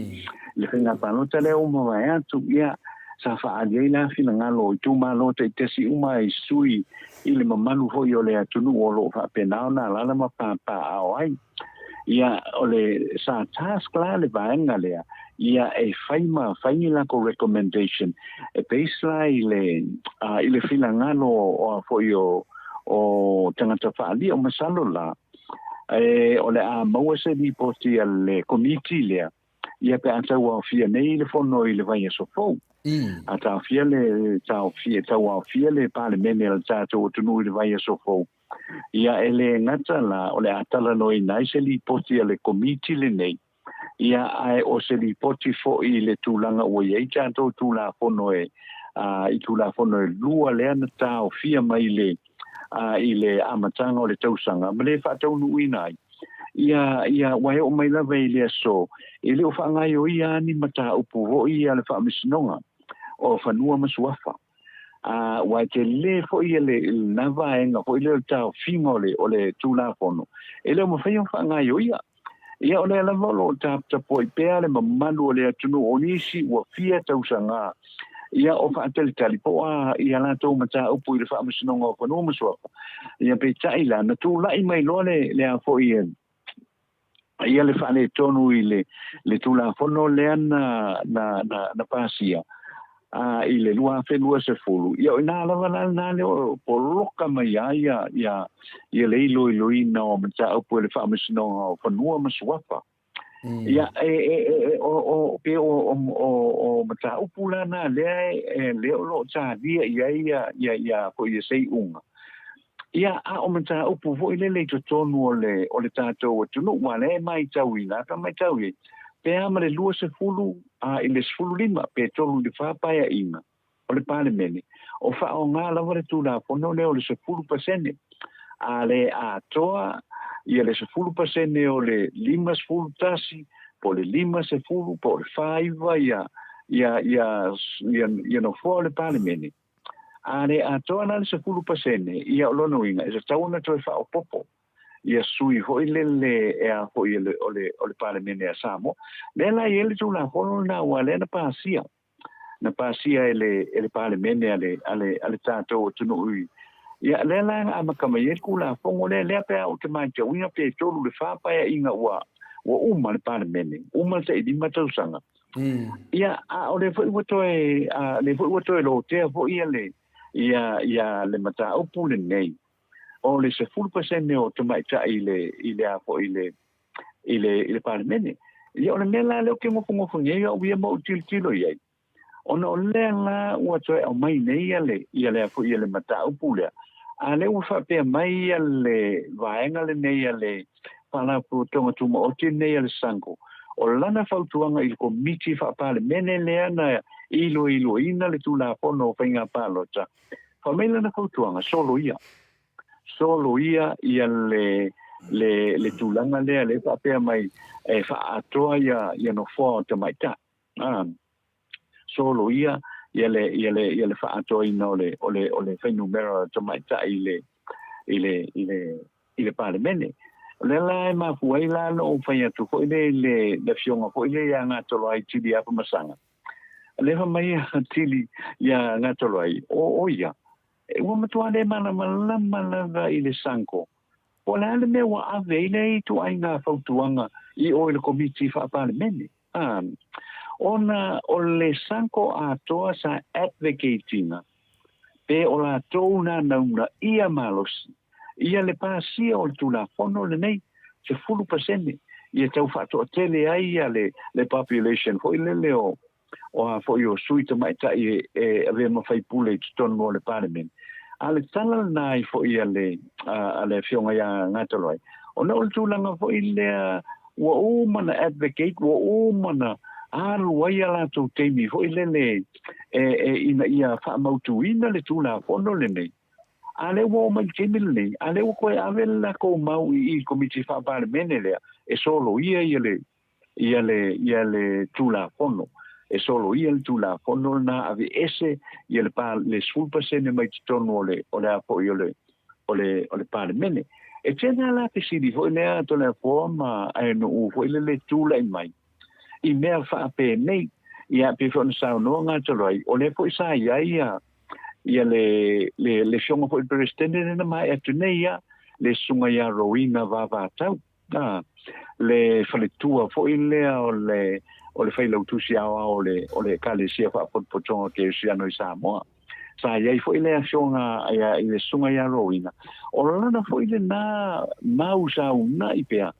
le faiga palota lea ua mavae atu, ia, sa faaali ai la finagalo o itumalo taitasi uma i sui i le mamalu foi o le atunuu o lo o faapena ona alaala ma papaaao ai. Ia, o le, sa task la le vaega lea, ia e fai ma fai ni latou recommendation e base la i le, i le finagalo o a foi o, o tagata faaalia. O masalo la, e, o le a maua se lipoti a le komiti lea, ia pe a tauaofia nei le fono i le vaiaso fou. A taofia le, taofia, tauaofia le Palemene a le tatou atunuu i le vaiaso fou, Ia, e le gata la, o le a talanoaina ai se lipoti a le Komiti lenei, ia, ae o se lipoti foi i le tulaga ua i ai tatou Tulafono e, a, i Tulafono e lua lea na taofia mai i le, a, i le amataga o le tausaga ma le faataunuuina ai. Ia, ia, ua e oo mai lava i le aso, e le o faagaioia lava ni mataupu foi ia a le Faamasinoga o Fanua ma Suafa. Ā, aua e telē foi ia le, lena vaega foi lea o le taofiga o le, o le Tulafono, e le o mafai ona faagaioia. Ia, o lea lava o lo o taputapuai pea le mamalu o le atunuu, o nisi ua fia tausaga, ia, o faatalitali po o a ia latou mataupu i le Faamasinoga o Fanua ma Suafa. Ia, peitai la, na tulai mai loa le, le a foi e, ia le faaletonu i le, le Tulafono lea na, na, na, na pasia a, i le 2020, ia o ina lava la lena lea o poloka mai ai ia, ia, ia le iloiloina o mataupu e le Faamasinoga o Fanua ma Suafa. Ia, e, e, e, e, o, o, pe o, o, o, o mataupu la na lea e, lea o lo o talia i ai ia, ia, ia, foi ia seiuga. Ia, a o mataupu foi lele i totonu o le, o le tatou atunuu, aua lea e maitauina, a maitau i ai, pe a ma le 20 a i le 15 pe 3 i le 4 paeaiga o le Palemene, o faaaoga lava le Tulafono lea o le 10%. A le atoa ia le 10% o le 51 po o le 50 po o le 49 ia, ia, ia, ia, ia nofoa o le Palemene, A le atoa la le 10%, ia o lona uiga, e tatau ona toe faaopoopo ia sui foi lele e a foi o le, o le, o le Palemene a Samoa. Lea la e i ai le Tulafono lena aua lea na pasia, na pasia e le, e le Palemene a le, a le, a le tatou atunuu i, ia lea la na amata mai ai le Tulafono lea, lea pe a ou te matauina pe 3 i le 4 paeaiga ua, ua uma le Palemene, uma le tai 5 tausaga. Ia, a o lea foi ua toe, a lea foi ua toe lotea foi ia le, ia, ia le mataupu lenei, o le 10% o tamaitai i le, i le a foi i le, i le, i le Palemene. Ia, o le mea la lea ou te nofonofo nei au ia ma ou tilotilo i ai, ona o lea la ua toe aumai nei ia le, ia le a foi ia le mataupu lea, a lea ua faapea mai ia le vaega lenei a le Faalapotopotoga Tumaoti lenei a le SANGO, o lana fautuaga i le Komiti Faa-Palemene lea na iloiloina le Tulafono o Faiga Palota, fai mai lana fautuaga, soloia. Soloia ia le, le, le tulaga lea lea faapea mai e faaatoa ia, ia nofoa o tamaitai. A, soloia ia le, ia le, ia le faaatoaina o le, o le, o le fuainumera o tamaitai i le, i le, i le, i le Palemene. O lea la e mafua ai la lou fai atu foi lea i le, le afioga foi lea ia Gatoloai Tili Afamasaga. Lea fai mai ia Tili ia Gatoloai, o, o ia, e ua matua le malamalama lava i le SANGO. Po o le a le mea ua ave ai lea ituaiga fautuaga i o i le Komiti Faa-Palemene. A, ona o le SANGO atoa sa advocate ina, pe o latou na nauna ia malosi, ia le pasia o le Tulafono lenei, 10%, ia tau faatoatele ai ia le, le population foi lele o, o a foi o sui tamaitai e, e avea ma faipule i totonu o le Palemene. A le tala lena ai foi a le, a, a le afioga ia Gatoloai, ona o le tulaga foi lea ua uma na advocate, ua uma na alu ai a latou taimi foi lele e, e, ina ia faamautuina le Tulafono lenei. A lea ua oo mai le taimi lenei, a lea ua toe ave le latou mau i i le Komiti Faa-Palemene lea e soloia ia le, ia le, ia le Tulafono. E soloia le Tulafono lena, aveese ia le, pa, le 10% mai totonu o le, o le a foi o le, o le, o le Palemene. E tele la fesili foi lea Toleafoa ma Aenu'u foi lele tulai mai i mea faapenei. Ia pei foi ona saunoa Gatoloai, o lea foi sa i ai ia, ia le, le, le afioga foi le Peresetene lea na maea atu nei ia, le susuga ia Rowena Vavatau, a, le faletua foi lea o le, o le failautusi aoao o le, o le Ekalesia Faapotopotoga o Kerisiano i Samoa. Sa i ai foi le afioga ia, i le susuga ia Rowena, o lana foi lena mau sa uunai pea,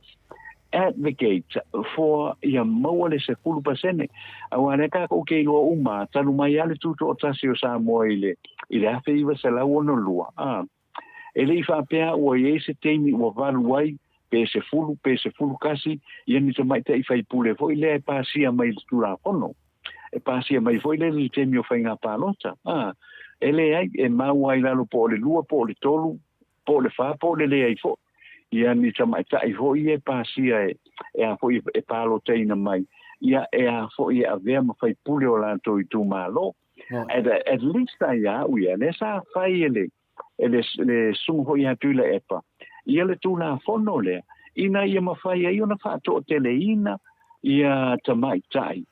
advocate for ia maua le 10%. Aua lea takou te iloa uma, talu mai lava le tutoatasi o Samoa i le, i le 1962, a, e le i faapea ua i ai se taimi ua valu ai pe 10 pe 11 ia ni tamaitai faipule foi lea e pasia mai i le Tulafono. E pasia mai foi lea i le taimi o faiga palota. A, e leai, e mau ai lalo po o le 2 po o le 3 po o le 4 po o le leai foi. Ia ni tamaitai foi ia e pasia e, e a foi e palotaina mai, ia e a foi e avea ma faipule o latou itumalo. At, at least ai au ia, lea sa fai e le, e le, le susuga foi ia Tuilaepa, ia le Tulafono lea, ina ia mafai ai ona faatoateleina ia tamaitai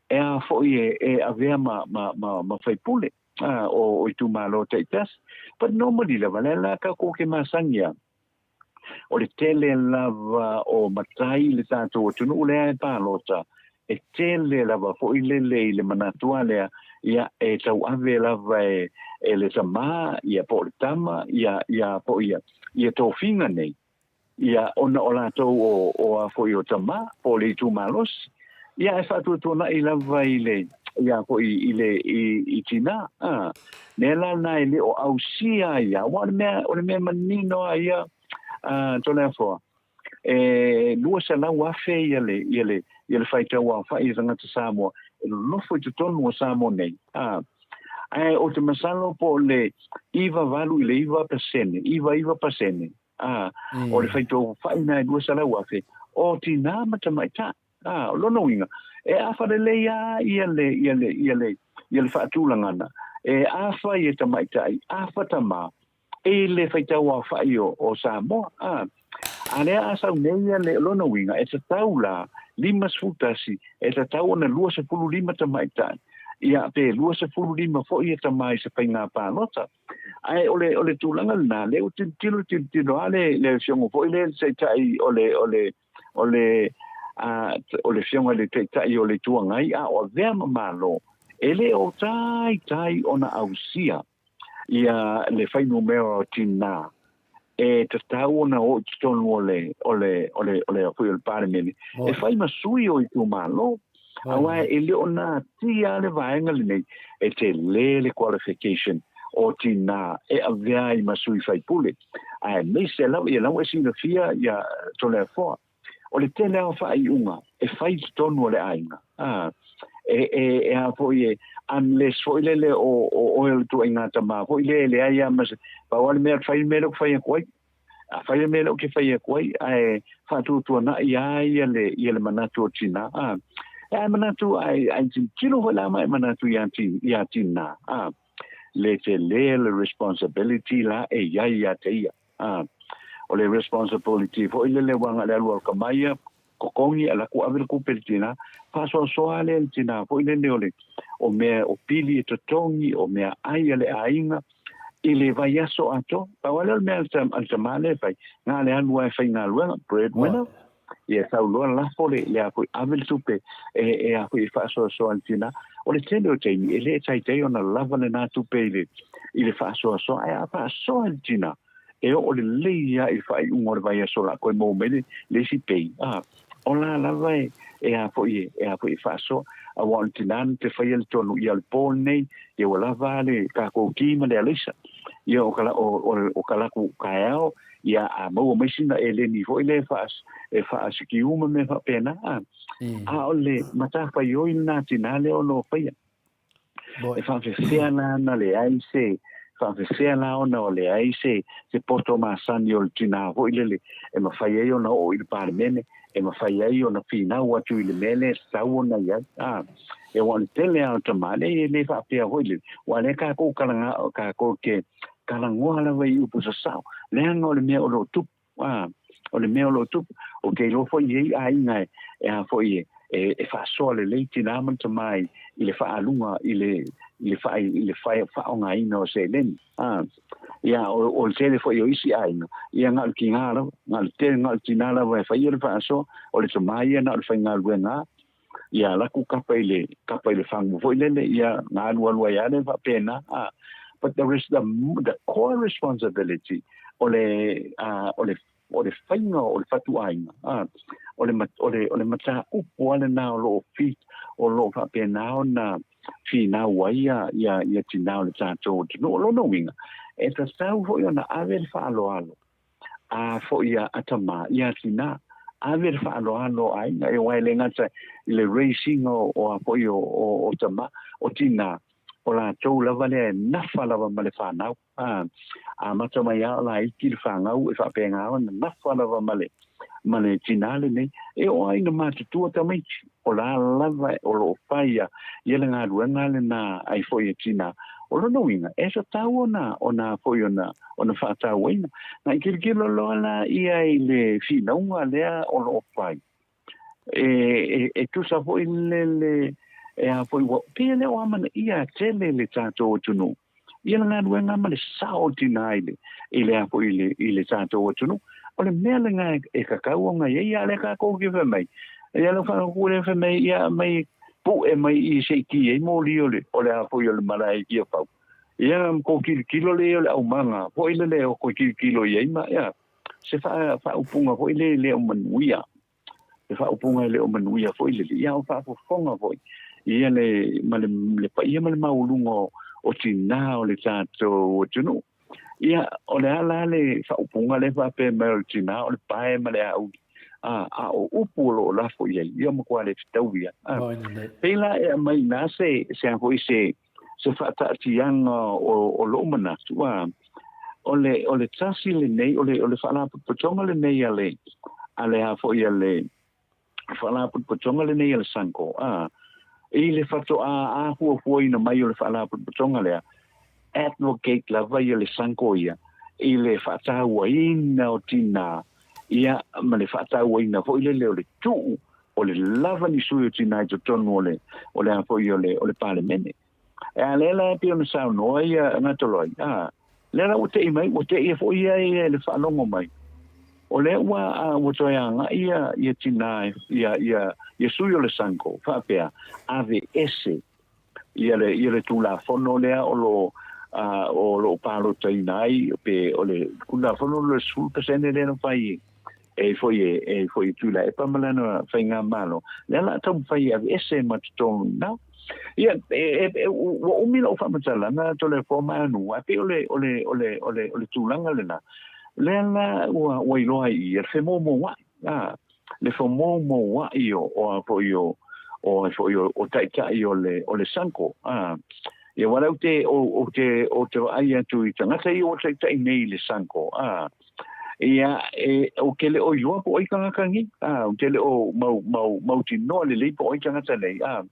e a foi e, e avea ma, ma, ma, ma faipule a, o, o itumalo taitasi. But normally lava, lea la tatou ke masani a, o le tele lava o matai i le tatou atunuu lea e palota, e tele lava foi lele i le manatu a lea, ia e tauave lava e, e le tamā, ia po o le tama, ia, ia po ia, ia tofiga nei, ia ona o latou o, o a foi o tamā, po o le itumalosi, ia e faatuatuanai lava i le, ia foi i le, i, i tinā, a. Mea la lena e le o ausia ai ia, aua o le mea, o le mea manino lava ia, a Toleafoa, e 200,000 ia le, ia le, ia le faitau aofai i tagata Samoa e nonofo i totonu o Samoa nei, a. Ae ou te masalo po o le 98 i le 9%, 99%, a, o le faitau aofai lena e 200,000, o tinā ma tamaitai. A, o lona uiga, e afa lelei lava ia le, ia le, ia le, ia le faatulagana, e afa ia tamaitai, afa tamā, i le faitauaofai o, o Samoa. A, a lea a sau nei ia le, lona uiga, e tatau la, 51, e tatau ona 25 tamaitai, ia pe 25 foi ia tamā i se faigā palota. Ae o le, o le tulaga lena, lea ua tilotilo, tilotilo lava le, le afioga foi lea, le taitai o le, o le, o le o le Afioga i le Taitai o le Itu Agai a o avea ma Malo, e le o taitai ona ausia ia le fuainumera o tinā e tatau ona oo i totonu o le o le o le o le foi o le Palemene e fai ma sui o itumalo. Aua e le o natia le vaega lenei, e tele le qualification o tinā e avea ai ma sui faipule. Aemaise lava ia la ua e silafia ia Toleafoa, o le tele lava o faaiuga e fai i totonu o le aiga, a, e, e, e a foi e, unless foi lele o, o oe o le tuaiga tama foi le e leai lava ma se, pau lava le mea, fai le mea lea ou te fai atu ai. A fai le mea lea ou te fai atu ai, ae faatuatuanai lava ia le, ia le manatu o tinā, a. Ae manatu, ae, ae tilotilo foi la ma e manatu ia, ia tinā, a. Le tele le responsibility la e i ai ia te ia. A, o le responsibility foi lele ua agai le alu alu ka mai ia, totogi ae latou ave le tupe i le tina, faasoasoa lea i le tina foi lele o le o mea o pili e totogi, o mea ai a le aiga i le vaiaso atoa. Pau lava lea o le mea a le tama lea e fai, na o le alu lava e faigaluega, breadwinner, ia sau loa lafo le le a foi ave le tupe e e a foi e faasoasoa i le tina. O le tele o taimi e le taitai ona lava lena tupe i le i le faasoasoa, ae a faasoa i le tina e oo lelei lava i le faaiuga o le vaiaso o le a toe maua mai le le isi pei, a o la lava e e a foi e e a foi e faasoa. Aua o le tina na te faia le tonu ia o le po lenei, ia ua lava le tatou ti ma le alaisa. Ia o ka o o o ka latou taeao ia a maua mai sina eleni foi lea e faa e faasikiu ma mea faapena, a a o le matafaioi lena tinā lea o lo o faia. E faafefea la ona leai se faafefea la ona o leai se se poto masani o le tinā foi lele e mafai ai ona oo i le Palemene, e mafai ai ona finau atu i le mea lea e tatau ona i ai. A, e aua o le tele lava o tama, leai e le faapea foi lele, aua o lea tatou kalaga, tatou te talanoa lava i upu sasao, leaga o le mea o lo o tupu, a, o le mea o lo o tupu. Ou te iloa foi e i ai aiga e, e a foi e, e, e faasoa lelei tinā ma le tamā i, i le faaaluga i le, i le, faa, i le faaaogaina o seleni. A, ia, o, o le tele foi o isi aiga, ia na o le tinā lava, na o le tele, na o le tinā lava e faia le faasoa, o le tamā ia na o le faigaluega ia alu atu kapa i le kapa i le fagu foi lele, ia na alualu ai lava lea faapena. A, but the, the, the core responsibility o le, o le o le faiga o le fatuaiga, a, o le, o le, o le mataupu lava lena o lo o fi, o lo o faapena ona finau ai ia, ia, ia tinā o le tatou atunuu. O lona uiga, e tatau foi ona ave le faaaloalo a foi a, a tama iā tinā, ave le faaaloalo a aiga, e aua e le gata i le raising o, o a foi o, o, o tama, o tinā, o latou lava lea e nafa lava ma le fanau. A, amata mai lava o laiti le fanau e faapena ona nafa lava ma le, ma le tinā lenei. E oo lava ina matutua tamaiti, o la lava o lo o fai ia, ia le galuega lena ai foi e tinā. O lona uiga, e tatau ona, ona foi ona, ona faatauaina. Na i tilotilo loa la ia i le finauga lea o lo o fai, e, e, e tusa foi le, le, e a foi ua, pei e le o amanaia tele le tatou atunuu ia le galuega ma le sao o tinā i le, i le a foi i le, i le tatou atunuu. O le mea lena e, e tatau ona i ai, a o lea tatou te fai mai, ia lau faaupu lea fai mai, ia mai pu'e mai i se i ki ai moli o le, o le a foi o le malae i Tiafau. Ia ma kou tilotilo lea o le aumaga foi lele o koe tilotilo i ai ma, ia, se faa, faaupuga foi lea e le o manuia. Se faaupuga e le o manuia foi lele. Ia, o faafofoga foi ia le, ma le, le paia ma le maualuga o, o tinā o le tatou atunuu. Ia, o le a la le faaupuga lea faapea mai o le tinā o le pae ma le auli. A, a o upu o lo o lafo i ai, ia matua le fetaui lava. A, pei la e aumai i ina se, se a foi se, se faataatiaga o, o lou manatu, a, o le, o le tasi lenei, o le, o le faalapotopotoga lenei a le, a le a foi a le faalapotopotoga lenei a le SANCO, a, i le faatoa afuafuaina mai o le faalapotopotoga lea, advocate lava ia le SANCO ia i le faatauaina o tinā, ia, ma le faatauaina foi lele o le tuu o le lava ni sui o tinā i totonu o le, o le a foi o le, o le Palemene. E a lea la e pei ona saunoa ia Ngatoloai, a, lea la ua tei mai, ua tei foi ia i le faalogo mai. O lea ua ua toe agai ia ia tinā ia ia ia sui o le SANCO faapea, aveese ia le ia le Tulafono lea o lo o lo o palotaina ai pe o le Tulafono o le 10% lea na fai e foi e e foi e Tuilaepa ma lana faigamalo, lea la taumafai e aveese ma totonu i ina. Ia, e, e, ua umi lou faamatalaga Toleafoa ma Anu, ae pei o le, o le, o le, o le, o le tulaga lena, lea la ua, ua iloa ai i le femoumoua'i, a, le femoumoua'i o, o a foi o, o ai foi o, o taitai o le, o le SANCO, a. Ia, aua lea ou te, ou, ou te, ou te vaai atu i tagata ia ua taitai nei i le SANCO, a. Ia, e, ou te le o iloa po o ai tagata nei, a, ou te le o mau, mau, mautinoa lelei po o ai tagata nei, a.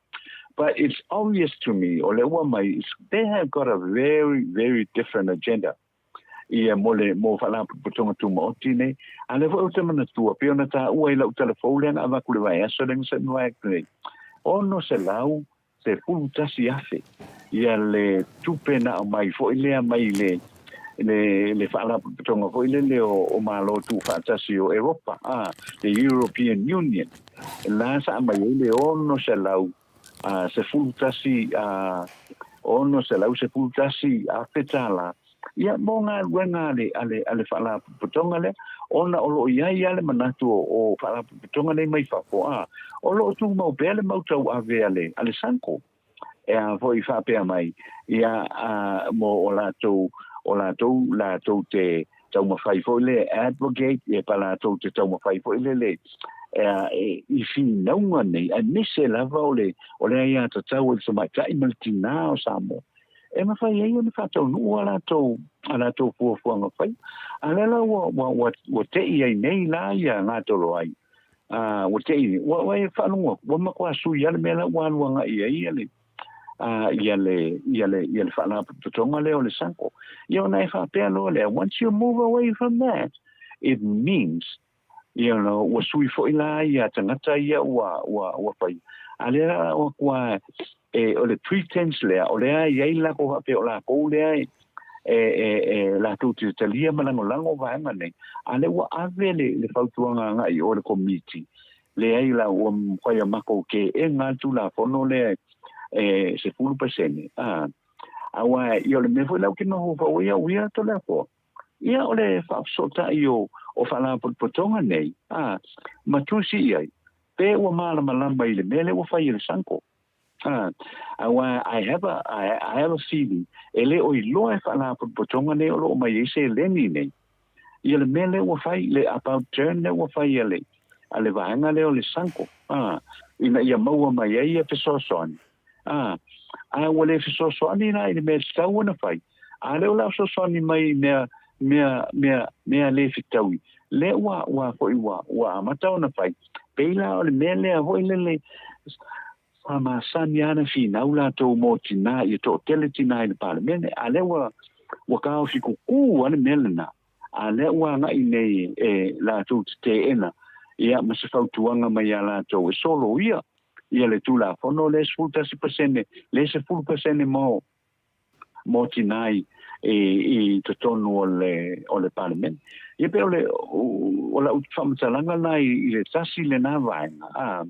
But it's obvious to me, o le ua mai, they have got a very, very different agenda. Ia, mo le, mo Faalapotopotoga Tumaoti nei. A lea foi ou te manatua, pei ona taua i lau tala fou lea na avatu i le vaiaso lea na seʻi mavae atu nei, 611,000 ia le tupe na aumai foi lea mai le le le Faalapotopotoga foi lele o, o Malo Tuufaatasi o Eropa, a, le European Union, la sa aumai ai le 611, a, 611,000 tālā, ia, mo galuega a le, a le, a le Faalapotopotoga lea, ona o lo o i ai lava le manatu o, o Faalapotopotoga nei mai fafo, a, o lo o tumau pea le mau tauave a le, a le SANCO, e a foi faapea mai, ia, a, mo o latou, o latou, latou te taumafai foi le advocate, ia pa latou te taumafai foi le le, e, a, e, i finauga nei, aemaise lava o le, o le aiatatau a le tamaitai ma le tinā o Samoa. E mafai ai ona faataunuu a latou, a latou fuafuaga fai. A lea la ua, ua, ua, ua te'i ai nei la ia gatolo ai. A, ua te'i, ua, ua e faalogo atu, ua matua sui lava le mea la ua alu agai ai ia le, a, ia le, ia le, ia le Faalapotopotoga lea o le SANCO. Ia ona e faapea loa lea, once you move away from that, it means you know, ua sui foi la ia tagata ia ua, ua, ua fai. A lea la o atu e, o le pretense lea, o lea i ai lakou faapea o lakou lea e, e, e, e latou te talia ma lagolago vaega nei, a lea ua ave le, le fautuaga agai i o le komiti, leai la ua mafai e makou ke'ena le Tulafono lea e 10%, a, aua ia o le mea foi lea ou te mafaufau ai au ia Toleafoa, Ia, o le faafesootai o, o Faalapotopotoga nei, ā, ma tusi i ai, pe ua malamalama i le mea lea ua fai e le SANCO. Ā, aua I have a, I, I have a feeling, e le o iloa e Faalapotopotoga nei o lo o mai ai seleni nei, ia le mea lea ua fai, le about turn lea ua fai a le, a le vaega lea o le SANCO, ā, ina ia maua mai ai ia fesoasoani. Ā, a ua le fesoasoani la i le mea e tatau ona fai, a lea o le a fesoasoani mai i mea, mea, mea, mea le fetaui, lea ua, ua foi ua, ua amata ona fai, pei la o le mea lea foi lele, sa masani lava ona finau latou mo tinā, ia toatele tinā i le Palemene, a lea ua, ua taofi kukū lava le mea lena, a lea ua agai nei e latou te teena, ia, ma se fautuaga mai ia latou e soloia ia le Tulafono le 11%, le 10% mo, mo tinā i, i, i totonu o le, o le Palemene. Ia pei o le, o lau faamatalaga lena i, i le tasi lena vaega, a,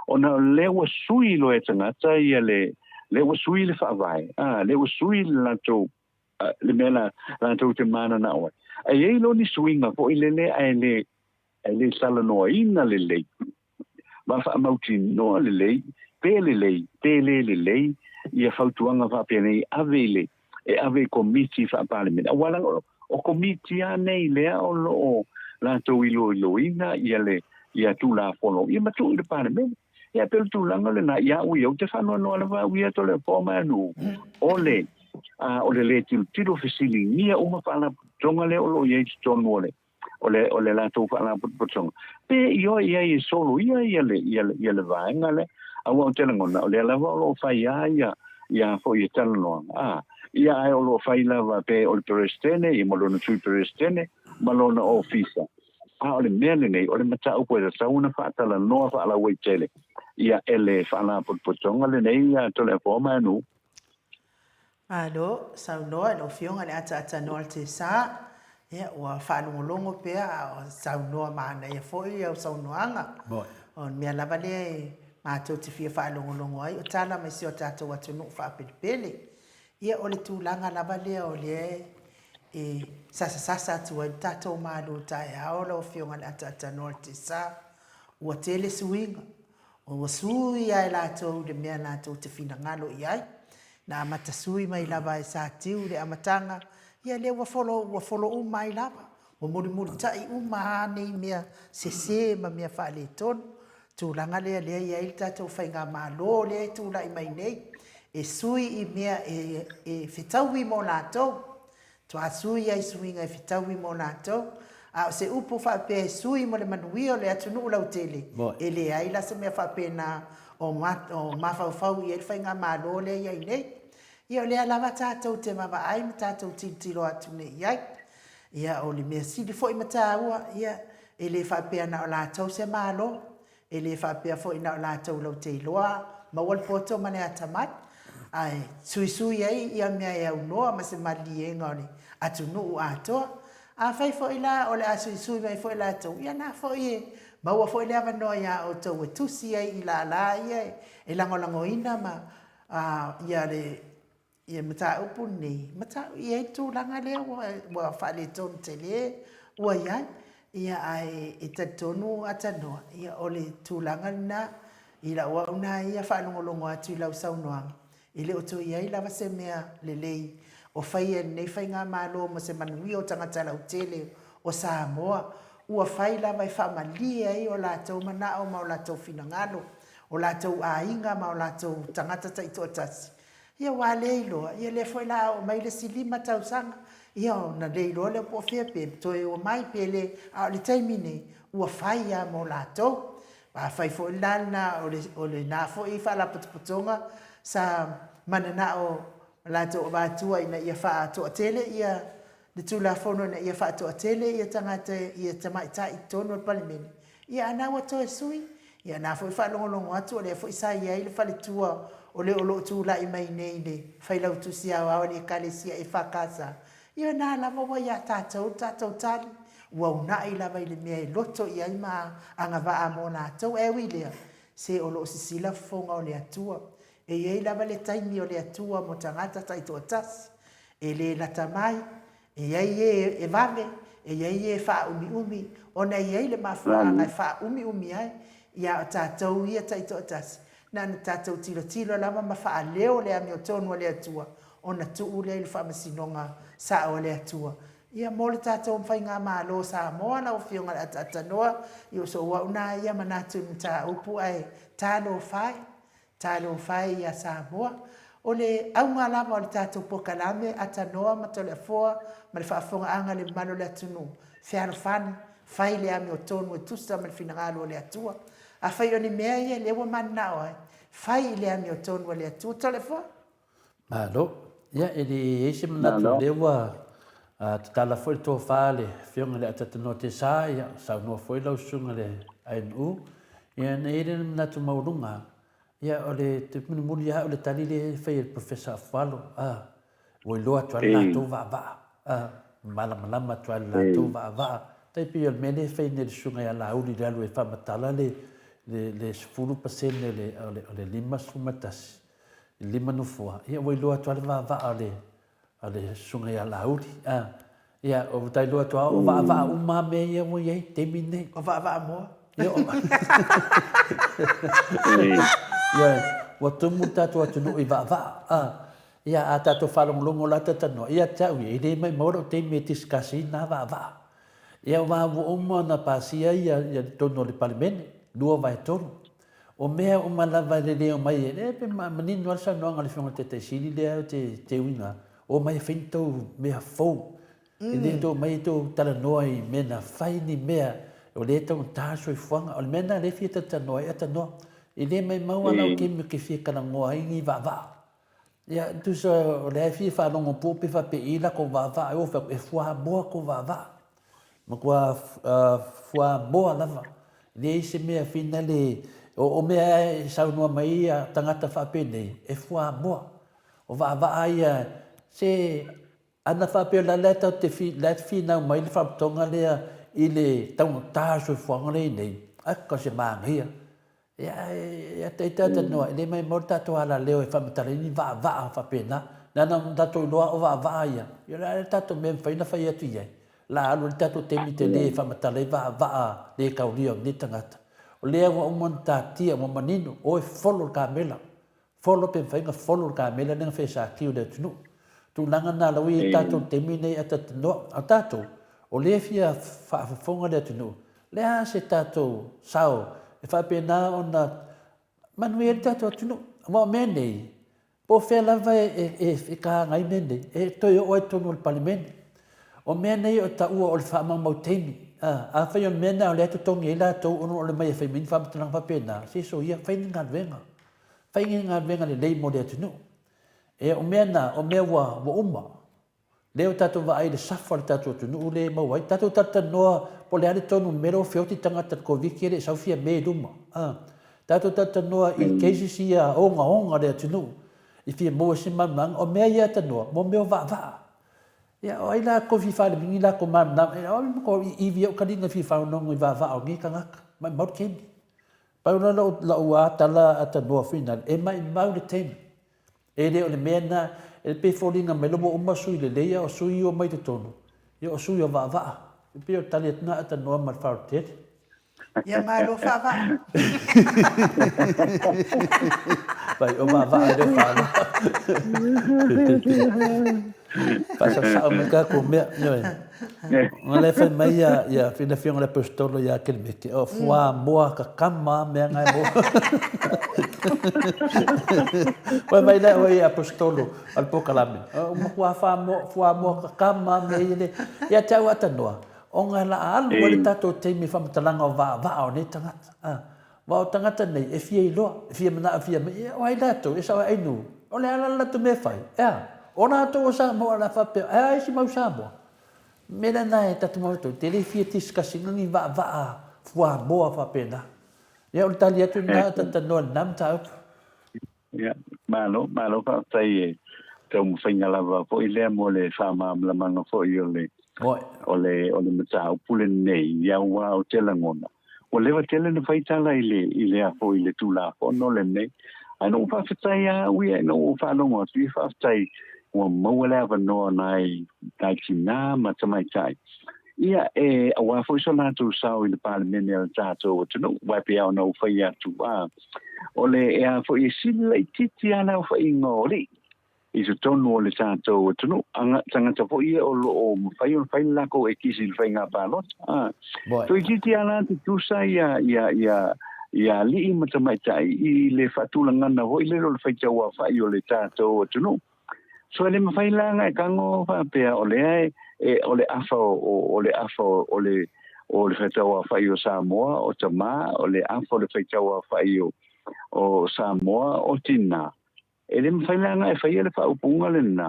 ona o lea ua sui loa e tagata ia le, lea ua sui le faavae, a, lea ua sui le latou, le mea la, latou te mananao ai. A i ai loa ni suiga foi lele ae le, ae le talanoaina lelei, ma faamautinoa lelei, pe lelei, pe le lelei, ia fautuaga faapenei ave i le, e ave i Komiti Faa-Palemene. Aua leaga o, o Komiti lava nei lea o lo o latou iloiloina ia le, ia Tulafono, ia ma tuu i le Palemene. Ia pei o le tulaga lena, ia au ia, ou te faanoanoa lava au ia Toleafoa ma Anu, o le, a, o le lē tilotilo fesiligia uma faalapotopotoga lea o lo o i ai i totonu o le, o le, o le latou faalapotopotoga, pe ioe i ai e soloia ia le, ia le, ia le vaega lea. Aua ou te lagona, o lea lava o lo o fai lava ia, ia foi ia talanoaga, a, ia ae o lo o fai lava pe o le Peresetene, ia ma lona Sui Peresetene, ma lona Ofisa. A o le mea lenei, o le mataupu e tatau ona faatalanoa faalauaitele ia e le Faalapotopotoga lenei ia Toleafoa ma Anu. Malo saunoa i lau Afioga i le ataata noa o le Tesa. Ia, ua faalogologo pea a o saunoa manaia foi au saunoaga. O le mea lava lea e matou te fia faalogologo ai, o tala mai si o tatou atunuu faapelepele. Ia, o le tulaga lava lea o lea e sasasasa atu ai le tatou malo taeao lau Afioga i le Ataatanoa o le Tiasa, ua tele suiga, ua sui lava e latou i le mea latou te finagalo i ai. Na amata sui mai lava e Satiu i le amataga, ia lea ua folo, ua folo uma ai lava, ua mulimulitai uma lava nei mea sese ma mea faaletonu. Tulaga lea lea e i ai le tatou faigamalo lea e tulai mai nei, e sui i mea e, e fetaui mo latou. Toa sui ai suiga e fetaui mo latou. A o se upu faapea e sui mo le manuia o le atunuu lautele, e leai la se mea faapena o, o mafaufau i ai le faigamalo lea e i ai nei. Ia o lea lava tatou te vaavaai ma tatou tilotilo atu nei i ai. Ia o le mea sili foi ma taua, ia e le faapea na o latou se Malo, E le faapea foi na o latou laute iloa maua le poto ma le atamai, ae suisui ai ia mea e aunoa ma se maliliega o le atunuu atoa. Afai foi la o le a suisui mai foi latou, ia na foi e maua foi le avanoa iā outou e tusi ai i lala ia e lagolagoina ma ia le Ia mataupu lenei, mataupu e i ai le tulaga lea ua faaletonu tele ua i ai. Ia ae e talitonu Atanoa, ia o le tulaga lena i lau au na ia faalogologo atu i lau saunoaga, e le o toe i ai lava se mea lelei o faia e lenei faigamalo mo se manuia o tagata lautele o Samoa. Ua fai lava e faamalie ai o latou manao ma o latou finagalo, o latou aiga ma o latou tagata taitoatasi. Ia ua le iloa, ia lea foi la a oo mai le isi 5 tausaga, ia ona le iloa lea po o fea pe toe omai pe le, a o le taimi nei, ua fai lava mo latou. Afai foi la lena o lena foi faalapotopotoga sa mananao latou avatua ina ia faatoatele ia le Tulafono ina ia faatoatele ia tagata ia tamaitai i totonu o le Palemene, ia a na ua toe sui, ia na foi faalogologo atu o lea foi sa i ai le faletua o le o lo o tulai mai nei le Failautusi Aoao a le Ekalesia EFKS, ia na lava ua ia tatou le tatou tali, ua uunai lava i le mea e loto i ai ma agavaa mo latou. Ae ui i lea, se o lo o sisila fofoga o le Atua. E i ai lava le taimi o le Atua mo tagata taitoatasi, E le lata mai, e i ai e e vave, e i ai e faaumiumi, ona e i ai le mafuaaga e faaumiumi ai, ia o tatou ia taitoatasi, na ona tatou tilotilo lava ma faaleo le amiotonu a le Atua, ona tuu lea i le faamasinoga sao a le Atua. Ia mo le tatou Faigamalo o Samoa, lau Afioga i le Ataatanoa, ia o sou au na ia manatu i le mataupu ae talofa e. Talofa e ia Samoa. O le auga lava o le tatou polokalame, Atanoa ma Toleafoa ma le faafofogaaga a le mamalu o le atunuu, fealofani, fai le amiotonu e tusa ma le finagalo o le Atua. Afai o ni mea ia lea ua mananao ai, fai i le amiotonu a le Atua. Toleafoa. Malo. Ia, e le i ai se manatu o lea ua tatala foi le tofa a le Afioga i le Atatanoa Tesa, ia, saunoa foi lau Susuga i le ANU. Ia, na i ai le manatu maualuga, ia, o le te mulimuli lava o le tali lea e fai e le Professor Afualo, a, ua iloa atu lava le latou vaavaa, a, malamalama atu lava i le latou vaavaa. Tai pei o le mea lea e fai nei e le Susuga ia Laauli i le alu e faamatala le, le, le 10% o le, o le 51, i 5 nofoa, ia ua iloa atu lava le vaavaa o le, a le susuga ia Laauli. A, ia, ua ta iloa atu lava, o vaavaa uma lava mea ia ua i ai i le taimi lenei. O vaavaa moa. Ia, o... Ia, ua tumu le tatou atunuu i vaavaa. A, ia, a tatou faalogologo la talanoa, ia te au ia, e le maumau lou taimi e discuss ai na vaavaa. Ia, aua ua uma ona pasia ia, ia totonu o le Palemene, 2/3. O mea uma lava e lelei omai e, e pe manino lava le saunoaga a le Afioga i le Taitai Sili lea ou te te uiga, omai e fai ni tou mea fou. E le tou omai e tou talanoa i mea na fai ni mea o lea e taugata le soifuaga. O le mea lena o lea e fia talatalanoa ai Atanoa. E le maumau lava lau taimi ou te fia talanoa ai ni vaavaa. Ia, tusa o lea e fia faalogo po pe faapei la tou vaavaa, e oo fai atu, e fuamoa tou vaavaa. Matua fuamoa lava. E leai se mea finale, o mea e saunoa mai ai tagata faapenei, e fuamoa. O vaavaa ia, se. Ana faapea la lea tatou te fi, la e finau mai le faapotoga lea i le taugata o le soifuaga lea i nei, aka se manaia. Ia, ia ita talanoa, e le maumau le tatou alaleo e faamatala ai ni vaavaa faapena. Leaga na tatou iloa o vaavaa ia, ia o le a le tatou mea e mafai ona fai atu i ai. La alu ai le tatou taimi tele e faamatala ai vaavaa le taulia o lenei tagata. O lea ua uma ona tatia, ua manino, o e folo le kamela. Folo pe mafai ona folo le kamela lea na fesaki o le atunuu. Tulaga na la ua i ai tatou i le taimi lenei a talanoa. A o tatou, o lea e fia faafofoga le atunuu, le a se tatou sao e faapena ona manuia ai le tatou atunuu. Aua o mea nei, po o fea lava e taga ai mea nei, e toe oo lava i totonu o le Palemene. O mea nei o taua o le faamaumau taimi. Afai o le mea lena o lea e totogi ai latou ona o le omai e fai mai ni faamatalaga faapena, se soia, fai ni galuega. Fai ni galuega lelei mo le atunuu. E, o mea na, o mea ua, ua uma. Lea ua tatou vaai i le safa o le tatou atunuu lea e maua ai. Tatou talatalanoa po o le a le tonu o le mea lea ua feoti tagata i le Koviti e le i sau Fiame i luma. A. Tatou talatalanoa i cases ia ogaoga o le atunuu i fia maua se malamalamaaga. O mea ia tanoa, mo mea o vaavaa. Ia, o ai latou fia faalemini latou malamalama? E, o le matua ivi ai o taliga fia faalogologo i vaavaa o nei tagata. Maumau le taimi. Pau la lau, lau a tala a tanoa final, e maumau le taimi. E le o le mea lena, e pei e foliga mai la ua uma sui lelei a o sui ua omai i totonu, ia o sui o vaavaa. E pei o le tali atu lena a tanoa ma le faaotetele. Ia malo faavaa. Vai, o vaavaa e le o faaloa. Faasaosao mai tatou mea, ioe. Ona lea fai mai ia, ia le afioga i le Aposetolo ia Kelemete, o fuamoa kakama mea na e mo. Fai mai lea oe Aposetolo o le polokalame, o matua fuamoa, fuamoa kakama mea ia le, ia te au a tanoa, ona la alu ai le tatou taimi i faamatalaga o vaavaa o nei tagata. Aua o tagata nei, e fia iloa, e fia manao, e fia mea, ia o ai latou, e sao e ainu, o le a la le latou mea e fai? E a? O latou o Samoa o le a faapea, e a isi mau Samoa? Mea lena e tatou mau atu ai, te le fia discuss ina ni vaavaa fuamoa faapena. Ia o le tali atu lena, talatalanoa i lena mataupu. Ia, malo, malo faafetai e taumafaiga lava foi lea mo le faamalamalamaga foi o le, o le, o le mataupu lenei, ia aua ou te lagona, ua leva tele na fai tala i le, i le a foi i le Tulafono lenei. Ae na ou faafetai lava au ia ina ua ou faalogo atu, ia faafetai ua maua le avanoa nai, nai tinā ma tamaitai. Ia, e, aua foi so latou sao i le Palemene a le tatou atunuu, aua e pei lava ona ou fai atu, a, o le, e a foi, e sili laitiiti lava le aofaiga o alii i totonu o le tatou atunuu, aga, tagata foi ia o lo o mafai ona fai le lakou ekisi i le faiga palota, a. Toeitiiti lava la tutusa ia, ia, ia, ia alii ma tamaitai i le faatulagana foi lele o le faitauaofai o le tatou atunuu. So e le mafai la ona e tago faapea o lea e, o le afa o, o le afa o le, o le faitauaofai o Samoa o tamā, o le afa o le faitauaofai o, o Samoa o tinā. E le mafai la ona e faia le faaupuga lenā,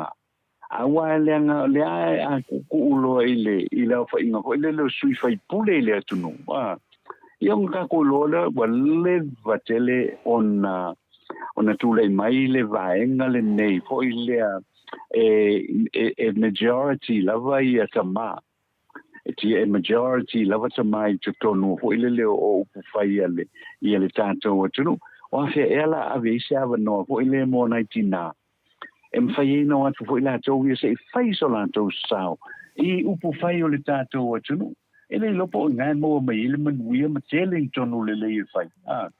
aua e leaga o lea a kuukuu loa i le, i le aofaiga foi lele o sui faipule i le atunuu, a, ia ona tatou iloa lea ua leva tele ona ona tulai mai le vaega lenei foi lea e, e, e majority lava ia tamā. E tia e majority lava tamā i totonu foi lele o, o upu fai a le, ia le tātou atunuu. O afea ea la ave ai se avanoa foi lea mo nai tinā. E mafai ai ona o atu foi latou ia se i fai so latou sao i upu fai o le tātou atunuu. E le iloa po o ina e maua mai ai le manuia ma tele ni tonu lelei e fai. Ah.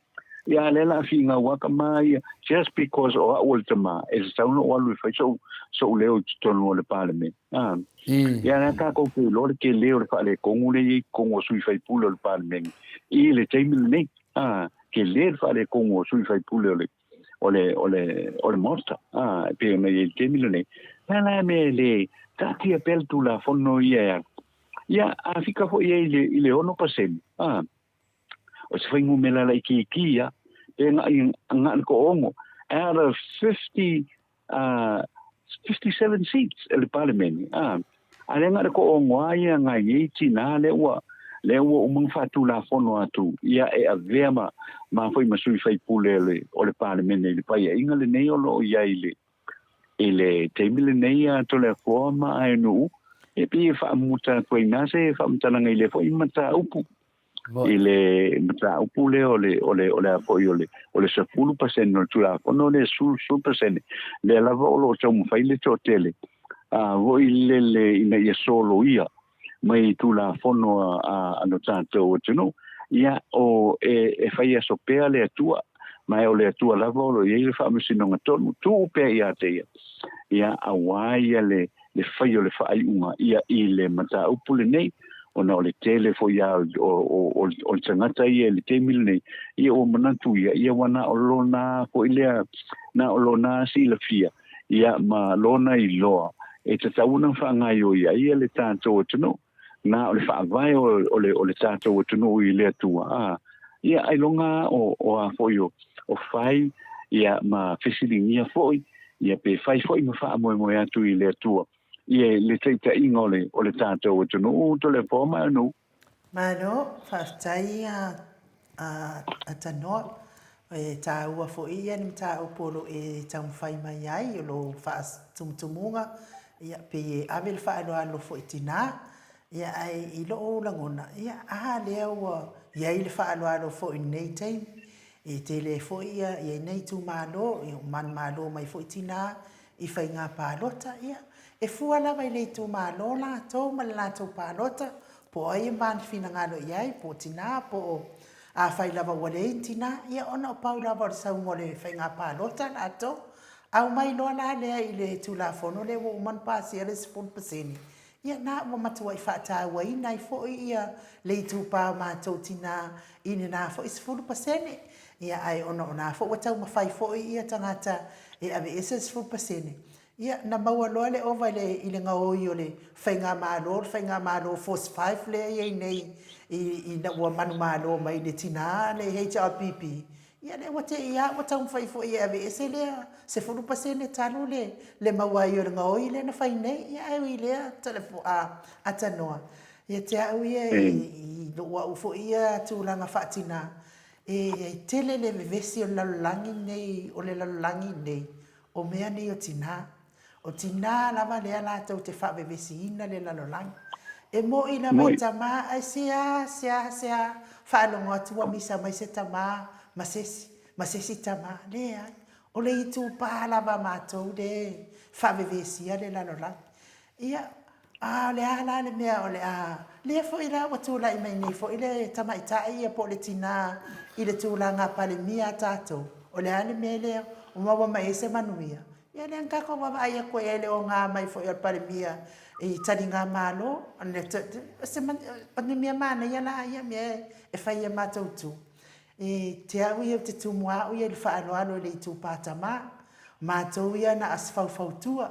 Ia, a lea la finau a tama ia, just because o au o le tama, e tatau ona ou alu e fai so'u, so'u leo i totonu o le Palemene. A. Ia, lea tatou te iloa le tele o le faaletonu lea e i ai i totonu o sui faipule o le Palemene i le taimi lenei. A, tele le faaletonu o sui faipule o le, o le, o le, o le Maota, a, e pei ona i ai i le taimi lenei. O le a la le mea e le taatia pea le Tulafono ia e alu? Ia, a fika foi ai i le, i le 6%, a, o se fuainumera laitiiti ia, pe na o le toaono, out of 50, 57 seats e le Palemene, a lea na o le toaono lava ia na i ai tinā lea ua, lea ua uma ona faatulafono atu, ia e avea ma, ma foi ma sui faipule o le, o le Palemene i le Paeaiga lenei o lo o i ai i le. I le taimi lenei a Toleafoa ma Aenu'u, e pei e faamuta atu ai i ina se faamatalaga i lea foi mataupu. I le mataupu lea o le, o le, o le a foi o le, o le 10% o le Tulafono lea 10%, lea lava o lo o taumafai le toatele a foi lele ina ia soloia mai Tulafono a lo tatou atunuu, ia, o, e, e fai aso pea le Atua, ma e o le Atua lava o lo o i ai le faamasinoga tonu, tuu pea ia te Ia, ia, auā ia le, le fai o le faaiuga, ia, i le mataupu lenei, ona o le tele foi lava o, o, o, o le tagata ia i le taimi lenei, ia ua manatu ia, ia ua na o lona foi lea, na o lona silafia, ia ma lona iloa e tatau ona faagaoioi ai ia le tatou atunuu. Na o le faavae o, o le, o le tatou atunuu i le Atua, a, ia ailoga o, o a foi o, o fai, ia ma fesiligia foi, ia pe fai foi ma faamoemoe atu i le Atua, ia le taitaiga o le, o le tatou atunuu, Toleafoa ma Aunuu. Malo, faafetai a Tanoa. E taua foi ia le mataupu o lo o e taumafai mai ai, o lou faatumutumuga, ia, pei e ave le faaaloalo foi i tina. Ia, ae i lou lagona, ia, a lea ua i ai le faaaloalo foi i lenei taimi. E tele ai foi ia i ai nai itumalo, ia, ua manumalo mai foi tina i faiga palota, ia, e fua lava i le itumalo latou ma le latou palota, Po o ai e mani finagalo i ai, po o tinā, po o afai lava ua leai ni tinā, ia ona o pau lava o le sauga o le faiga palota latou. Aumai loa la lea i le Tulafono lea ua uma ona pasia le 10%, ia na ua matuai faatauaina ai foi ia le itupa o matou tinā i lena foi 10%. Ia ae ona o la foi ua taumafai foi ia tagata e aveese le 10%, Ia, na maua loa le ova i le, i le gaoi o le faigamalo, le faigamalo Force Five lea e i ai nei i, ina ua manumalo mai le tina le HRPP, ia lea ua te i lava ua taumafai foi e aveese lea 10% talu le, le maua ai o le gaoi lea na fai nei. Ia ae ui i lea, tale, a, atanoa, ia te au ia i, i lou au foi ia tulaga faatina, e, e tele le vevesi o le lalolagi nei, o le lalolagi nei, O mea nei o tinā. O tinā lava lea latou te faavevesiina le lalolagi. E moʻi lava i tamā ae seā, seā, seā, faalogo atu ua misa mai se tamā ma sesi, ma sesi tamā. Leai. O le itupā lava a matou lea e faavevesia le lalolagi. Ia, a o le a la le mea o le a, lea foi la ua tulai mai nei foi le tamaitai ia po o le tinā i le tulaga a Palemia a tatou, o le a le mea lea ua maua mai ai se manuia? Ia lea na tatou vaavaai atu ai i le oga mai foi o le Palemia i taligamalo, o ni mea manaia la ia mea e fai e matou itu. E te au ia ou te tumu au ia i le faaaloalo i le itupa tama, matou ia na o se faufautua,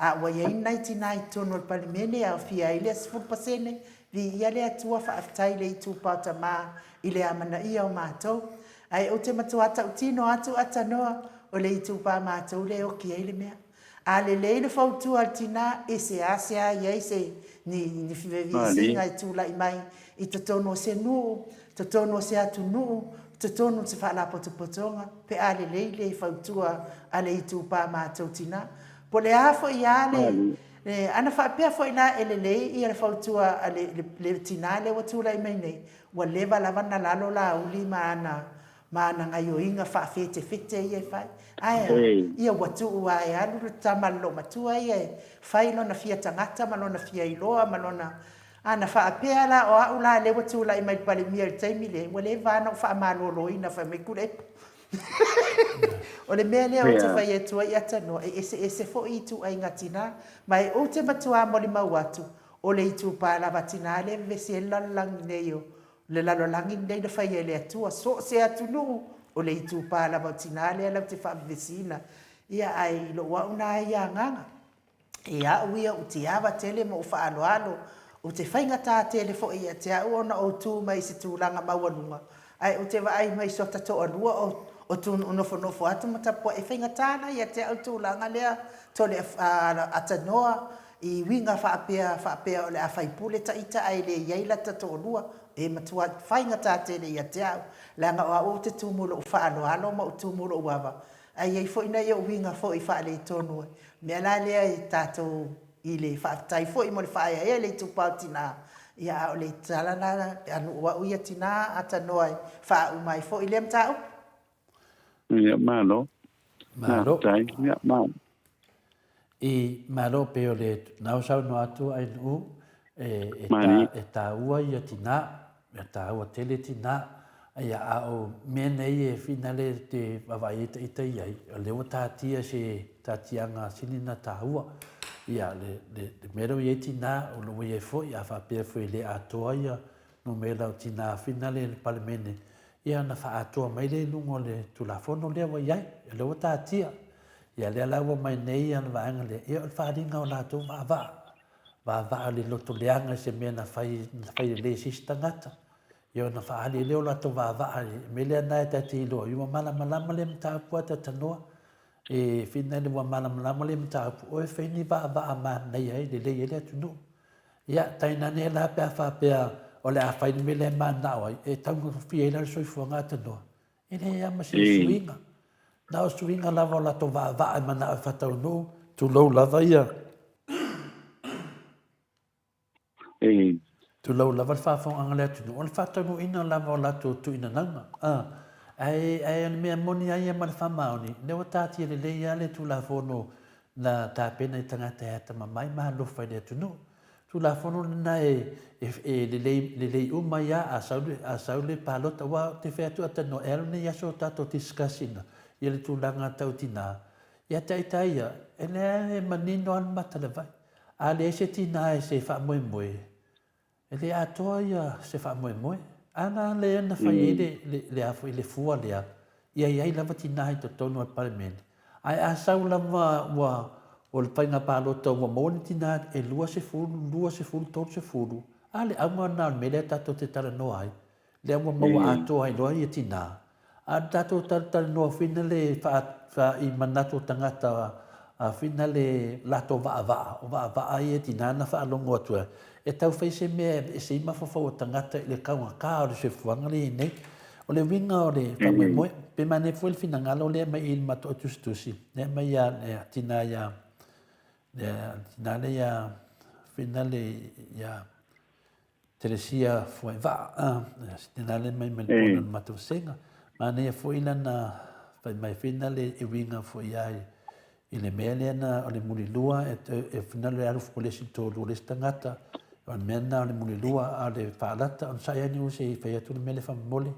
A ua i ai nai tinā i totonu o le Palemene e aofia ai lea 10%, viia le Atua faafetai i le itupa o tamā i le amanaia o matou. Ae ou te matua tautino atu atanoa o le itupa matou lea e oki ai le mea. A lelei le fautua a le tinā e seasea i ai se ni ni feviisiga e tulai mai i totonu o se nuu, totonu o se atunuu, totonu o se faalapotopotoga pe a lelei le fautua a le itupa matou tinā. Po le a foi a le, le, ana faapea foi la e lelei ia le fautua a le, le, le tinā lea ua tulai mai nei, ua leva lava na lalo Laauli ma ana, ma ana gaioiga faafetefete ia e fai. Ae a? Ia ua tuu lava e alu le tama a le loomatua ia e fai lona fia tagata ma lona fia iloa ma lona, ana faapea la o au la lea ua tulai mai i le Palemia i le taimi lea, ua leva lava na ou faamaloloina fai mai Tuilaepa. O le mea lea ou te fai atu ai Atanoa, e eseese foi ituaiga tinā. Ma e ou te matuā molimau atu, o le itupa lava tinā lea e vevesi ai le lalolagi nei o le lalolagi lenei na faia e le Atua, so o se atunuu, o le itupa lava o tinā lea latou te faavevesiina. Ia, ae i lou au na ia agaga, E au ia ou te ava tele ma ou faaaloalo, ou te faigata tele foi ia te au ona ou tu mai i se tulaga maualuga, ae ou te vaai mai i sota toalua o o tu nofonofo atu ma tapuai, e faigata la ia te au tulaga lea tole atanoa i uiga faapea faapea o le a faipule ta ita ae le i ai lata toalua, e matua faigata tele ia te au, leaga o au ou te tumu i lou faaaloalo ma ou tumu i lou ava, Ae i ai foi nai ou uiga foi faaletonu e. Mea la lea i tatou i le faafetai foi mo le faaeaea i le itupa o tina, ia a o le tala la a nuu au ia tina atanoa e faauma ai foi lea mataupu. Ia, malo. Malo. Faafetai. Ia, malo. I, malo pei o le na o saunoa atu ai nuu e, e, ta, e taua ia tina, e taua tele tina, ia a o mea nei e finale te vaavaai ai ita i ai, o lea ua tatia se tatiaga sili na taua. Ia, le, le, le mea lea ua i ai tina, o lo ua i ai foi, a faapea foi e le atoa ia numera o tina finale i le Palemene, ia ona faaatoa mai lea i luga o le Tulafono lea ua i ai, o lea ua tatia. Ia lea la ua mai nei le vaega lea, ia o le faaaliga o latou vaavaa, vaavaa o le loto leaga i se mea na fai, na fai lelei e se isi tagata. Ia ona faaali ai lea o latou vaavaa i le mea lea na e ta te iloa, ua malamalama le mataupu a Tatanoa. E whina le ua malamalama le mataupu, oe fai ni vaavaa manaia ai, lelei ai le atunuu. Ia, tainane la pe a faapea o le a fai le mea lea e mananao ai, e taugofie ai la le soifuaga atanoa. E leai lava ma se suiga. Na o suiga lava o latou vaavaa e manao e faataunuu, tulou lava ia. Tulou lava le faafofogaaga a le atunuu, o le faataunuuina lava o latou tuuinanauga. Ae, ae o le mea moni lava ia ma le faamaoni, o lea ua taatia lelei lava le Tulafono na tapena i tagata e atamamai ma alofa i le atunuu. Tulafono lena e, e, e lelei, lelei uma ai lava a sau le, a sau le palota. Aua ou te fai atu a talanoa, e alu nei aso o tatou discuss ina ia le tulaga tau tina. Ia te ita ia, e leai e manino lava le mata i le vai. A leai se tina e se faamoemoe, E le atoa ia se faamoemoe. A na lea na fai ai le, le, le, a foi, le fua lea, ia i ai lava tina i totonu o le Palemene. Ae a sau lava ua, o le faiga palota ua maua ni tina e 20, 20, 30, a le auga lena o le mea lea tatou te talanoa ai, lea ua maua atoa ai loa ia tina. A o le tatou talatalanoa fina le faa, i manatu o tagata fina le latou vaavaa, o vaavaa ia tina na faalogo atu ai, e tau fai se mea e aveese ai mafaufau o tagata i le taugata o le soifuaga lea e i ai nei. O le uiga o le faamoemoe, pe manaia foi le finagalo lea mai i le matou tusitusi, lea mai ia le tina ia, le tina lea ia, fina le ia, Telesia Fuaivaa, se tina lea mai mai le pona le matou vasega. Manaia foi lana fai mai fina le e uiga foi ia i le mea lea na o le mulilua e, e fina le alu fua le isi tolu o le isi tagata. O le mea na o le mulilua a o le faalata ona sai ani se i fai atu le mea le faamolemole.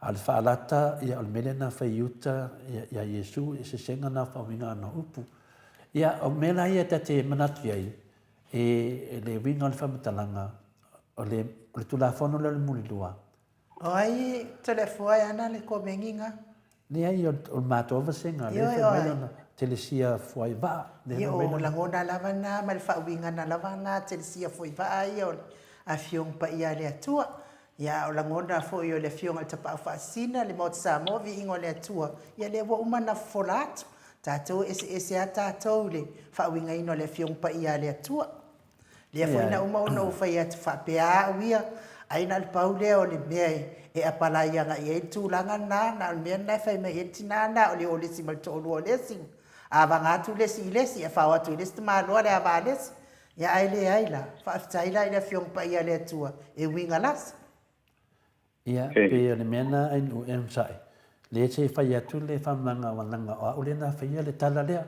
A o le faalata ia o le mea lea na fai i uta ia Iesu i sesega na faauiga ana upu. Ia o mea la ia ta te manatu i ai E le uiga o le faamatalaga, o le, o le Tulafono lea o le mulilua. O ai Toleafoa e ana le komegi nga? Leai, o le matou vasega, lea e fai mai lona Telesia Fuaivaa. Ia, o lagona lava na ma le faauigaga lava na Telesia Fuaivaa ia o le Afioga Paia a le Atua. Ia, a o lagona foi o le Afioga i le Tapaau Faasisina, le Maota Samoa, Viiga o le Atua, ia lea ua uma ona fofola atu. Tatou e eseese lava tatou i le faauigaina o le Afioga Paia a le Atua. Lea foi na uma ona ou fai atu faapea au ia, ai na o le pau lea o le mea e apalai agai i ai le tulaga lena, na o le mea lena e fai mai ai le tina lena, o le o le isi ma le toalua o le isi, a vaga atu le isi i le isi, e fao atu e le isi tamaloa le ava a le isi. Ia ae leai la, faafetai la i le Afioga Paia a le Atua e uiga lasa. Ia, pei o le mea lena ai nuu e onosai, lea se i fai atu le faamalaga leaga o au lea na faia le tala lea.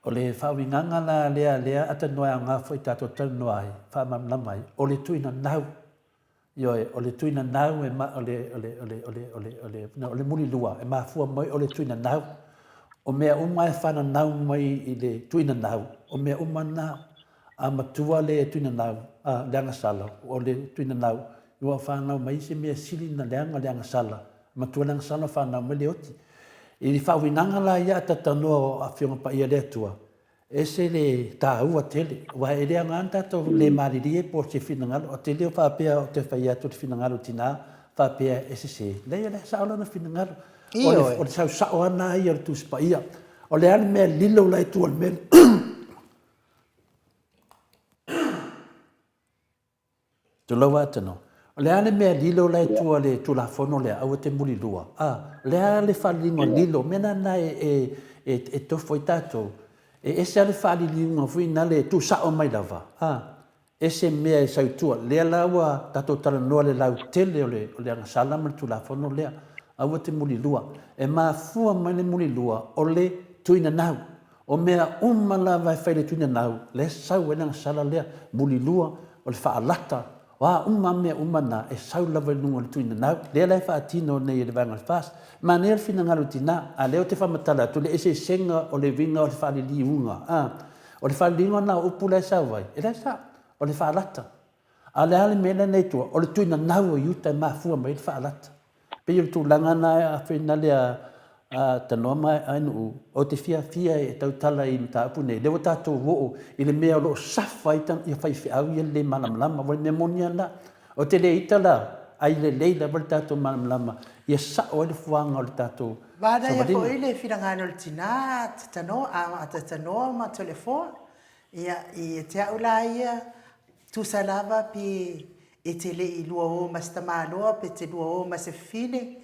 O le faauigaga la lea lea atanoa e aoga foi tatou talanoa ai, faamalamalama ai, o le tuinanau. Ioe, o le tuinanau e ma, o le, o le, o le, o le, o le, o le, no, o le mulilua e mafua mai o le tuinanau. O mea uma e fananau mai i le tuinanau, o mea uma na, a matua le tuinanau, a, le agasala, o le tuinanau, ua fanau mai se mea sili na leaga le agasala, matua le agasala fanau mai le oti. I le faauigaga la ia a tatanoa o Afioga Paia a le Atua, Ese le taua tele, aua e le aoga ona tatou le malilie po o se finagalo, ou te le o faapea ou te fai atu le finagalo o tina faapea e sese. Leai, o lea e sao lona finagalo. O le, o le sau sao lava lena ia o le Tusi Paia. O le a le mea lilo la i tua o le mea Tulou Atano. O le a le mea lilo la e tua le Tulafono lea, aua te mulilua? A, o le a le faaliliga o lilo? O mea na na e, e, e, e tofo ai tatou. E ese lava le faaliliuga foi nale e tuusao mai lava, a, ese mea e sau i tua. Lea la ua tatou talanoa i le lautele o le, o le agasala ma le Tulafono lea. Aua te mulilua. E mafua mai le mulilua o le tuinanau. O mea uma lava e fai i le tuinanau, lea e sau ai le agasala lea, mulilua, o le faalata, o a uma lava mea uma na, e sau lava i luga o le tuinanau. Lea la e faatino nei e le vaega o le FAST. Manaia le finagalo i tina, a o lea ou te faamatala atu le eseesega o le uiga o le faaliliuga. A, o le faaliliuga lena o upu la e sau ai, e le sao, o le faalata. A o le a le mea lea na i tua? O le tuinanau o Iuta e mafua mai ai le faalata. E pei o le tulaga lena afenale a Tanoa ma Ainuu, ou te fiafia e tautala i mataupu nei, lea ua tatou oo i le mea o lo o safa ai ia faifeau ia le le malamalama. Ua le mea moni lava lena. Ou te le ita la, ai lelei lava le tatou malamalama ia sao ai le fuaga o le tatou Manaia savaliga. foi le finagalo o le tina, Tanoa, a Tanoa ma Toleafoa, ia, ia te au la ia, Tusa lava pe e te le i lua o ma se tamaloa pe te lua o ma se fafine,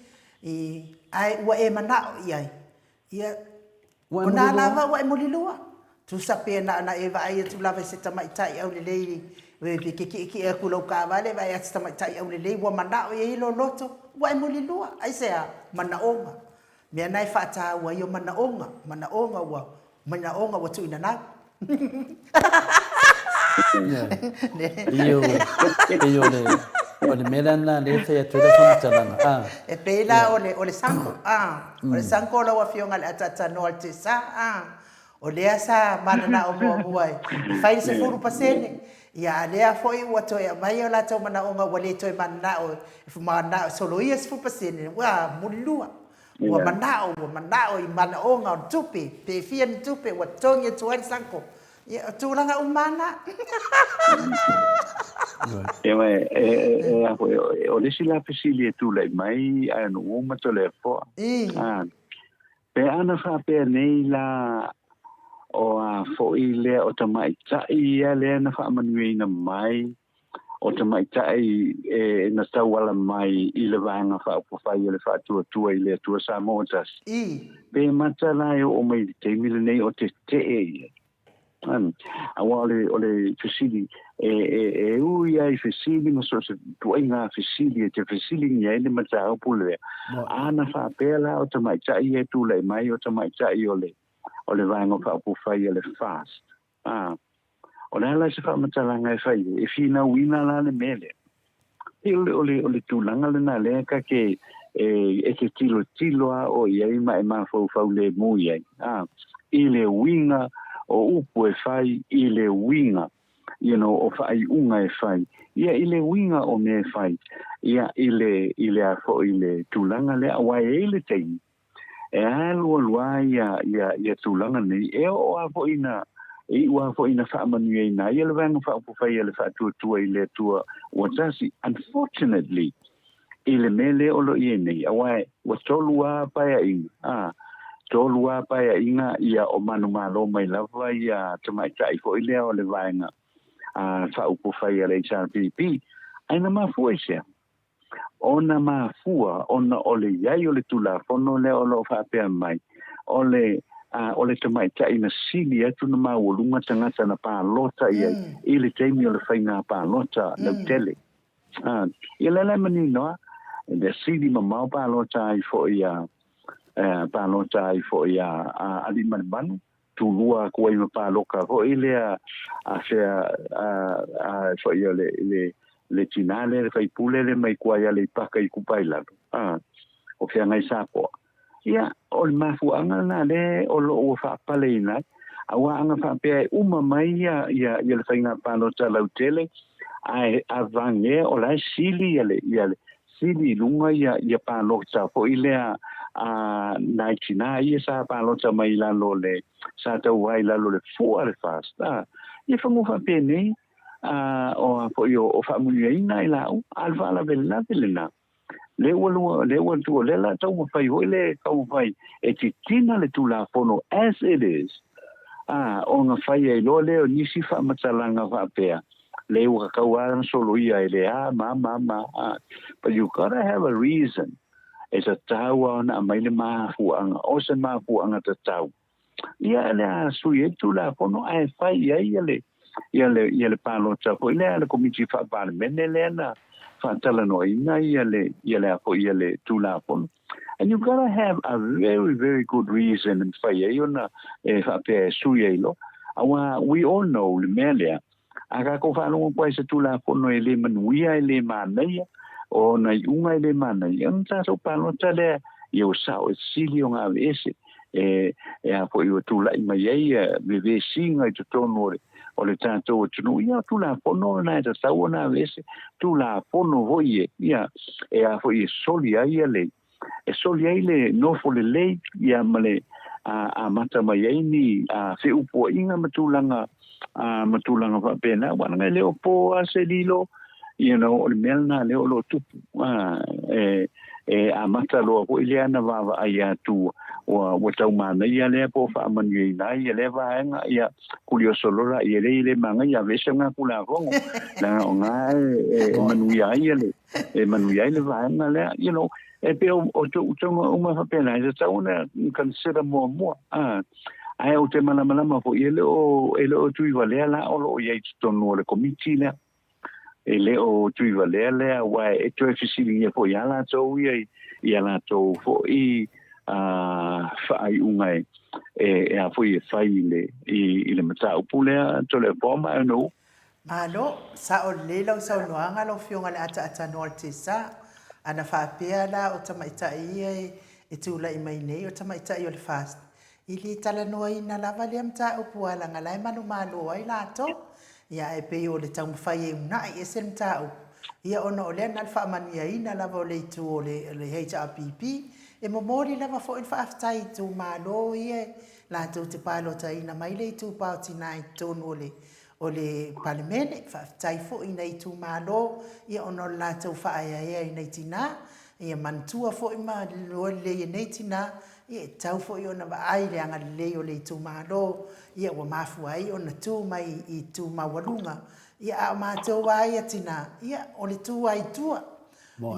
i, ae ua e manao i ai, ia, Ua e o nā mulilua? lava ua e mulilua. Tusa pe na ona e vaai atu lava i se tamaitai aulelei, pe ke kiʻekiʻe atu i lou kaavale vaai atu i se tamaitai aulelei ua manao i ai lou loto, ua e mulilua. Aisea? Manaoga. Mea na e faataua ai o manaoga, manaoga ua, manaoga ua tuuina nau. Pei o, pei o le, o le mea lena lea e fai atu ai lau faamatalaga. A. E pei la o le, o le sanko, a, o le sanko lau Afioga i le ataatanoa o le Tesa, a, o lea sa mananao muamua e fai le 10%, ia a lea foi ua toe aumai o latou manaoga ua le toe mananao e mananao e soloia 10%, ua mulilua. Ua manao, ua manao i manaoga o le tupe, pe fia ni tupe ua totogi atu ai le sanko. Ia, o tulaga uma lava na. Ia ma e, e, e, a foi, o le isi la fesili e tulai mai ae nuu ma Toleafoa. Ah, Pe ana faapea nei la o a foi lea o tamaitai ia lea na faamanuiaina mai, o tamaitai e na tauala mai i le Vaega Faaupufai o le Faatuatua i le Atua Samoa Tasi, pe mata la e oo mai i le taimi lenei o tetee ia. Aua o le, o le fesili, e, e, e ui ai fesili ma so o se tuaiga fesili e te fesiligia ai le mataupu lea. Ana faapea la o tamaitai ia e tulai mai o tamaitai o le, o le Vaega Faaupufai a le FAST. A, o le a la se faamatalaga e fai ai? E finauina la le mea lea. Pei o le, o le, o le tulaga lena lea ka ke e, e te tilotilo a o i ai ma e mafaufau lemu i ai. A, i le uiga o upu e fai, i le uiga, you know, o faaiuga e fai, ia i le uiga o mea e fai, ia i le, i le a foi le tulaga lea, aua e i ai le taimi, E alualu a ia, ia, ia tulaga nei, e oo a foi ina, e iu a foi ina faamanuiaina ai le Vaega Faaupufai a le Faatuatua i le Atua ua tasi, unfortunately, i le mea lea o lo o i ai nei, aua e, ua tolu a paeaiga, a, tolu a paeaiga ia o manumalo mai lava ia tamaitai foi lea o le Vaega a Faaupufai a le HRPP, ae na mafua i se a? Ona mafua ona o le i ai o le Tulafono lea o lo o faapea mai, o le, o le tamaitai na sili atu na maualuga tagata na palota i ai i le taimi o le faiga palota lautele. Ia lea la e manino lava, e sili mamao palota ai foi a, palota ai foi a Aliimalemanu, tulua atu ai ma paloka foi lea a fea a foi o le le le tinā lea le faipule le mai kua ia Aleipaka i kupa i lalo a o feagai Sapoa. Ia o le mafuaaga lena le o lo o ua faapaleina ai aua ana faapea e uma mai ia ia ia le faiga palota lautele ae avagea o la e sili ia le ia le Sili i luga ia ia palota foi lea a nai tinā ia sa palota mai i lalo o le sa tauva i lalo o le fua a le FAST a ia fanua faapenei a o a foi o, o faamanuiaina ai laua a o le faalavelave lena lea ua lua lea ua tua lea la taumafai foi le taumafai e titina le Tulafono as it is a ona fai ai loa lea o nisi faamatalaga faapea Le ua kakau a na soloia e le a ma ma ma a. But you gotta have a reason e tatau a ona aumai le mafuaaga, o se mafuaaga tatau. Ia o le a sui ai le Tulafono ae fai i ai le ia le ia le palota foi lea a le Komiti Faa-Palemene lea na faatalanoaina ia le ia le a foi ia le Tulafono. And you've got to have a very, very good reason e mafai ai ona e faapea e sui ai loa. Aua we all know le mea lea, a tatou faalogo atu ai i se Tulafono e le manuia, e le manaia, o ona iuga e le manaia, ona tatou palota lea ia ua sao e sili ona aveese e, e a foi ua tulai mai ai vevesiga i totonu o le, o le tatou atunuu, ia o Tulafono lena e tatau ona aveese, Tulafono foi e, ia, e a foi e soli ai ia le, e soli ai le nofo lelei, ia ma le a, amata mai ai ni a, feupuaiga ma tulaga, a, ma tulaga faapena, aua leaga e le o po lava se lilo, you know, o le mea lena lea o lo o tupu, a, e, e amata loa foi lea na vaavaai atu ua, ua tau manaia lea po o faamanuiaina ai ia lea vaega, ia kulioso loa laia lea i le manaia aveese nga Tulafono, leaga o nga e, e manuia ai ia le, e manuia ai le vaega lea, you know, e pei o, o tauga uma faapena, e tatau ona consider muamua, a, ae ou te malamalama foi, e le o, e le o Tuivalea la o lo o i ai i totonu o le Komiti lea. E le o Tuivalea lea, aua e toe fesiligia foi lava latou ia i a latou foi faaiuga e, e a foi e fai i le, i le mataupu lea Toleafoa ma Eonou. Malo, sao lelei lau saunoaga lau Afioga i le ataatanoa o le TSA. Ana faapea la o tamaitai ia e tulai mai nei o tamaitai o le FAST, I le talanoaina lava lea mataupu a leaga la e manumalo ai latou. Ia ae pei o le taumafai e uunai ese le mataupu, ia ona o lea na le faamanuiaina lava o le itu o le HRPP. E momoli lava foi le faafetai i itumalo ia latou te palotaina mai le itupa o tina i totonu o le o le Palemene. Faafetai foi i nai itumalo ia ona o le latou faaeaea i nai tina. Ia manatua foi ma lua lelei e nei tina, ia e tatau foi ona vaai le agalelei o le itumalo, ia ua mafua ai ona tu mai i itu maualuga. Ia a o matou lava ia tina, ia o le tu lava i tua.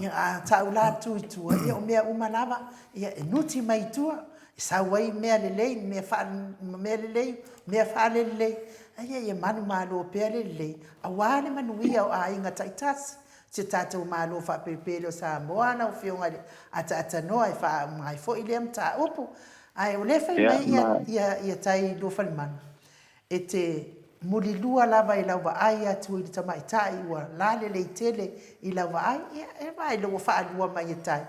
Ia a tau la tu i tua, ia o mea uma lava, ia e nuti mai i tua, e sau ai mea lelei, mea faa, mea lelei, mea faalelelei, a ia ia manumalo pea le lelei, aua le manuia o aiga taitasi. Si o tatou Malo faapelepele o Samoa lau Afioga i le Ataatanoa e faauma ai foi lea mataupu. Ae o lea e fai mai ia, ia, ia tai Luafalemana, e te mulilua lava i lau vaai atu i le tamaitai ua lalelei tele i lau vaai, ia, e vaai loa ua faalua mai e tai.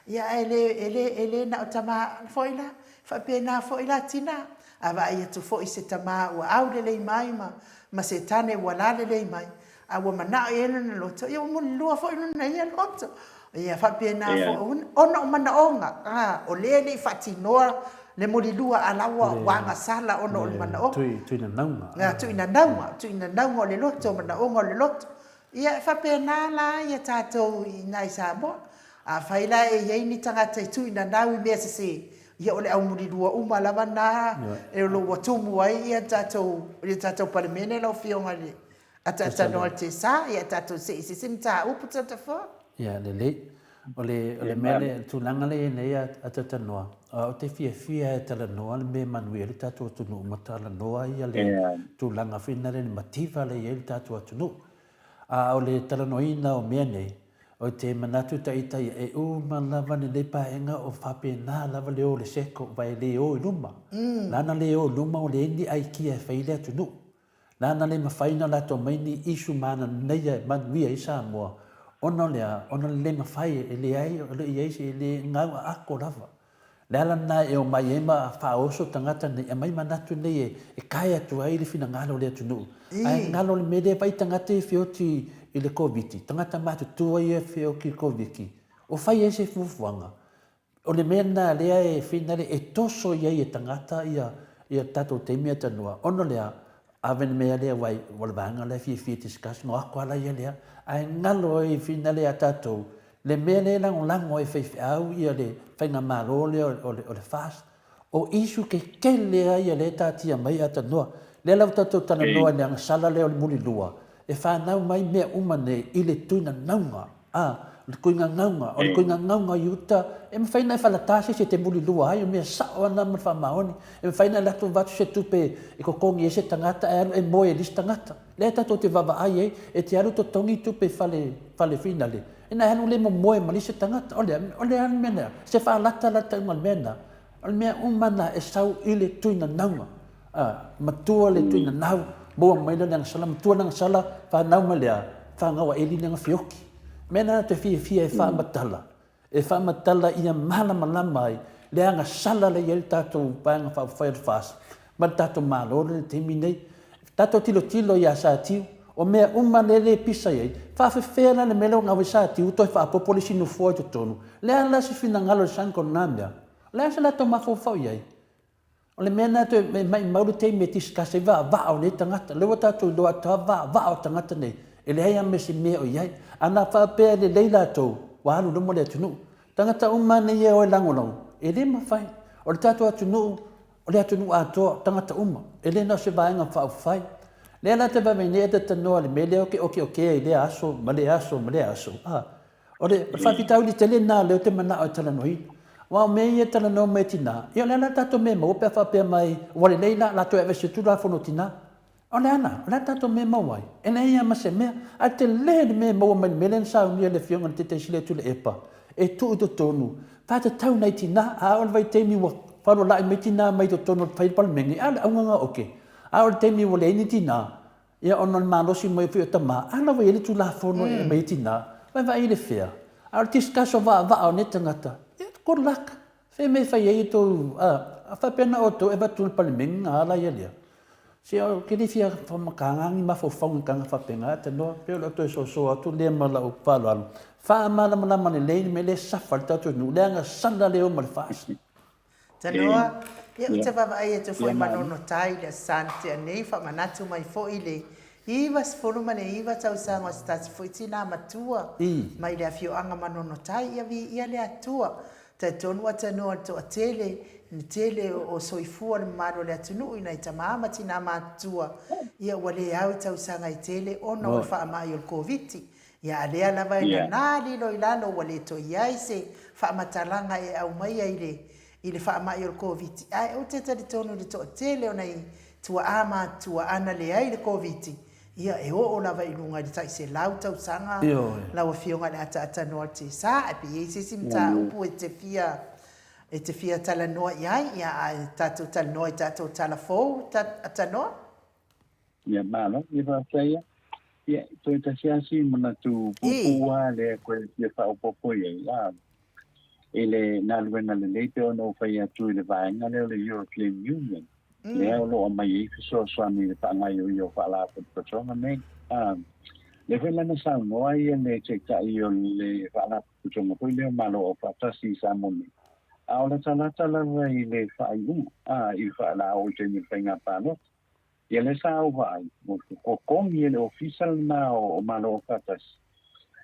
Ia, ae le, e le, e le na o tama foi la, faapena foi la tina. A vaai atu foi i se tama ua aulelei mai ma, ma se tane ua lalelei mai, A ua manao i ai lona loto, ia ua mulilua foi lona ia loto. Ia faapena foi, ona o manaoga, a, o lea e le i faatinoa le mulilua a la ua ua agasala ona o le manaoga. Le tuinanauga. Tuinanauga, tuinanauga o le loto, manaoga o le loto. Ia e faapena la ia tatou i ina i Samoa. Afai la e i ai ni tagata e tuinanau i mea sese, ia o le au mulilua uma lava na e o lo o ua tumu ai ia tatou, ia tatou Palemene lau Afioga i le Ataatanoa le tesa, ia tatou se i se isi mataupu Tatafoa. Ia, lelei. O le, o le mea lea, le tulaga lea e i ai nei Ataatanoa, ou te fiafia e talanoa le mea e manuia ai le tatou atunuu ma talanoa ia le tulaga foi lena le mativa lea e i ai le tatou atunuu. A o le talanoaina o mea nei, ou te manatu ita ia, e uma lava lenei paeaiga o faapena lava le o o le SECO, aua e le o i luma. Leaga le o i luma ua leai ni aikia e fai ai le atunuu. Nāna le mafai ona latou mai ni isu manaia e manuia ai Samoa, ona o le a? Ona o le le mafai, e leai, o le i ai se, e le gau aako lava. Le ala lena e omai ai ma faaoso tagata nei, aumai manatu nei e, e kae atu ai le finagalo o le atunuu. Ae galo le mea lea, vaai tagata ia e feoti i le Koviti, tagata matutua ia e feoti i le Koviti, o fai ai se fuafuaga, O le mea lena lea e finale e toso i ai e tagata ia ia tatou taimi atanua ona o le a? Ave le mea lea wai o le vaega lea fiafia discuss no ako ala ia lea ae galo ai finale ia tatou le mea lea e lagolago ai faifeau ia le faigamalo lea o le o le FAST o issue kekele a ia lea e taatia mai atanua lea la ua tatou talanoa i le agasala lea o le mulilua e fanau mai mea uma nei i le tuinanauga. Ā, o le tuigagauga, o le tuigagauga i uta, e mafai ona e falatā se isi e te mulilua ai, o mea sao lava na ma le faamaoni. E mafai ona e alu atu avatu se tupe e totogi ai se tagata ae alu e moe e le isi tagata. Lea tatou te vaavaai ai, e te alu totogi tupe i fale, fale finale, ina e alu le momoe ma le isi tagata. O le a, o le a le mea lea? Se faalata la le tauga o le mea lena. O le mea uma lena e sau i le tuinanauga. A, matua le tuinanau, maua mai lea le agasala, matua le agasala, fanau mai le a? Fanau a Eli le agafioki. Mea lena te fiafia e faamatala, e faamatala ia malamalama ai le agasala lea e i ai le tatou Vaega Faaupufai o le FAST ma le tatou Malo lea i le taimi nei. Tatou tilotilo ia Satiu, o mea uma lea le pisa i ai, faafefea la le mea lea ua gau ai Satiu toe faaopoopo le isi nofoa i totonu? Le a la se finagalo o le SUNCO i lena mea? O le a se latou mafaufau i ai? O le mea lena toe e maimau le taimi e discuss ai vaavaa o nei tagata. Lea ua tatou iloa atu lava vaavaa o tagata nei, e leai lava ma se mea o i ai. A na faapea e lelei latou, ua alu i luma le atunuu. Tagata uma nei e o e lagolago, e le mafai. O le tatou atunuu, o le atunuu atoa, o tagata uma, e le na o se vaega faaupufai. Lea la te vaavaai nei e talanoa i le mea lea ou te oteotea i lea aso ma lea aso ma lea aso, a. O le faafitauli tele lena lea ou te manao e talanoaina. Aua o mea ia e talanoa mai e tina, ia o le a la le tatou mea e maua pe a faapea mai ua lelei la, o le a toe aveese Tulafono Tina? O le a la? O le a le tatou mea e maua ai? E leai lava ma se mea. Ae tele le mea e maua mai le mea lea na saunia e le Afioga i le Taitaisili a Tuilaepa e tuu i totonu, faatatau nai tina, a oo i le vaitaimi ua faalualai mai tina mai totonu o le fai Palemene, a o le auga lena oke. A oo i le taimi ua leai ni tina, Ia ona o le malosi mai foi o tama, a la ua i ai le Tulafono e aumai ai tina, vaevae i le fea? A o le discuss o vaavaa o nei tagata, ia good luck. Fea mea e fai ai outou, a faapea na outou e avatu i le Palemene na ala ia lea. Se ou te le fia faamataga ni mafaufauga i tulaga faapena, tanoa, pei o lau toe soso atu lea ma lau faaaloalo, faamalamalama lelei le mea lea e suffer ai le tatou atunuu, leaga sala le o ma le FAST. Tanoa, ia ou te vaavaai atu foi ma Manonotai i le Aso Sa na tea nei, faamanatu mai foi le 99 tausaga o se tasi foi tinā matua mai le afioaga Manonotai, ia viia le Atua. Talitonu a Tanoa le toatele, le tele o soifua le mamalu o le atunuu i nai tamā ma tinā matutua, ia ua le au i tausaga e tele ona o le faamai o le Koviti. Ia a lea lava e nanā lilo i lalo ua le toe i ai se faamatalaga e aumaia i le i le faamai o le Koviti, ae ou te talitonu i le toatele o nai tuaa matutua ana leai le Koviti, ia e oo lava i luga i le tai 100 tausaga lau Afioga i le ataatanoa o le Tesa, ae pe i ai se isi mataupu e te fia e te fia talanoa i ai, ia ae tatou talanoa i tatou tala fou atanoa. Ia malo, ia faafetai ia. Ia, toe tasi lava si manatu puupuu lava lea koe fia faaopoopo i ai, a, i le galuega lelei pei ona ou fai atu i le vaega lea o le European Union, lea o lo o aumai ai fesoasoani i le faagaoioia o faalapotopotoga nei. A, lea foi la na saunoa ia le Taitai o le Faalapotopotoga foi lea o Malo Aufaatasi i Samoa nei, a o latalata lava i le faaiuga, a, i le faalao i taimi o le faiga palota. Ia lea sa ou vaai, ua totogi e le ofisa lena o Malo Aufaatasi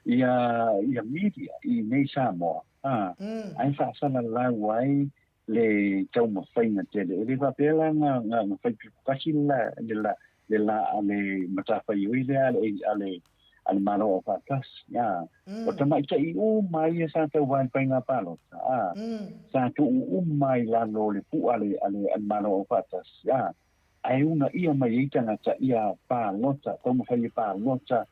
ia ia media i inei Samoa, a, ae faasalalau ai le taumafaiga tele. E le faapea la na, na, na fai pitotasi le la, le la, le la a le matafaioi lea a le, a le, a le Malo Aufaatasi, a. O tamaitai uma ia sa tauva i le faiga palota, a, sa tuu uma i lalo o le pu'a a le, a le, a le Malo Aufaatasi, a. Ae uunaia mai ai tagata ia palota, taumafai e palota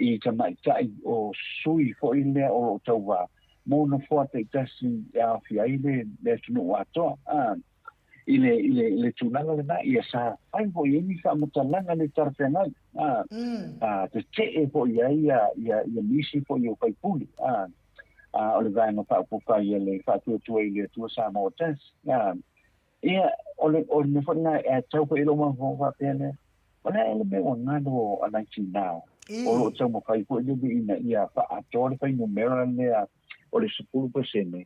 i tamaitai o sui foi lea o lo o tauva mo nofoa taitasi e aofia ai le le atunuu atoa. A, i le, i le, i le tulaga lena, ia sa fai foi i ai ni faamatalaga le talafeagai, a, a tetee foi i ai ia, ia, ia nisi foi o faipule, a, a o le Vaega Faaupufai a le Faatuatua i le Atua Samoa Tasi, a. Ia, o le, o le mea foi lena e tau foi i lou mafaufau faapea lea, o le a le mea ua galo a nai tinā, o lo o taumafai foi lele ina ia faaatoa le fuainumera lea o le 10%,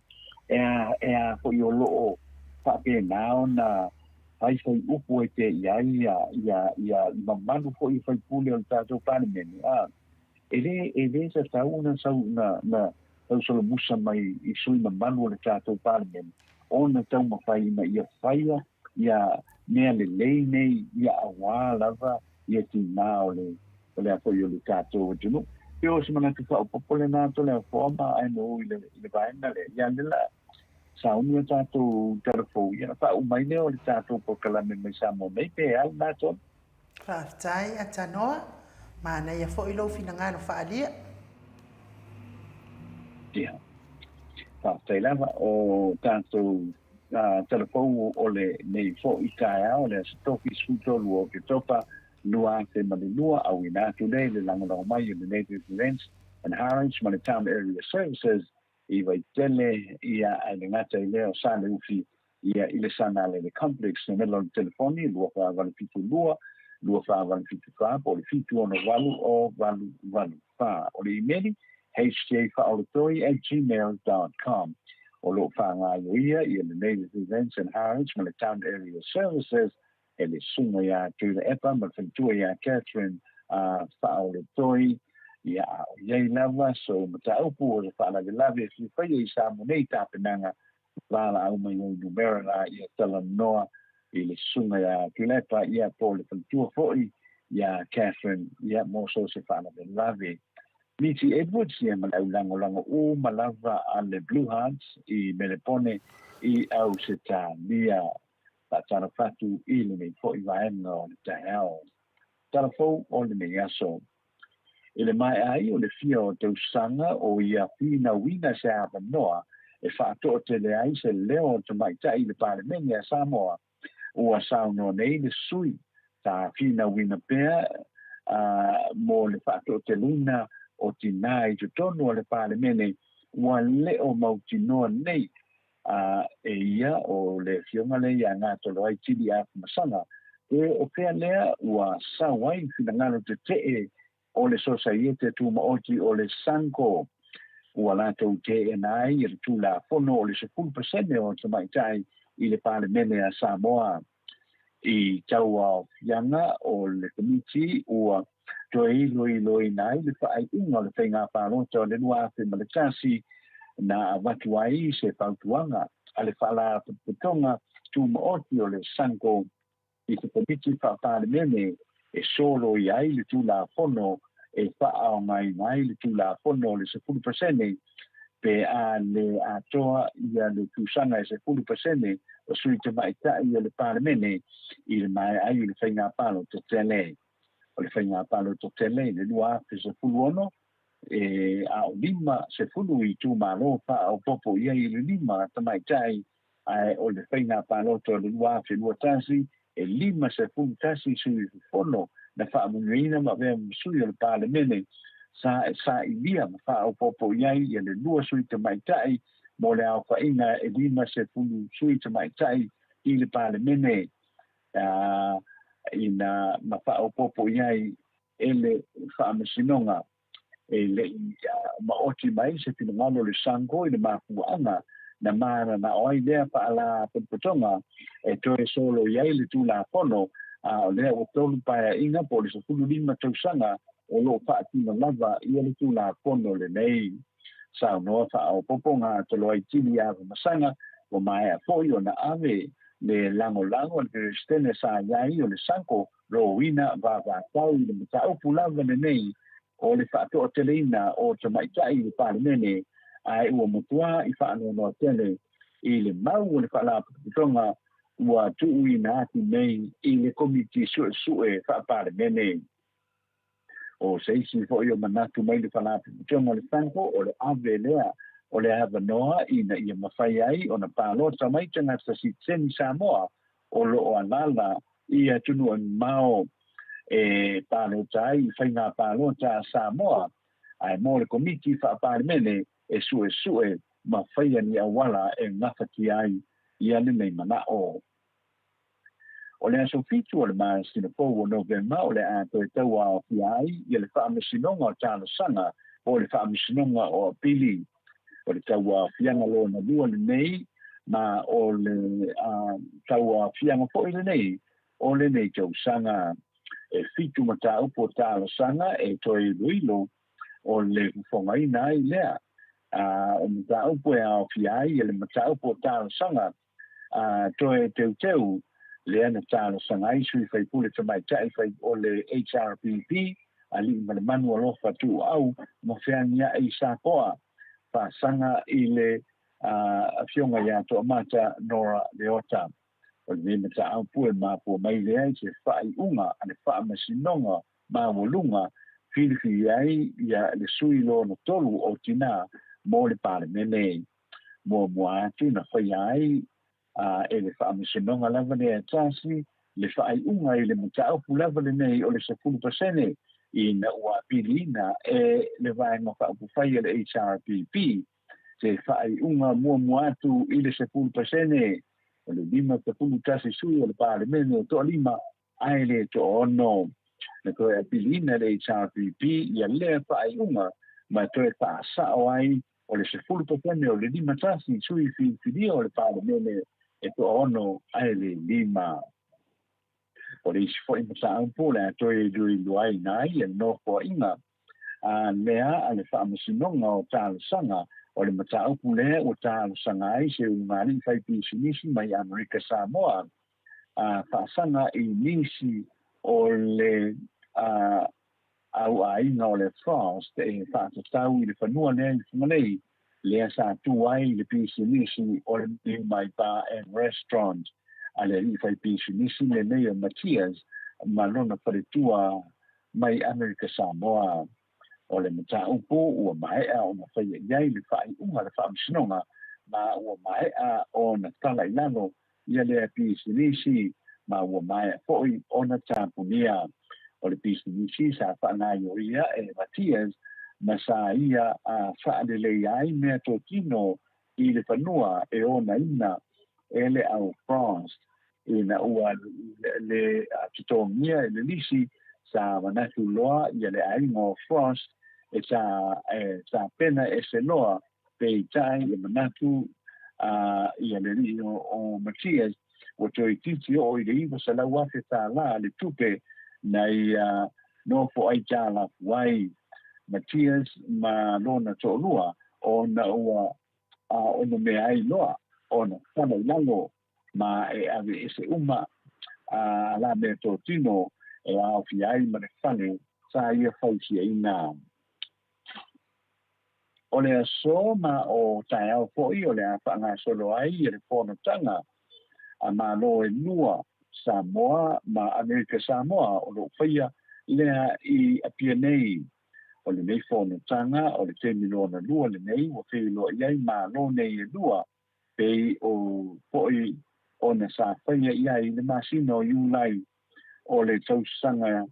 e a, e a foi o lo o faapena ona faifai upu ai pea i ai ia, ia, ia mamalu foi o faipule o le tatou Palemene, a, e le, e le tatau ona sau, na, na tausolomusa mai i sui mamalu o le tatou Palemene, ona taumafai ina ia faia ia mea lelei nei ia auā lava ia tinā o le o le a foi o le tatou atunuu. Pei o se manatu faaopoopo lenā Toleafoa ma Ainuu i le i le vaega lea, ia lea la sauni o tatou tala fou, ia ona faauma ai lea o le tatou polokalame mai Samoa nei pe a lenā tonu. Faafetai Atanoa, manaia foi lou finagalo faaalia. Ia, faafetai lava. O tatou tala fou o lenei foi taeao, le Aso Tofi 13 o Oketopa 2002, auina atu lea i le lagolago mai o le Native Events and Harwich ma le Town Area Services i Vaitele, ia, ae le gata i lea o Saleufi, ia, i le Sanalele Complex. Numera o le telefoni, 2472 2474 po o le 768 o 884. O le imeli, hjfaaolatoi@gmail.com. O lo o faagaoioia ia le Native Events and Harwich ma le Town Area Services e le susuga ia Tuilaepa ma le faletua ia Catherine Faaoletoi, ia, a o i ai lava sou mataupu o se faalavelave e fia faia i Samoa nei tapenaga, valaau mai ai numera la ia talanoa i le susuga ia Tuilaepa, ia, po o le faletua foi ia Catherine, ia, mo so se faalavelave. Miti Edwards, ia, ma le aulagolago uma lava a le Blue Hearts i Melepone i Ausetalia. Faatalofa atu i lenei foi vaega o le taeao. Tala fou o lenei aso. I le maea ai o le fia o tausaga o ia finauina se avanoa e faatoatele ai se leo o tamaitai i le Palemene a Samoa, ua saunoa nei le sui sa finauina pea mo le faatoateleina o tinā i totonu o le Palemene, ua le o mautinoa nei a e ia o le afioga lea ia Gatoloai Tili Afamasaga, pe o fea lea ua sau ai finagalo tetee o le Sosaiete Tumaoti o le SANCO, ua latou teena ai le Tulafono o le 10% o tamaitai i le Palemene a Samoa. I tauaofiaga o le Komiti ua toe iloiloina ai le faaiuga o le faiga palota o le 2001 na avatu ai se fautuaga a le Faalapotopotoga Tumaoti o le SANCO i se Komiti Faa-Palemene e soloia ai le Tulafono e faaaogaina ai le Tulafono o le 10% pe a le atoa ia le tusaga e 10% o sui tamaitai o le Palemene i le maea ai o le faiga palota tele. O le faiga palota tele i le 2016, e a o 50 itumalo faaopoopo i ai i le 5 tamaitai, ae o le faiga palota o le 2021, e 51 sui usufono na faamanuiaina ma avea ma sui o le Palemene sa e sailia ma faaopoopo i ai ia le 2 sui tamaitai mo le aofaiga e 50 sui tamaitai i le Palemene ina ma faaopoopo i ai e le Faamasinoga. E le i maoti mai se finagalo o le SANCO i le mafuaaga na mananao ai lea faalapotopotoga e toe solo i ai le Tulafono, a o lea ua 3 paeaiga po o le 15 tausaga o lo o faatino lava ia le Tulafono lenei. Saunoa faaopoopo Gatoloai Tili Afamasaga ua maea foi ona ave le lagolago a le Peresetene sa i ai o le SANCO Rowena Vavatau i le mataupu lava lenei o le faatoateleina o tamaitai i le Palemene, ae ua matua i faanoanoa tele i le mau o le Faalapotopotoga ua tuuina atu nei i le Komiti Suesue Faa-Palemene. O se isi foi o manatu mai le Faalapotopotoga o le SANCO o le ave lea o le avanoa ina ia mafai ai ona palota mai tagata sitiseni Samoa o lo o alaala i atunuu e mamao e palota ai i faiga palota a Samoa, ae mo le Komiti Faa-Palemene e suesue ma faia ni auala e gafatia ai ia lenei manao. O le aso 7 o le masina fou o Novema o le a toe tauaofia ai ia le Faamasinoga o Talosaga po o le Faamasinoga o Apili. O le tauaofiaga lona lua lenei ma o le tauaofiaga foi lenei o lenei tausaga. E 7 mataupu o talosaga e toe iloilo o le fofogaina ai lea. O mataupu e aofia ai le mataupu o talosaga toe teuteu lea na talosaga ai sui faipule tamaitai fai o le HRPP Alii ma le Manu Alofa Tuuau ma feagiai i Sakoa, faasaga i le Afioga ia Toamata Nora Leota. O lenei mataupu e mafua mai lea i se faaiuga a le Faamasinoga Maualuga filifili ai ia le sui lona tolu o tinā mo le Palemene. Muamua atu na faia ai e le Faamasinoga lava lea e tasi le faaiuga i le mataupu lava lenei o le 10% ina ua apiliina e le Vaega Faaupufai a le HRPP se faaiuga muamua atu i le 10% o le 51 sui o le Palemene e toalima ae le toaono. Na toe apiliina e le HRPP ia lea faaiuga ma toe faasao ai o le 10% o le 51 sui filifilia o le Palemene e toaono ae le lima. O le isi foi mataupu o le a toe iloiloaina ai le Nofoaiga a lea a le Faamasinoga o Talosaga o le mataupu lea ua talosaga ai se ulugalii faipisinisi mai Amerika Samoa a faasaga i nisi o le auaiga o le Frost e faatatau i le fanua lea i Fugalei lea sa tu ai le pisinisi o le New Mai Bar and Restaurant a le alii faipisinisi lenei o Matias ma lona faletua mai Amerika Samoa. O le mataupu ua maea ona faia i ai le faaiuga a le Faamasinoga ma ua maea ona tala i lalo ia lea pisinisi ma ua maea foi ona tapunia. O le pisinisi sa faagaioia e Matias ma sa ia a faaleleia ai mea totino i le fanua e onaina e le au Frost ina ua le totogia e le lisi sa manatu loa ia le aiga o Frost e tapena ese loa peitai e manatu ia le alii o Matias ua toeitiiti oo i le $900,000 tālā le tupe na ia nofo aitalafu ai Matias ma lona toalua ona ua onomea ai loa ona tala i lalo ma e ave ese uma a la mea totino e aofia ai ma le fale sa ia fausiaina. O le aso ma o taeao foi o le a faagasolo ai le fonotaga a Malo e lua Samoa ma Amerika Samoa o loo faia lea i Apia nei. O lenei fonotaga o le taimi lona lua lenei ua feiloai ai Malo nei e lua pei o foi ona sa faia i ai le masina o Iulai o le tausaga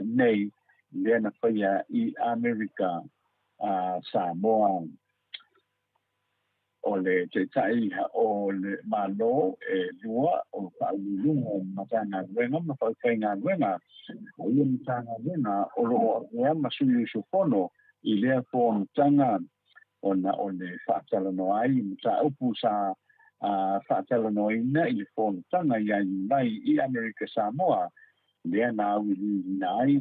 nei lea na faia i Amerika Samoa. O le taitai o le Malo e lua o Faauluuluga o Matagaluega ma Faifaigaluega a ia Matagaluega o loo avea ma sui usufono i lea fonotaga ona o le faatalanoa ai mataupu sa faatalanoaina i le fonotaga ia Iulai i Amerika Samoa lea na auiliiliina ai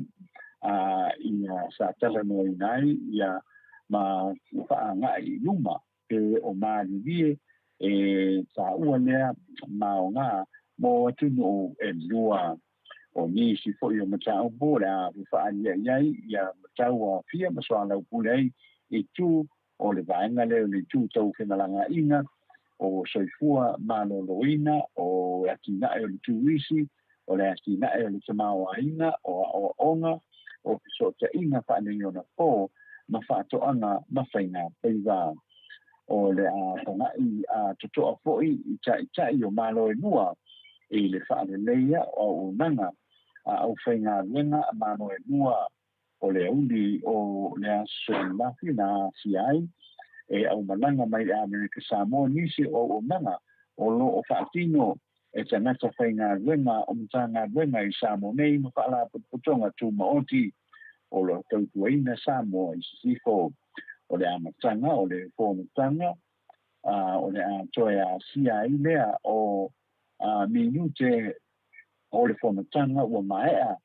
ia sa talanoaina ai ia ma faagai i luma pe o malilie e taua lea maoga mo atunuu e lua. O nisi foi o mataupu o le a faaalia i ai ia matau aofia ma soalaupule ai i tu o le vaega lea o le itu tau femalagaaiga o soifua maloloina o atinae o le turisi o le atinae o le tamaoaiga o aoaoga o fesootaiga faaneionapo ma faatoaga ma faiga faiva. O le a taga'i a totoa foi i taitai o Malo e lua i le faaleleia o auaunaga a aufaigaluega a Malo e lua. O le auli o le aso ananafi na aafia ai e aumalaga mai Amerika Samoa nisi o auaunaga o loo faatino e tagata faigaluega o Matagaluega i Samoa nei ma Faalapotopotoga Tumaoti o loo tautuaina Samoa i sisifo. O le amataga o le fonotaga o le a toe asia ai lea o minute o le fonotaga ua maea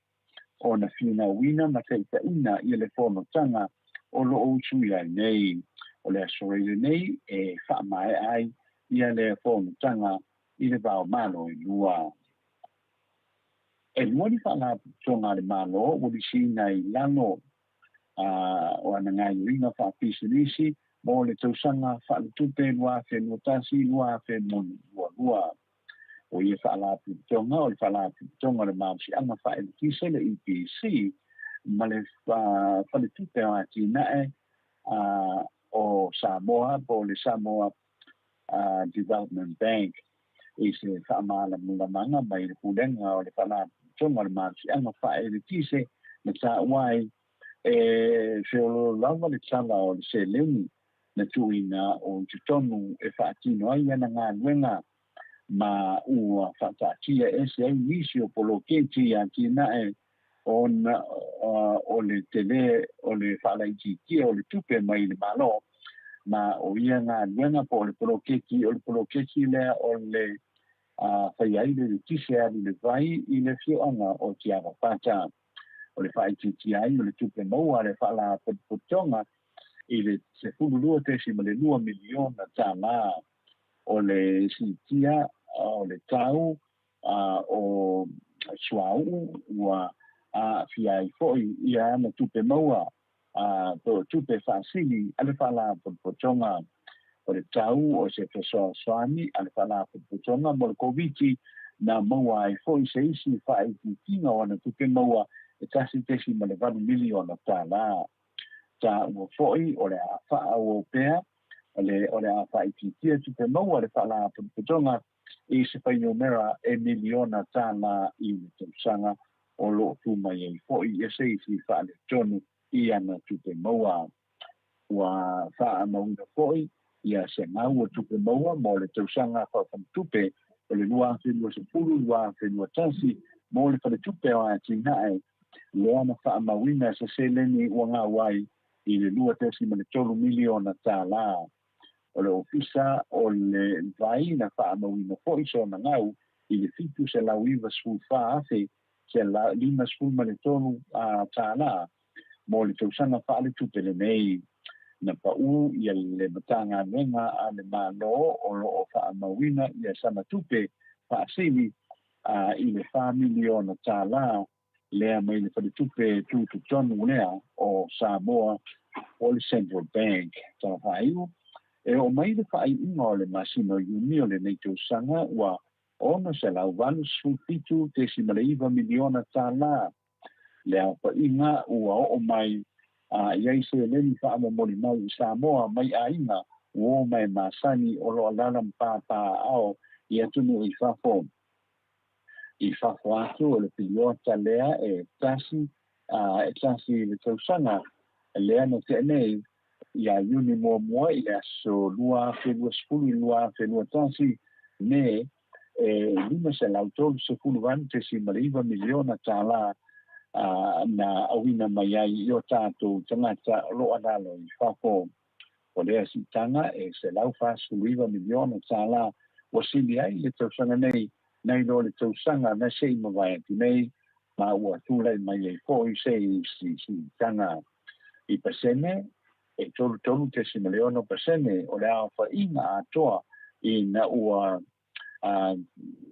ona finauina ma taitaiina ia le fonotaga o loo usuia ai nei. O le aso lenei e faamaea ai ia le fonotaga i le va o Malo e lua. E lua ni faalapotopotoga a le Malo ua lisiina i lalo o ana gaoioiga faapisinisi mo le tausaga faaletupe 2021/2022. O ia faalapotopotoga o le Faalapotopotoga o le Malosiaga Faaeletise le EPC ma le Faletupe o Atinae o Samoa po o le Samoa Development Bank. I se faamalamalamaga mai le Pulega o le Faalapotopotoga o le Malosiaga Faaeletise na taua ai e feoloolo lava le tala o le seleni na tuuina o i totonu e faatino ai ana galuega ma ua faataatia ese ai nisi o poloketi atinae ona o le tele o le faalaitiitia o le tupe mai le Malo ma o ia galuega po o le poloketi o le poloketi lea o le faia ai le eletise alu i le vai i le afioaga o Tiavapata. O le faaitiitia ai o le tupe maua a le Faalapotopotoga i le $12.2 miliona tālā o le siitia o le tau o suauu ua aafia ai foi ia ana tupe maua po o tupe faasili a le Faalapotopotoga. O le tau o se fesoasoani a le Faalapotopotoga mo le Koviti na maua ai foi se isi faaitiitiga o ana tupe maua e $1.8 miliona tālā. Taua foi o le a faaauau pea o le a faaitiitia tupe maua a le Faalapotopotoga i se fuainumera e miliona tālā i le tausaga o lo o tu mai ai foi ia se isi faaletonu i ana tupe maua. Ua faamauina foi ia se gau o tupe maua mo le tausaga faafanatupe o le 2020/2021 mo le Faletupe o Atinae lea na faamauina se seleni ua gau ai i le $2.3 miliona tālā. O le Ofisa o le Vai na faamauina foi sona gau i le $794,153 tālā mo le tausaga faaletupe lenei. Na pau ia le Matagaluega a le Malo o lo o faamauina ia sana tupe faasili i le $4 miliona tālā lea mai le Faletupe Tutotonu lea o Samoa o le Central Bank. Tala faaiu e oo mai le faaiuga o le masina o Iuni o lenei tausaga ua $687.9 miliona tālā le aofaiga ua oo mai i ai seleni faamomoli mai i Samoa mai aiga uo ma e masani o lo o alaala ma papaaao i atunuu i fafo. I fafo atu o le piliota lea e tasi e tasi i le tausaga lea na tea nei ia Iuni muamua i le aso 2020 i le 2021 me e $538.9 miliona tālā na auina mai ai i o tātou tagata o lo o alaala i fafo. O lea siitaga e $149 miliona tālā ua sili ai le tausaga nei nai lo le tausaga na se i mavae atu nei ma ua tulai mai ai foi se isi siitaga i pasene e 33.6% o le aofaiga atoa ina ua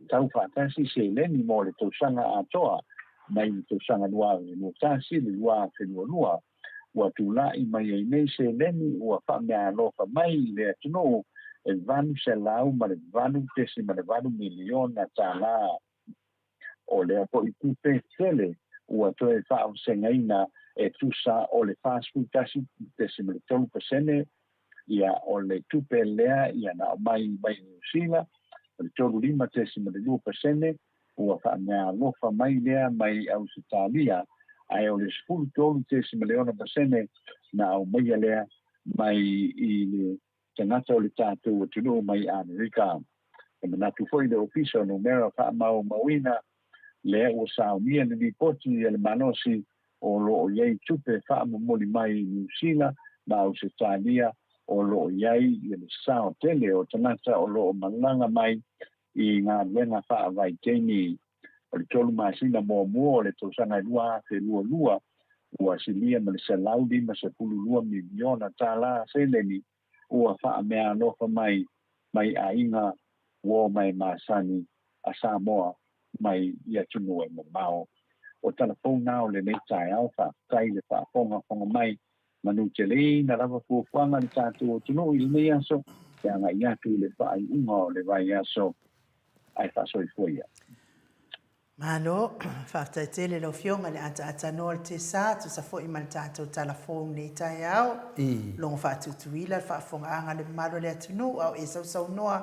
tau faatasi seleni mo le tausaga atoa mai le tausaga 2021 le 2022 ua tulai mai ai nei seleni ua faameaalofa mai i le atunuu e $808.8 miliona tālā. O lea foi tupe tele ua toe faavasegaina e tusa o le 41.3% ia o le tupe lea ia na aumai mai Niu Sila, o le 35.2% ua faameaalofa mai lea mai Ausetalia, ae o le 13.6% na aumaia lea mai i le tagata o le tatou atunuu mai Amerika. E manatu foi le Ofisa o Numera Faamaumauina lea ua saunia le lipoti a le malosi o lo o i ai tupe faamomoli mai i Niu Sila ma Ausetalia o lo o i ai le sao tele o tagata o lo o malaga mai i galuega faavaitaimi. O le 3 masina muamua o le tausaga e 2022 ua silia ma le $152 miliona tālā seleni ua faameaalofa mai mai aiga uo ma e masani a Samoa mai i atunuu e mamao. O tala fou na o lenei taeao, faafetai i le faafogafoga mai. Manuteleina lava fuafuaga a le tatou atunuu i lenei aso e agai atu i le faaiuga o le vaiaso ae faasoifua ia. Malo, faafetai tele lau Afioga i le ataatanoa o le Tesa, tusa foi ma le tatou tala fou i lenei taeao. Logo faatutuila le faafofogaaga a le mamalu o le atunuu a o e sausaunoa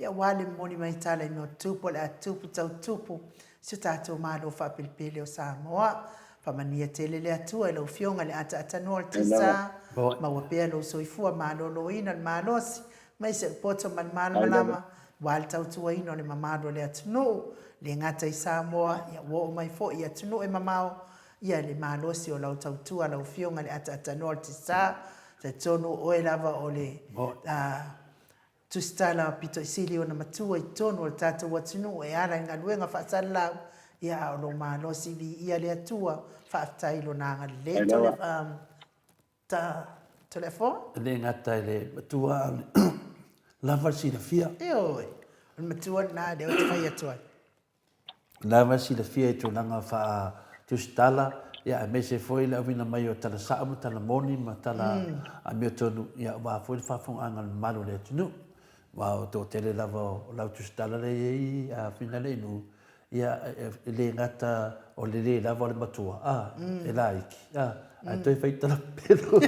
aua le momoli mai tala i mea o tupu o le a tupu tau tupu si o tatou Malo faapelepele o Samoa. Faamanuia tele le Atua i lau Afioga i le ataatanoa o le Tesa, maua pea lou soifua maloloina o le malosi, aemaise o le poto ma le malamalama aua le tautuaina o le mamalu o le atunuu, le gata i Samoa, ia ua oo mai foi i atunuu e mamao, ia le malosi o lau tautua lau Afioga i le ataatanoa o le Tesa, talitonu o oe lava o le Tusitala pito i sili ona matua i totonu o le tatou atunuu e ala i galuega faasalalau, ia a o lou malosi viia le Atua, faafetai i Lona agalelei. Tole, um, ta, Toleafoa? E le gata i le matua a o le lava le silafia. Ioe, o le matua lena lea ou te fai atu ai. Lava silafia i tulaga faa-tusitala, ia aemaise foi le auina mai o tala sa'o ma tala moni ma tala amiotonu, ia aua foi le faafofogaaga a le mamalu o le atunuu. Aua o le toatele lava o lau tusitala lea e i ai a Finale i nuu, ia e le gata o le le lava o le matua, a, e laiti, a, ae toe fai tala pepelo.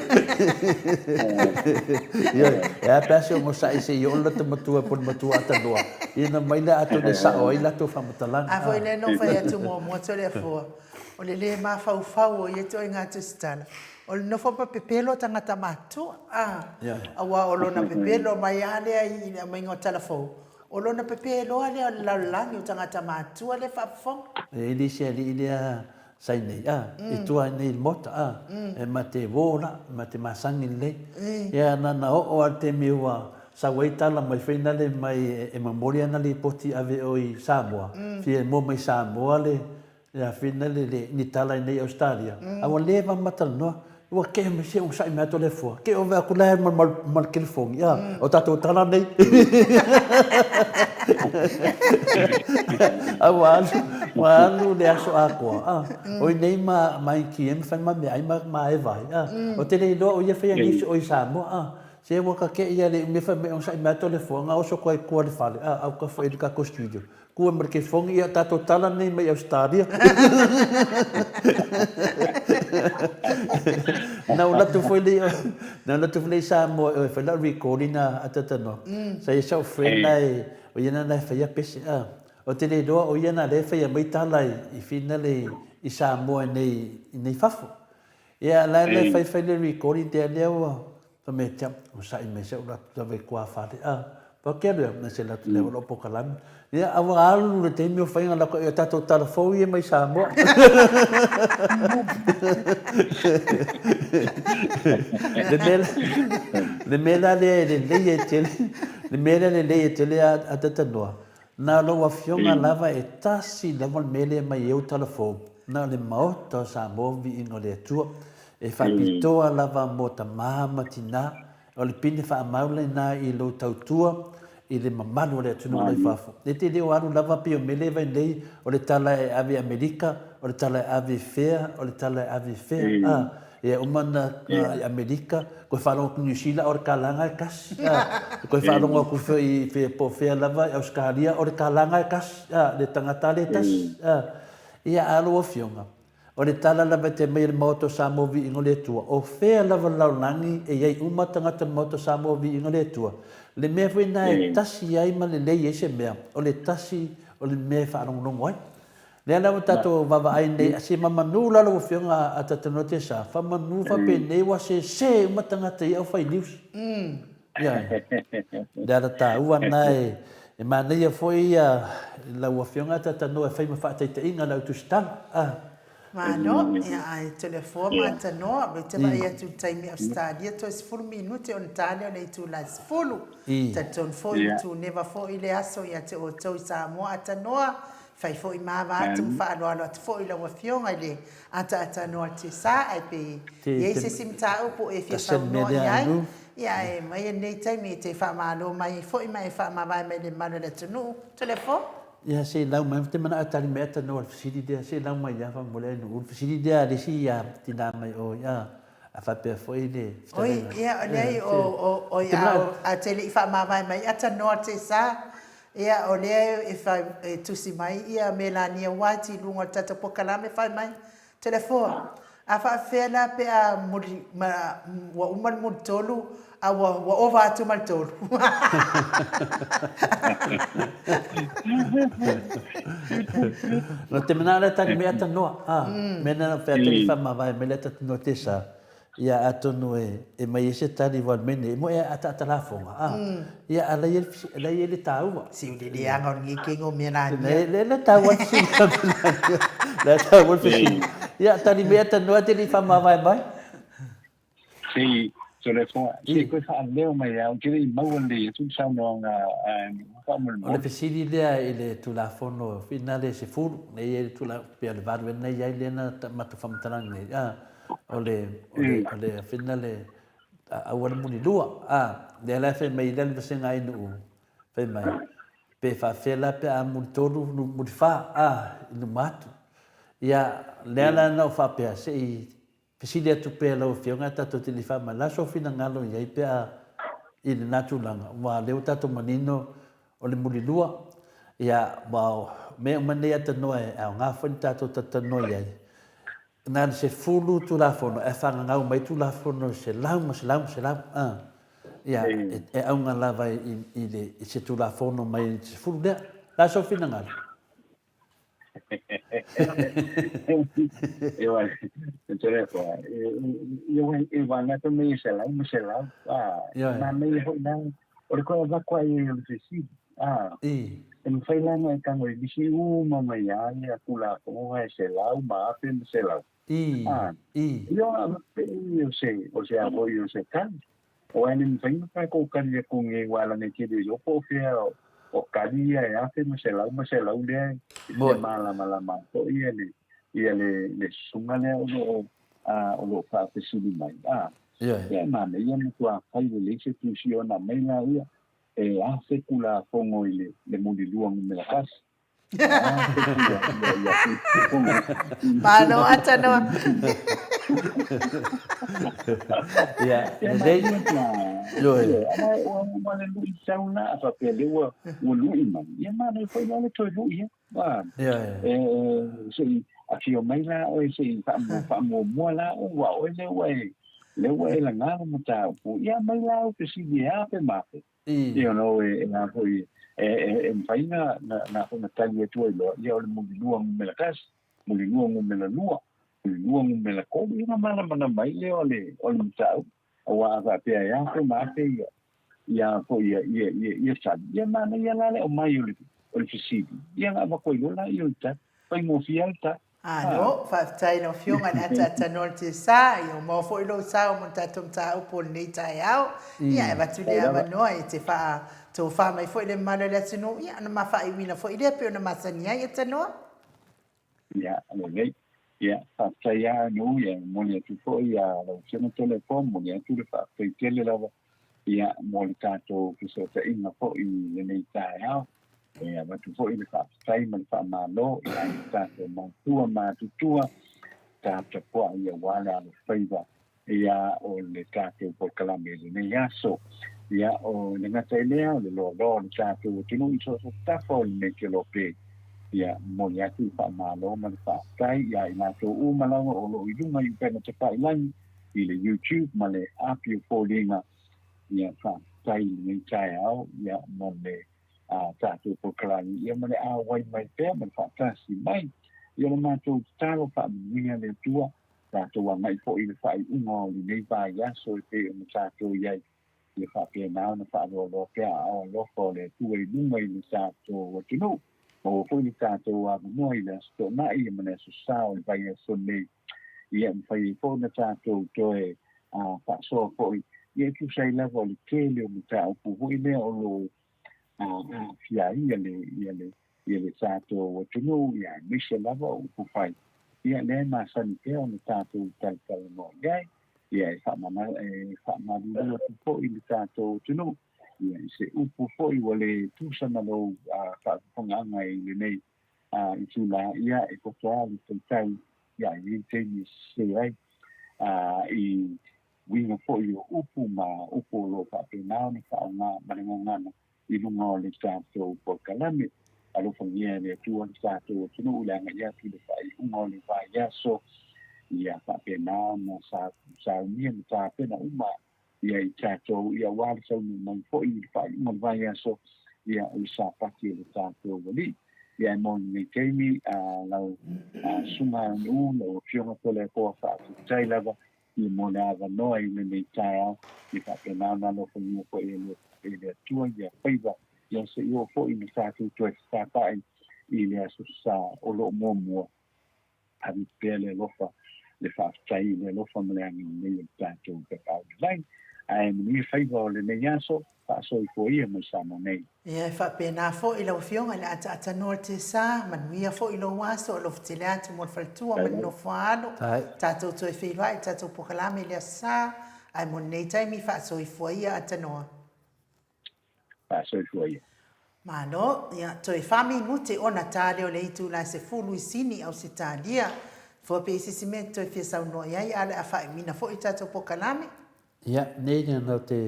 Ioe, e a pe a se onosai se i oo le lata matua po o le matua atanoa, ia ona mai lea atonu e sao ai latou faamatalaga. A foi lea na ou fai atu muamua Toleafoa, o le le mafaufau o ia ituaiga tusitala, o le nofo ma pepelo tagata matutua, a, aua o lona pepelo mai lava lea i le aumaiga o tala fou, o lona pepeloa lea o le lalolagi o tagata matutua lea e faafofoga. E i ai le isi alii lea Sa i nei, a, i tua i nei i le maota, a, e ma te uō la, e ma te masani lelei. Ia, na na oo lava i le taimi ua sau ai tala mai fainale mai e momoli ana lipoti ave o i Samoa, fia e mua mai Samoa le, ia fainale le, ni tala i nei i Ausetalia, a ua leva ma talanoa, ua kē mai se onosai mai atu le fua, kē ove atu la e ma le telefoni, a, o tatou tala nei. A ua alu, ua alu le aso atoa, a, o i nei ma, ma ATM fai ma meaai ma, ma eva ai, a, o te le iloa o ia faia nisi o i Samoa, a, se ua ka kē ia le umi fai mai onosai mai atu le fua, na oso atu ai i tua le fale, a, au ka foi i le tatou studio. Kua ma le kefogi ia tatou tala nei mai Ausetalia. Na ou latu foi lea, na ou latu foi lea i Samoa e fai lau recording a Tatanoa. Sa i ai sau friend la e, o ia na e faia pese a. Ou te le iloa o ia na lea e faia mai tala i finale i Samoa i nei fafo. Ia la e fai fai le recording tea lea ua Fai mai ia te au, onosai mai se alu atu lava i tuafale, a, pau ke alu ia, se alu atu lea o lou pokalame. Ia, a ua alu le taimi o faiga lako i o tatou tala fou ia mai Samoa. Le mea, le mea la lea e lelei ai tele, le mea lea e lelei ai tele a Tatanoa, Na o lau Afioga lava e tasi lava le mea lea mai ai ou tala fou, na o le Maota o Samoa Viiga o le Atua, e faapitoa lava mo tama ma tina, o le pine faamau lena i lou tautua i le mamalu o le atunuu la i fafo. E te le o alu lava pei o mea lea e vaai nei, o le tala e ave i Amerika, o le tala e ave i fea, o le tala e ave i fea, a. Ia uma na i Amerika, koe faalogo atu Niu Sila o le kalaga e kasi, a. Koe faalogo atu foi i fea po o fea lava i Ausetalia o le kalaga e kasi, a, le tagata le tasi, a. Ia a lau Afioga, o le tala lava e te aumai e le Maota o Samoa Viiga o le Atua, o fea lava le lalolagi e i ai uma tagata o le Maota o Samoa Viiga o le Atua, le mea foi lena e tasi ai ma lelei ai se mea, o le tasi o le mea e faalogologo ai. Lea la ua tatou vaavaai nei, se mamanu la lau Afioga a Tatanoa Tesa, famanu faapenei ua sese uma tagata ia au fai news. Ia, le ala taua na e, e manaia foi ia lau Afioga a Tatanoa e fai ma faataitaiga lau tusitala. Ah. Malo, ia ai Toleafoa ma Atanoa, ou te vaai atu i le taimi Ausetalia toe 10 minute ona ta lea o le itula e 10. Talitonu foi ua tuneva foi le aso ia te outou i Samoa Atanoa, Fai foi ma ava atu ma faaaloalo atu foi i lau Afioga i le ataatanoa Tesa, ae pe i ai se isi mataupu o e fia saunoa i ai, ia ae aumai lenei taimi e te faamalo mai ai foi ma e faamavae mai i le mamalu o le atunuu. Toleafoa. Ia, se i lau mai, ou te manao e tali mai Atanoa i le fesili lea, se i lau mai lava mo le ainu le fesili lea a le isi tinā mai o, ia, a faapea foi le Oi, fetalaiga. ia, o lea o, o, oi, Ou te a, manao, a te le i faamavae mai Atanoa Tesa, ia, o lea e fai, e tusi mai ia Melania White i luga o le tatou polokalame fai mai, Toleafoa, a faapefea la pe a muli, ma, ua uma le muli tolu, a ua, ua ova atu ma le tolu. No te manao lea tali mea tanoa, a, mea na fea tali whamavae mai lea tanoa te sa, ia atonu e, e mai e se tali wa mene, mo e ata ata lafonga, a, ia a lai e, lai e le tāua. Si u le leaga o lenei kego o Melania. Le, le, le tāua le fesili a Melania. Le tāua le fesili. Ia, tali mea tanoa te li whamavae mai. Si, Toleafoa, se i koe faaleo mai au, te le i maua lelei atu le saunoaga a O le fesili lea i le Tulafono finale 10, nei i ai le tula, pei o le 8 ea nei i ai lea na matou faamatalaga nei, a, o le, o le, o le finale aua le mulilua, a, lea la e fai mai lea le vasega ai nuu, fai mai, pe faafefea la pe a mulitolu, mulifa, a, i luma atu. Ia, lea la na ou faapea, se i Fesili atu pea lau Afioga ae tatou te le i faamalaso sou finagalo i ai pe a i lena tulaga, aua o lea ua tatou manino o le mulilua, ia, aua o mea uma nei atanoa e aoga foi na tatou talatalanoa i ai, na o le 10 Tulafono ae faagagau mai Tulafono e selau ma selau ma selau, a, ia, e auga lava i le, i se Tulafono mai le 10 lea. O le a sou finagalo? E wānaka mai e selau ma selau, manaia foi la, o le koe avatu ai o le fesili, e mafai la ona e tago i lisi uma mai lava ia Tulafono e selau ma afe ma selau. Ia ona avatu pea o se, o se a foi o se tali. Aua e le mafai ona tatou tali atu nei aua leaga e te le iloa po o fea o tali ia e afe ma selau ma selau lea e fia malamalama ai foi ia le ia le le susuga lea o lo o o lo o faafesili mai. Ia e manaia matua fai lelei se tusi ona aumai laia e afe Tulafono i le le mulilua numera tasi. Malo Atanoa. Ia, lelei. Ioe. Ua le lui sau la faapea lea ua ua lui mai. Ia manaia foi la le toe lui ia. Ioe. E se i afio mai la oe se i faamuamua la oe aua o oe lea ua e lea ua e laga le mataupu. Ia aumai la au fesili e a pe ma afe. You know, e a foi, e mafai na, na, na, na tali atu ai loa, ia o le mulilua numera tasi, mulilua numera lua, mulilua numera tolu, ia ona malamalama ai lea o le, o le mataupu. Aua a faapea e afe ma afe ia, ia foi ia, ia, ia, ia tali, ia manaia la le aumai o le, o le fesili, ia ona avatu ai loa lea o le tali, faigofie lava le tali. Alo, faafetai i lau Afioga i le ataatanoa o le Tesa, ia ua maua foi lou sao mo le tatou mataupu o lenei taeao. Ia, e avatu le avanoa e te faatofa mai foi le mamalu o le atunuu, ia ona ma faaiuina foi lea pei ona masani ai, Atanoa. Ia, lelei. Ia, faafetai lava Nuu, ia, e momoli atu foi ia lau Afioga Toleafoa, momoli atu le faafetai tele lava ia mo le tatou fesootaiga foi i lenei taeao. E avatu foi le faafetai ma le faamalo i o tatou matua matutua taputapuai aua le alofaiva ia o le tatou polokalame i lenei aso. Ia o le gata i lea o le loaloa o le tatou atunuu i so o se tafa o lenei kelope. Ia momoli atu le faamalo ma le faafetai ia i latou uma lava o lo o i luga i upega tafailagi i le YouTube ma le api o foliga. Ia faafetai i lenei taeao ia mo le a tatou polokalame ia ma le auai mai pea ma le faatasi mai. Ia le matou tatalo faamanuia le Atua, tatou agai foi i le faaiuga o lenei vaiaso e pei ona tatou i ai. Ia faapena ona faaloaloa pea aao alofa o le Atua i luga i le tatou atunuu. Maua foi le tatou avanoa i le Aso Toonai ma le Aso Sa o le vaiaso nei. Ia mafai ai foi ona tatou toe faasoa foi ia e tusa ai lava o le tele o mataupu foi lea o lo o aafia ai ia le, ia le, ia le tatou atunuu, ia aemaise lava o upufai. Ia lea e masani pea ona tatou talatalanoa i ai, ia e faamalulu atu foi i le tatou atunuu. Ia, i se upu foi ua le tusa ma lou faafofogaaga i lenei itula, ia, e poto lava le taitai, ia, e i ai le taimi e sese ai i uiga foi o upu ma upu o lo o faapena ona faaaoga ma le gagana i luga o le tatou polokalame. Alofagia e le Atua le tatou atunuu i le agai atu i le faaiuga o le vaiaso, ia faapena ona saunia ma tapena uma ia i tatou, ia aua le taunuu mai foi i le faaiuga o le vaiaso, ia o le Sapati o le tatou Alii. Ia e mo lenei taimi, lau Susuga Aganuu, lau Afioga Toleafoa, faafetai lava ia mo le avanoa i lenei taeao, ia faapena ona alofagia foi e le Atua ia faiva, ia se i oo foi ina tatou toe fetataai i le Aso Sa o lo o muamua. Ave pea le alofa, le faafetai i le alofa ma le agalelei o le tatou Tapaau i le Lagi. Ae manuia faiva o lenei aso, faasoifua ia mai Samoa nei. Ia, e faapena foi lau Afioga i le ataatanoa o le Tesa, manuia foi lou aso, alofa tele atu mo le faletua ma le nofo a alo, tatou toe feiloai i le tatou polokalame i le Aso Sa, ae mo lenei taimi faasoifua ia Atanoa. Faasoifua ia. Malo, ia, toe fa minute ona ta lea o le itula e 10 i Sini, Ausetalia. Fua pe i se isi mea e te toe fia saunoa i ai, a o le a faaiuina foi le tatou polokalame. Ia, nei lena ou te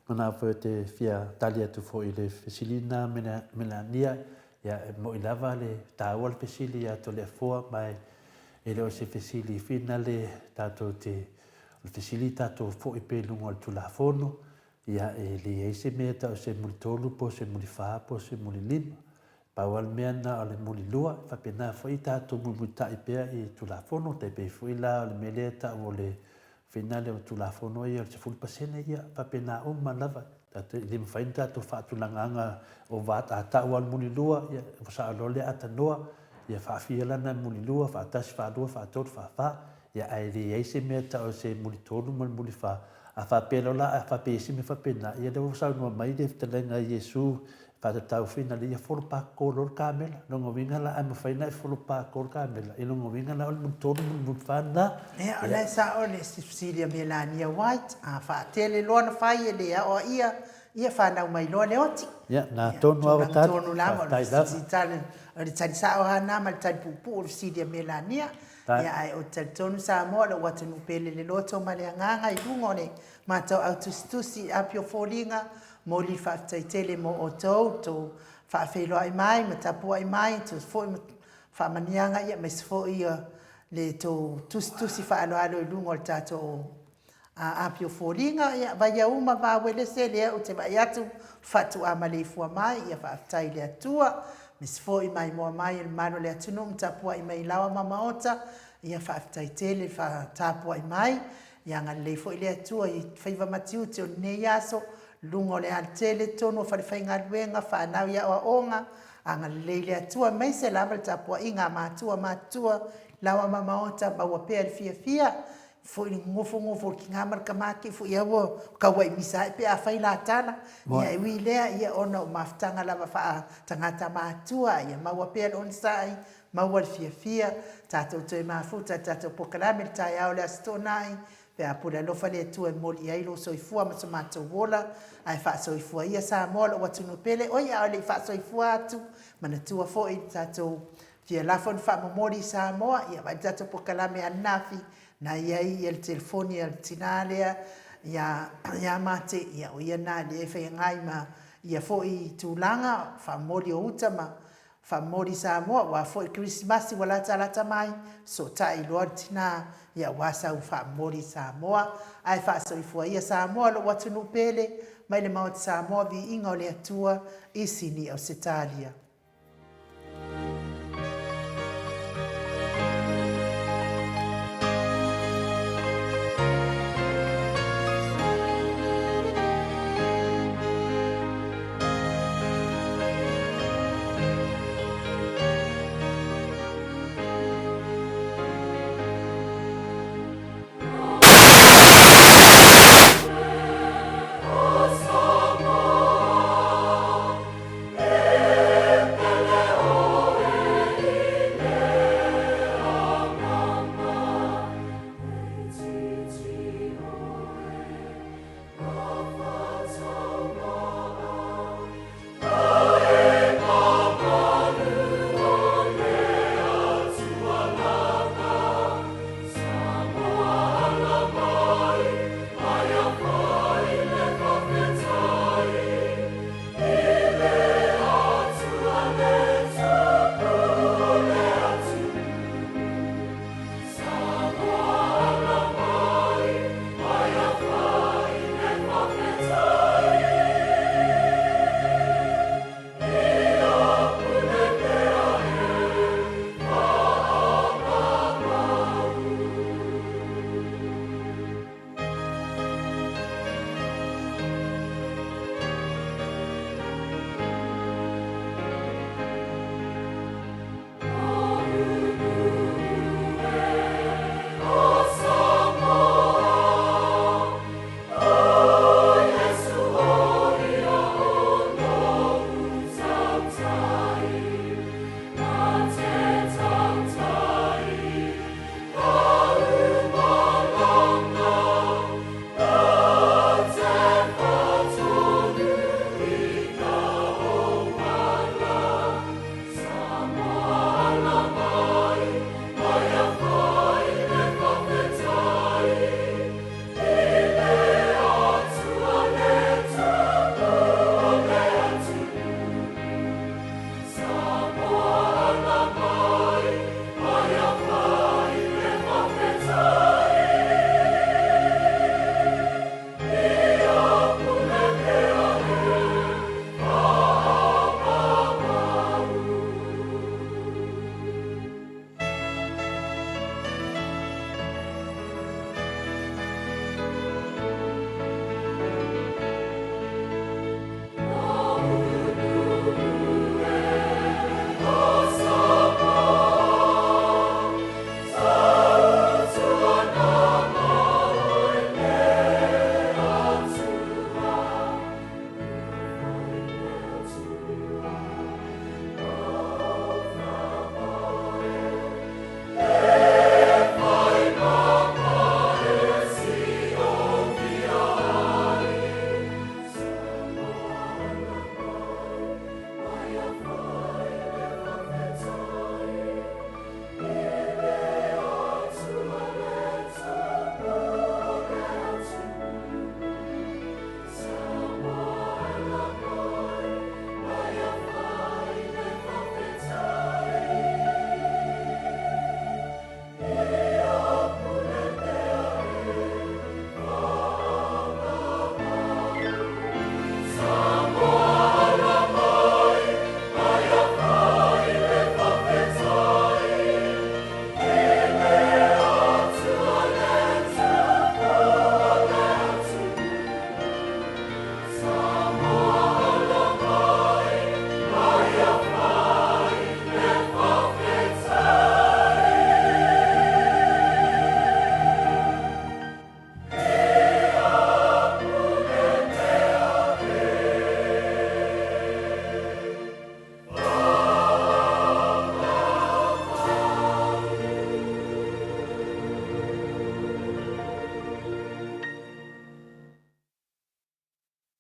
manao foi ou te fia tali atu foi i le fesili lena Melania. Ia, e moni lava le taua le fesili ia Toleafoa, ma e le o se fesili finale tatou te, o le fesili tatou foi pea i luga o le Tulafono. Ia, e leai se mea e tau o se mulitolu po o se mulifā po o se mulilima. Pau lava le mea lena o le mulilua, e faapena foi tatou muimuitai pea i Tulafono, tai pei foi la o le mea lea e tau o le finale o Tulafono ia o le 10%, ia, faapena uma lava. Tatou, e le mafai ona tatou faatulagaga o va, a tau lava o le mulilua, ia, ua sao loa lea atanoa, ia faafia lana mulilua, faatasi, faalua, faatolu, faafa. Ia, ae leai se mea e tau o se mulitolu ma le mulifa. A faapea loa la, a faapea e i ai se mea faapena, ia lea ua saunoa mai le fetalaiga a Iesu e faatatau finale, ia folopakoko loa le kamela. Lona uiga la, a mafai ona e folopakoko le kamela, ia lona uiga la o le mulitolu ma le mulifa lena. Ia, o la e sao le fesili a Melania White, a faatele loa ona fai e le aoaia, ia fanau mai loa le oti. Ia, na tonu lava tali. Tulaga tonu lava, o le tali sao lava lena ma le tali puupuu o le fesili a Melania. Ia, ae ou te talitonu Samoa, lou atunuu pele le loto ma le agaga i luga o le matou au tusitusi i api o foliga, momoli le faafetai tele mo outou, tou faafeiloai mai ma tapuai mai, tou foi ma faamaniaga, ia, aemaise foi le tou tusitusi faaaloalo i luga o le tatou A api o foliga, ia, Vaiauma, Vauelese, lea ou te vaai atu, faatoa maleifua mai, ia faafetai i le Atua, aemaise foi maimoa mai e le mamalu o le atunuu ma tapuai mai i laoa ma maota, ia faafetai tele le tapuai mai, ia agalelei foi le Atua i faiva matiute o lenei aso, luga o le alatele, totonu o falefaigaluega, fanau i aoaoga, agalelei le Atua, aemaise lava le tapuaiga a matua matutua, laoa ma maota, maua pea le fiafia, Foi le nofonofo o le tina ma le tama te i foi a ua tauai misa ai pe afai la tala. Ia e ui i lea, ia ona o mafutaga lava faa-tagata matua, ia maua pea le onosai, maua le fiafia, tatou toe mafuta i le tatou polokalame i le taeao o le Aso Toonai, pe a pule alofa le Atua e momoli i ai lou soifua ma so matou ola, ae faasoifua ia Samoa lou atunuu pele, oi a o le i faasoifua atu, manatua foi le tatou Fia lafo ni faamomoli i Samoa, ia vaai le tatou polokalame ananafi, na i ai ia le telefoni a le tina lea ia ia Mate, ia o ia na lea e faiagai ma ia foi tulaga faamomoli o uta ma faamomoli i Samoa, aua foi Kerisimasi ua latalata mai, fesootai loa le tina, ia aua sau faamomoli i Samoa, ae faasoifua ia Samoa lou atunuu pele, mai le Maota Samoa, viiga o le Atua i Sini Ausetalia.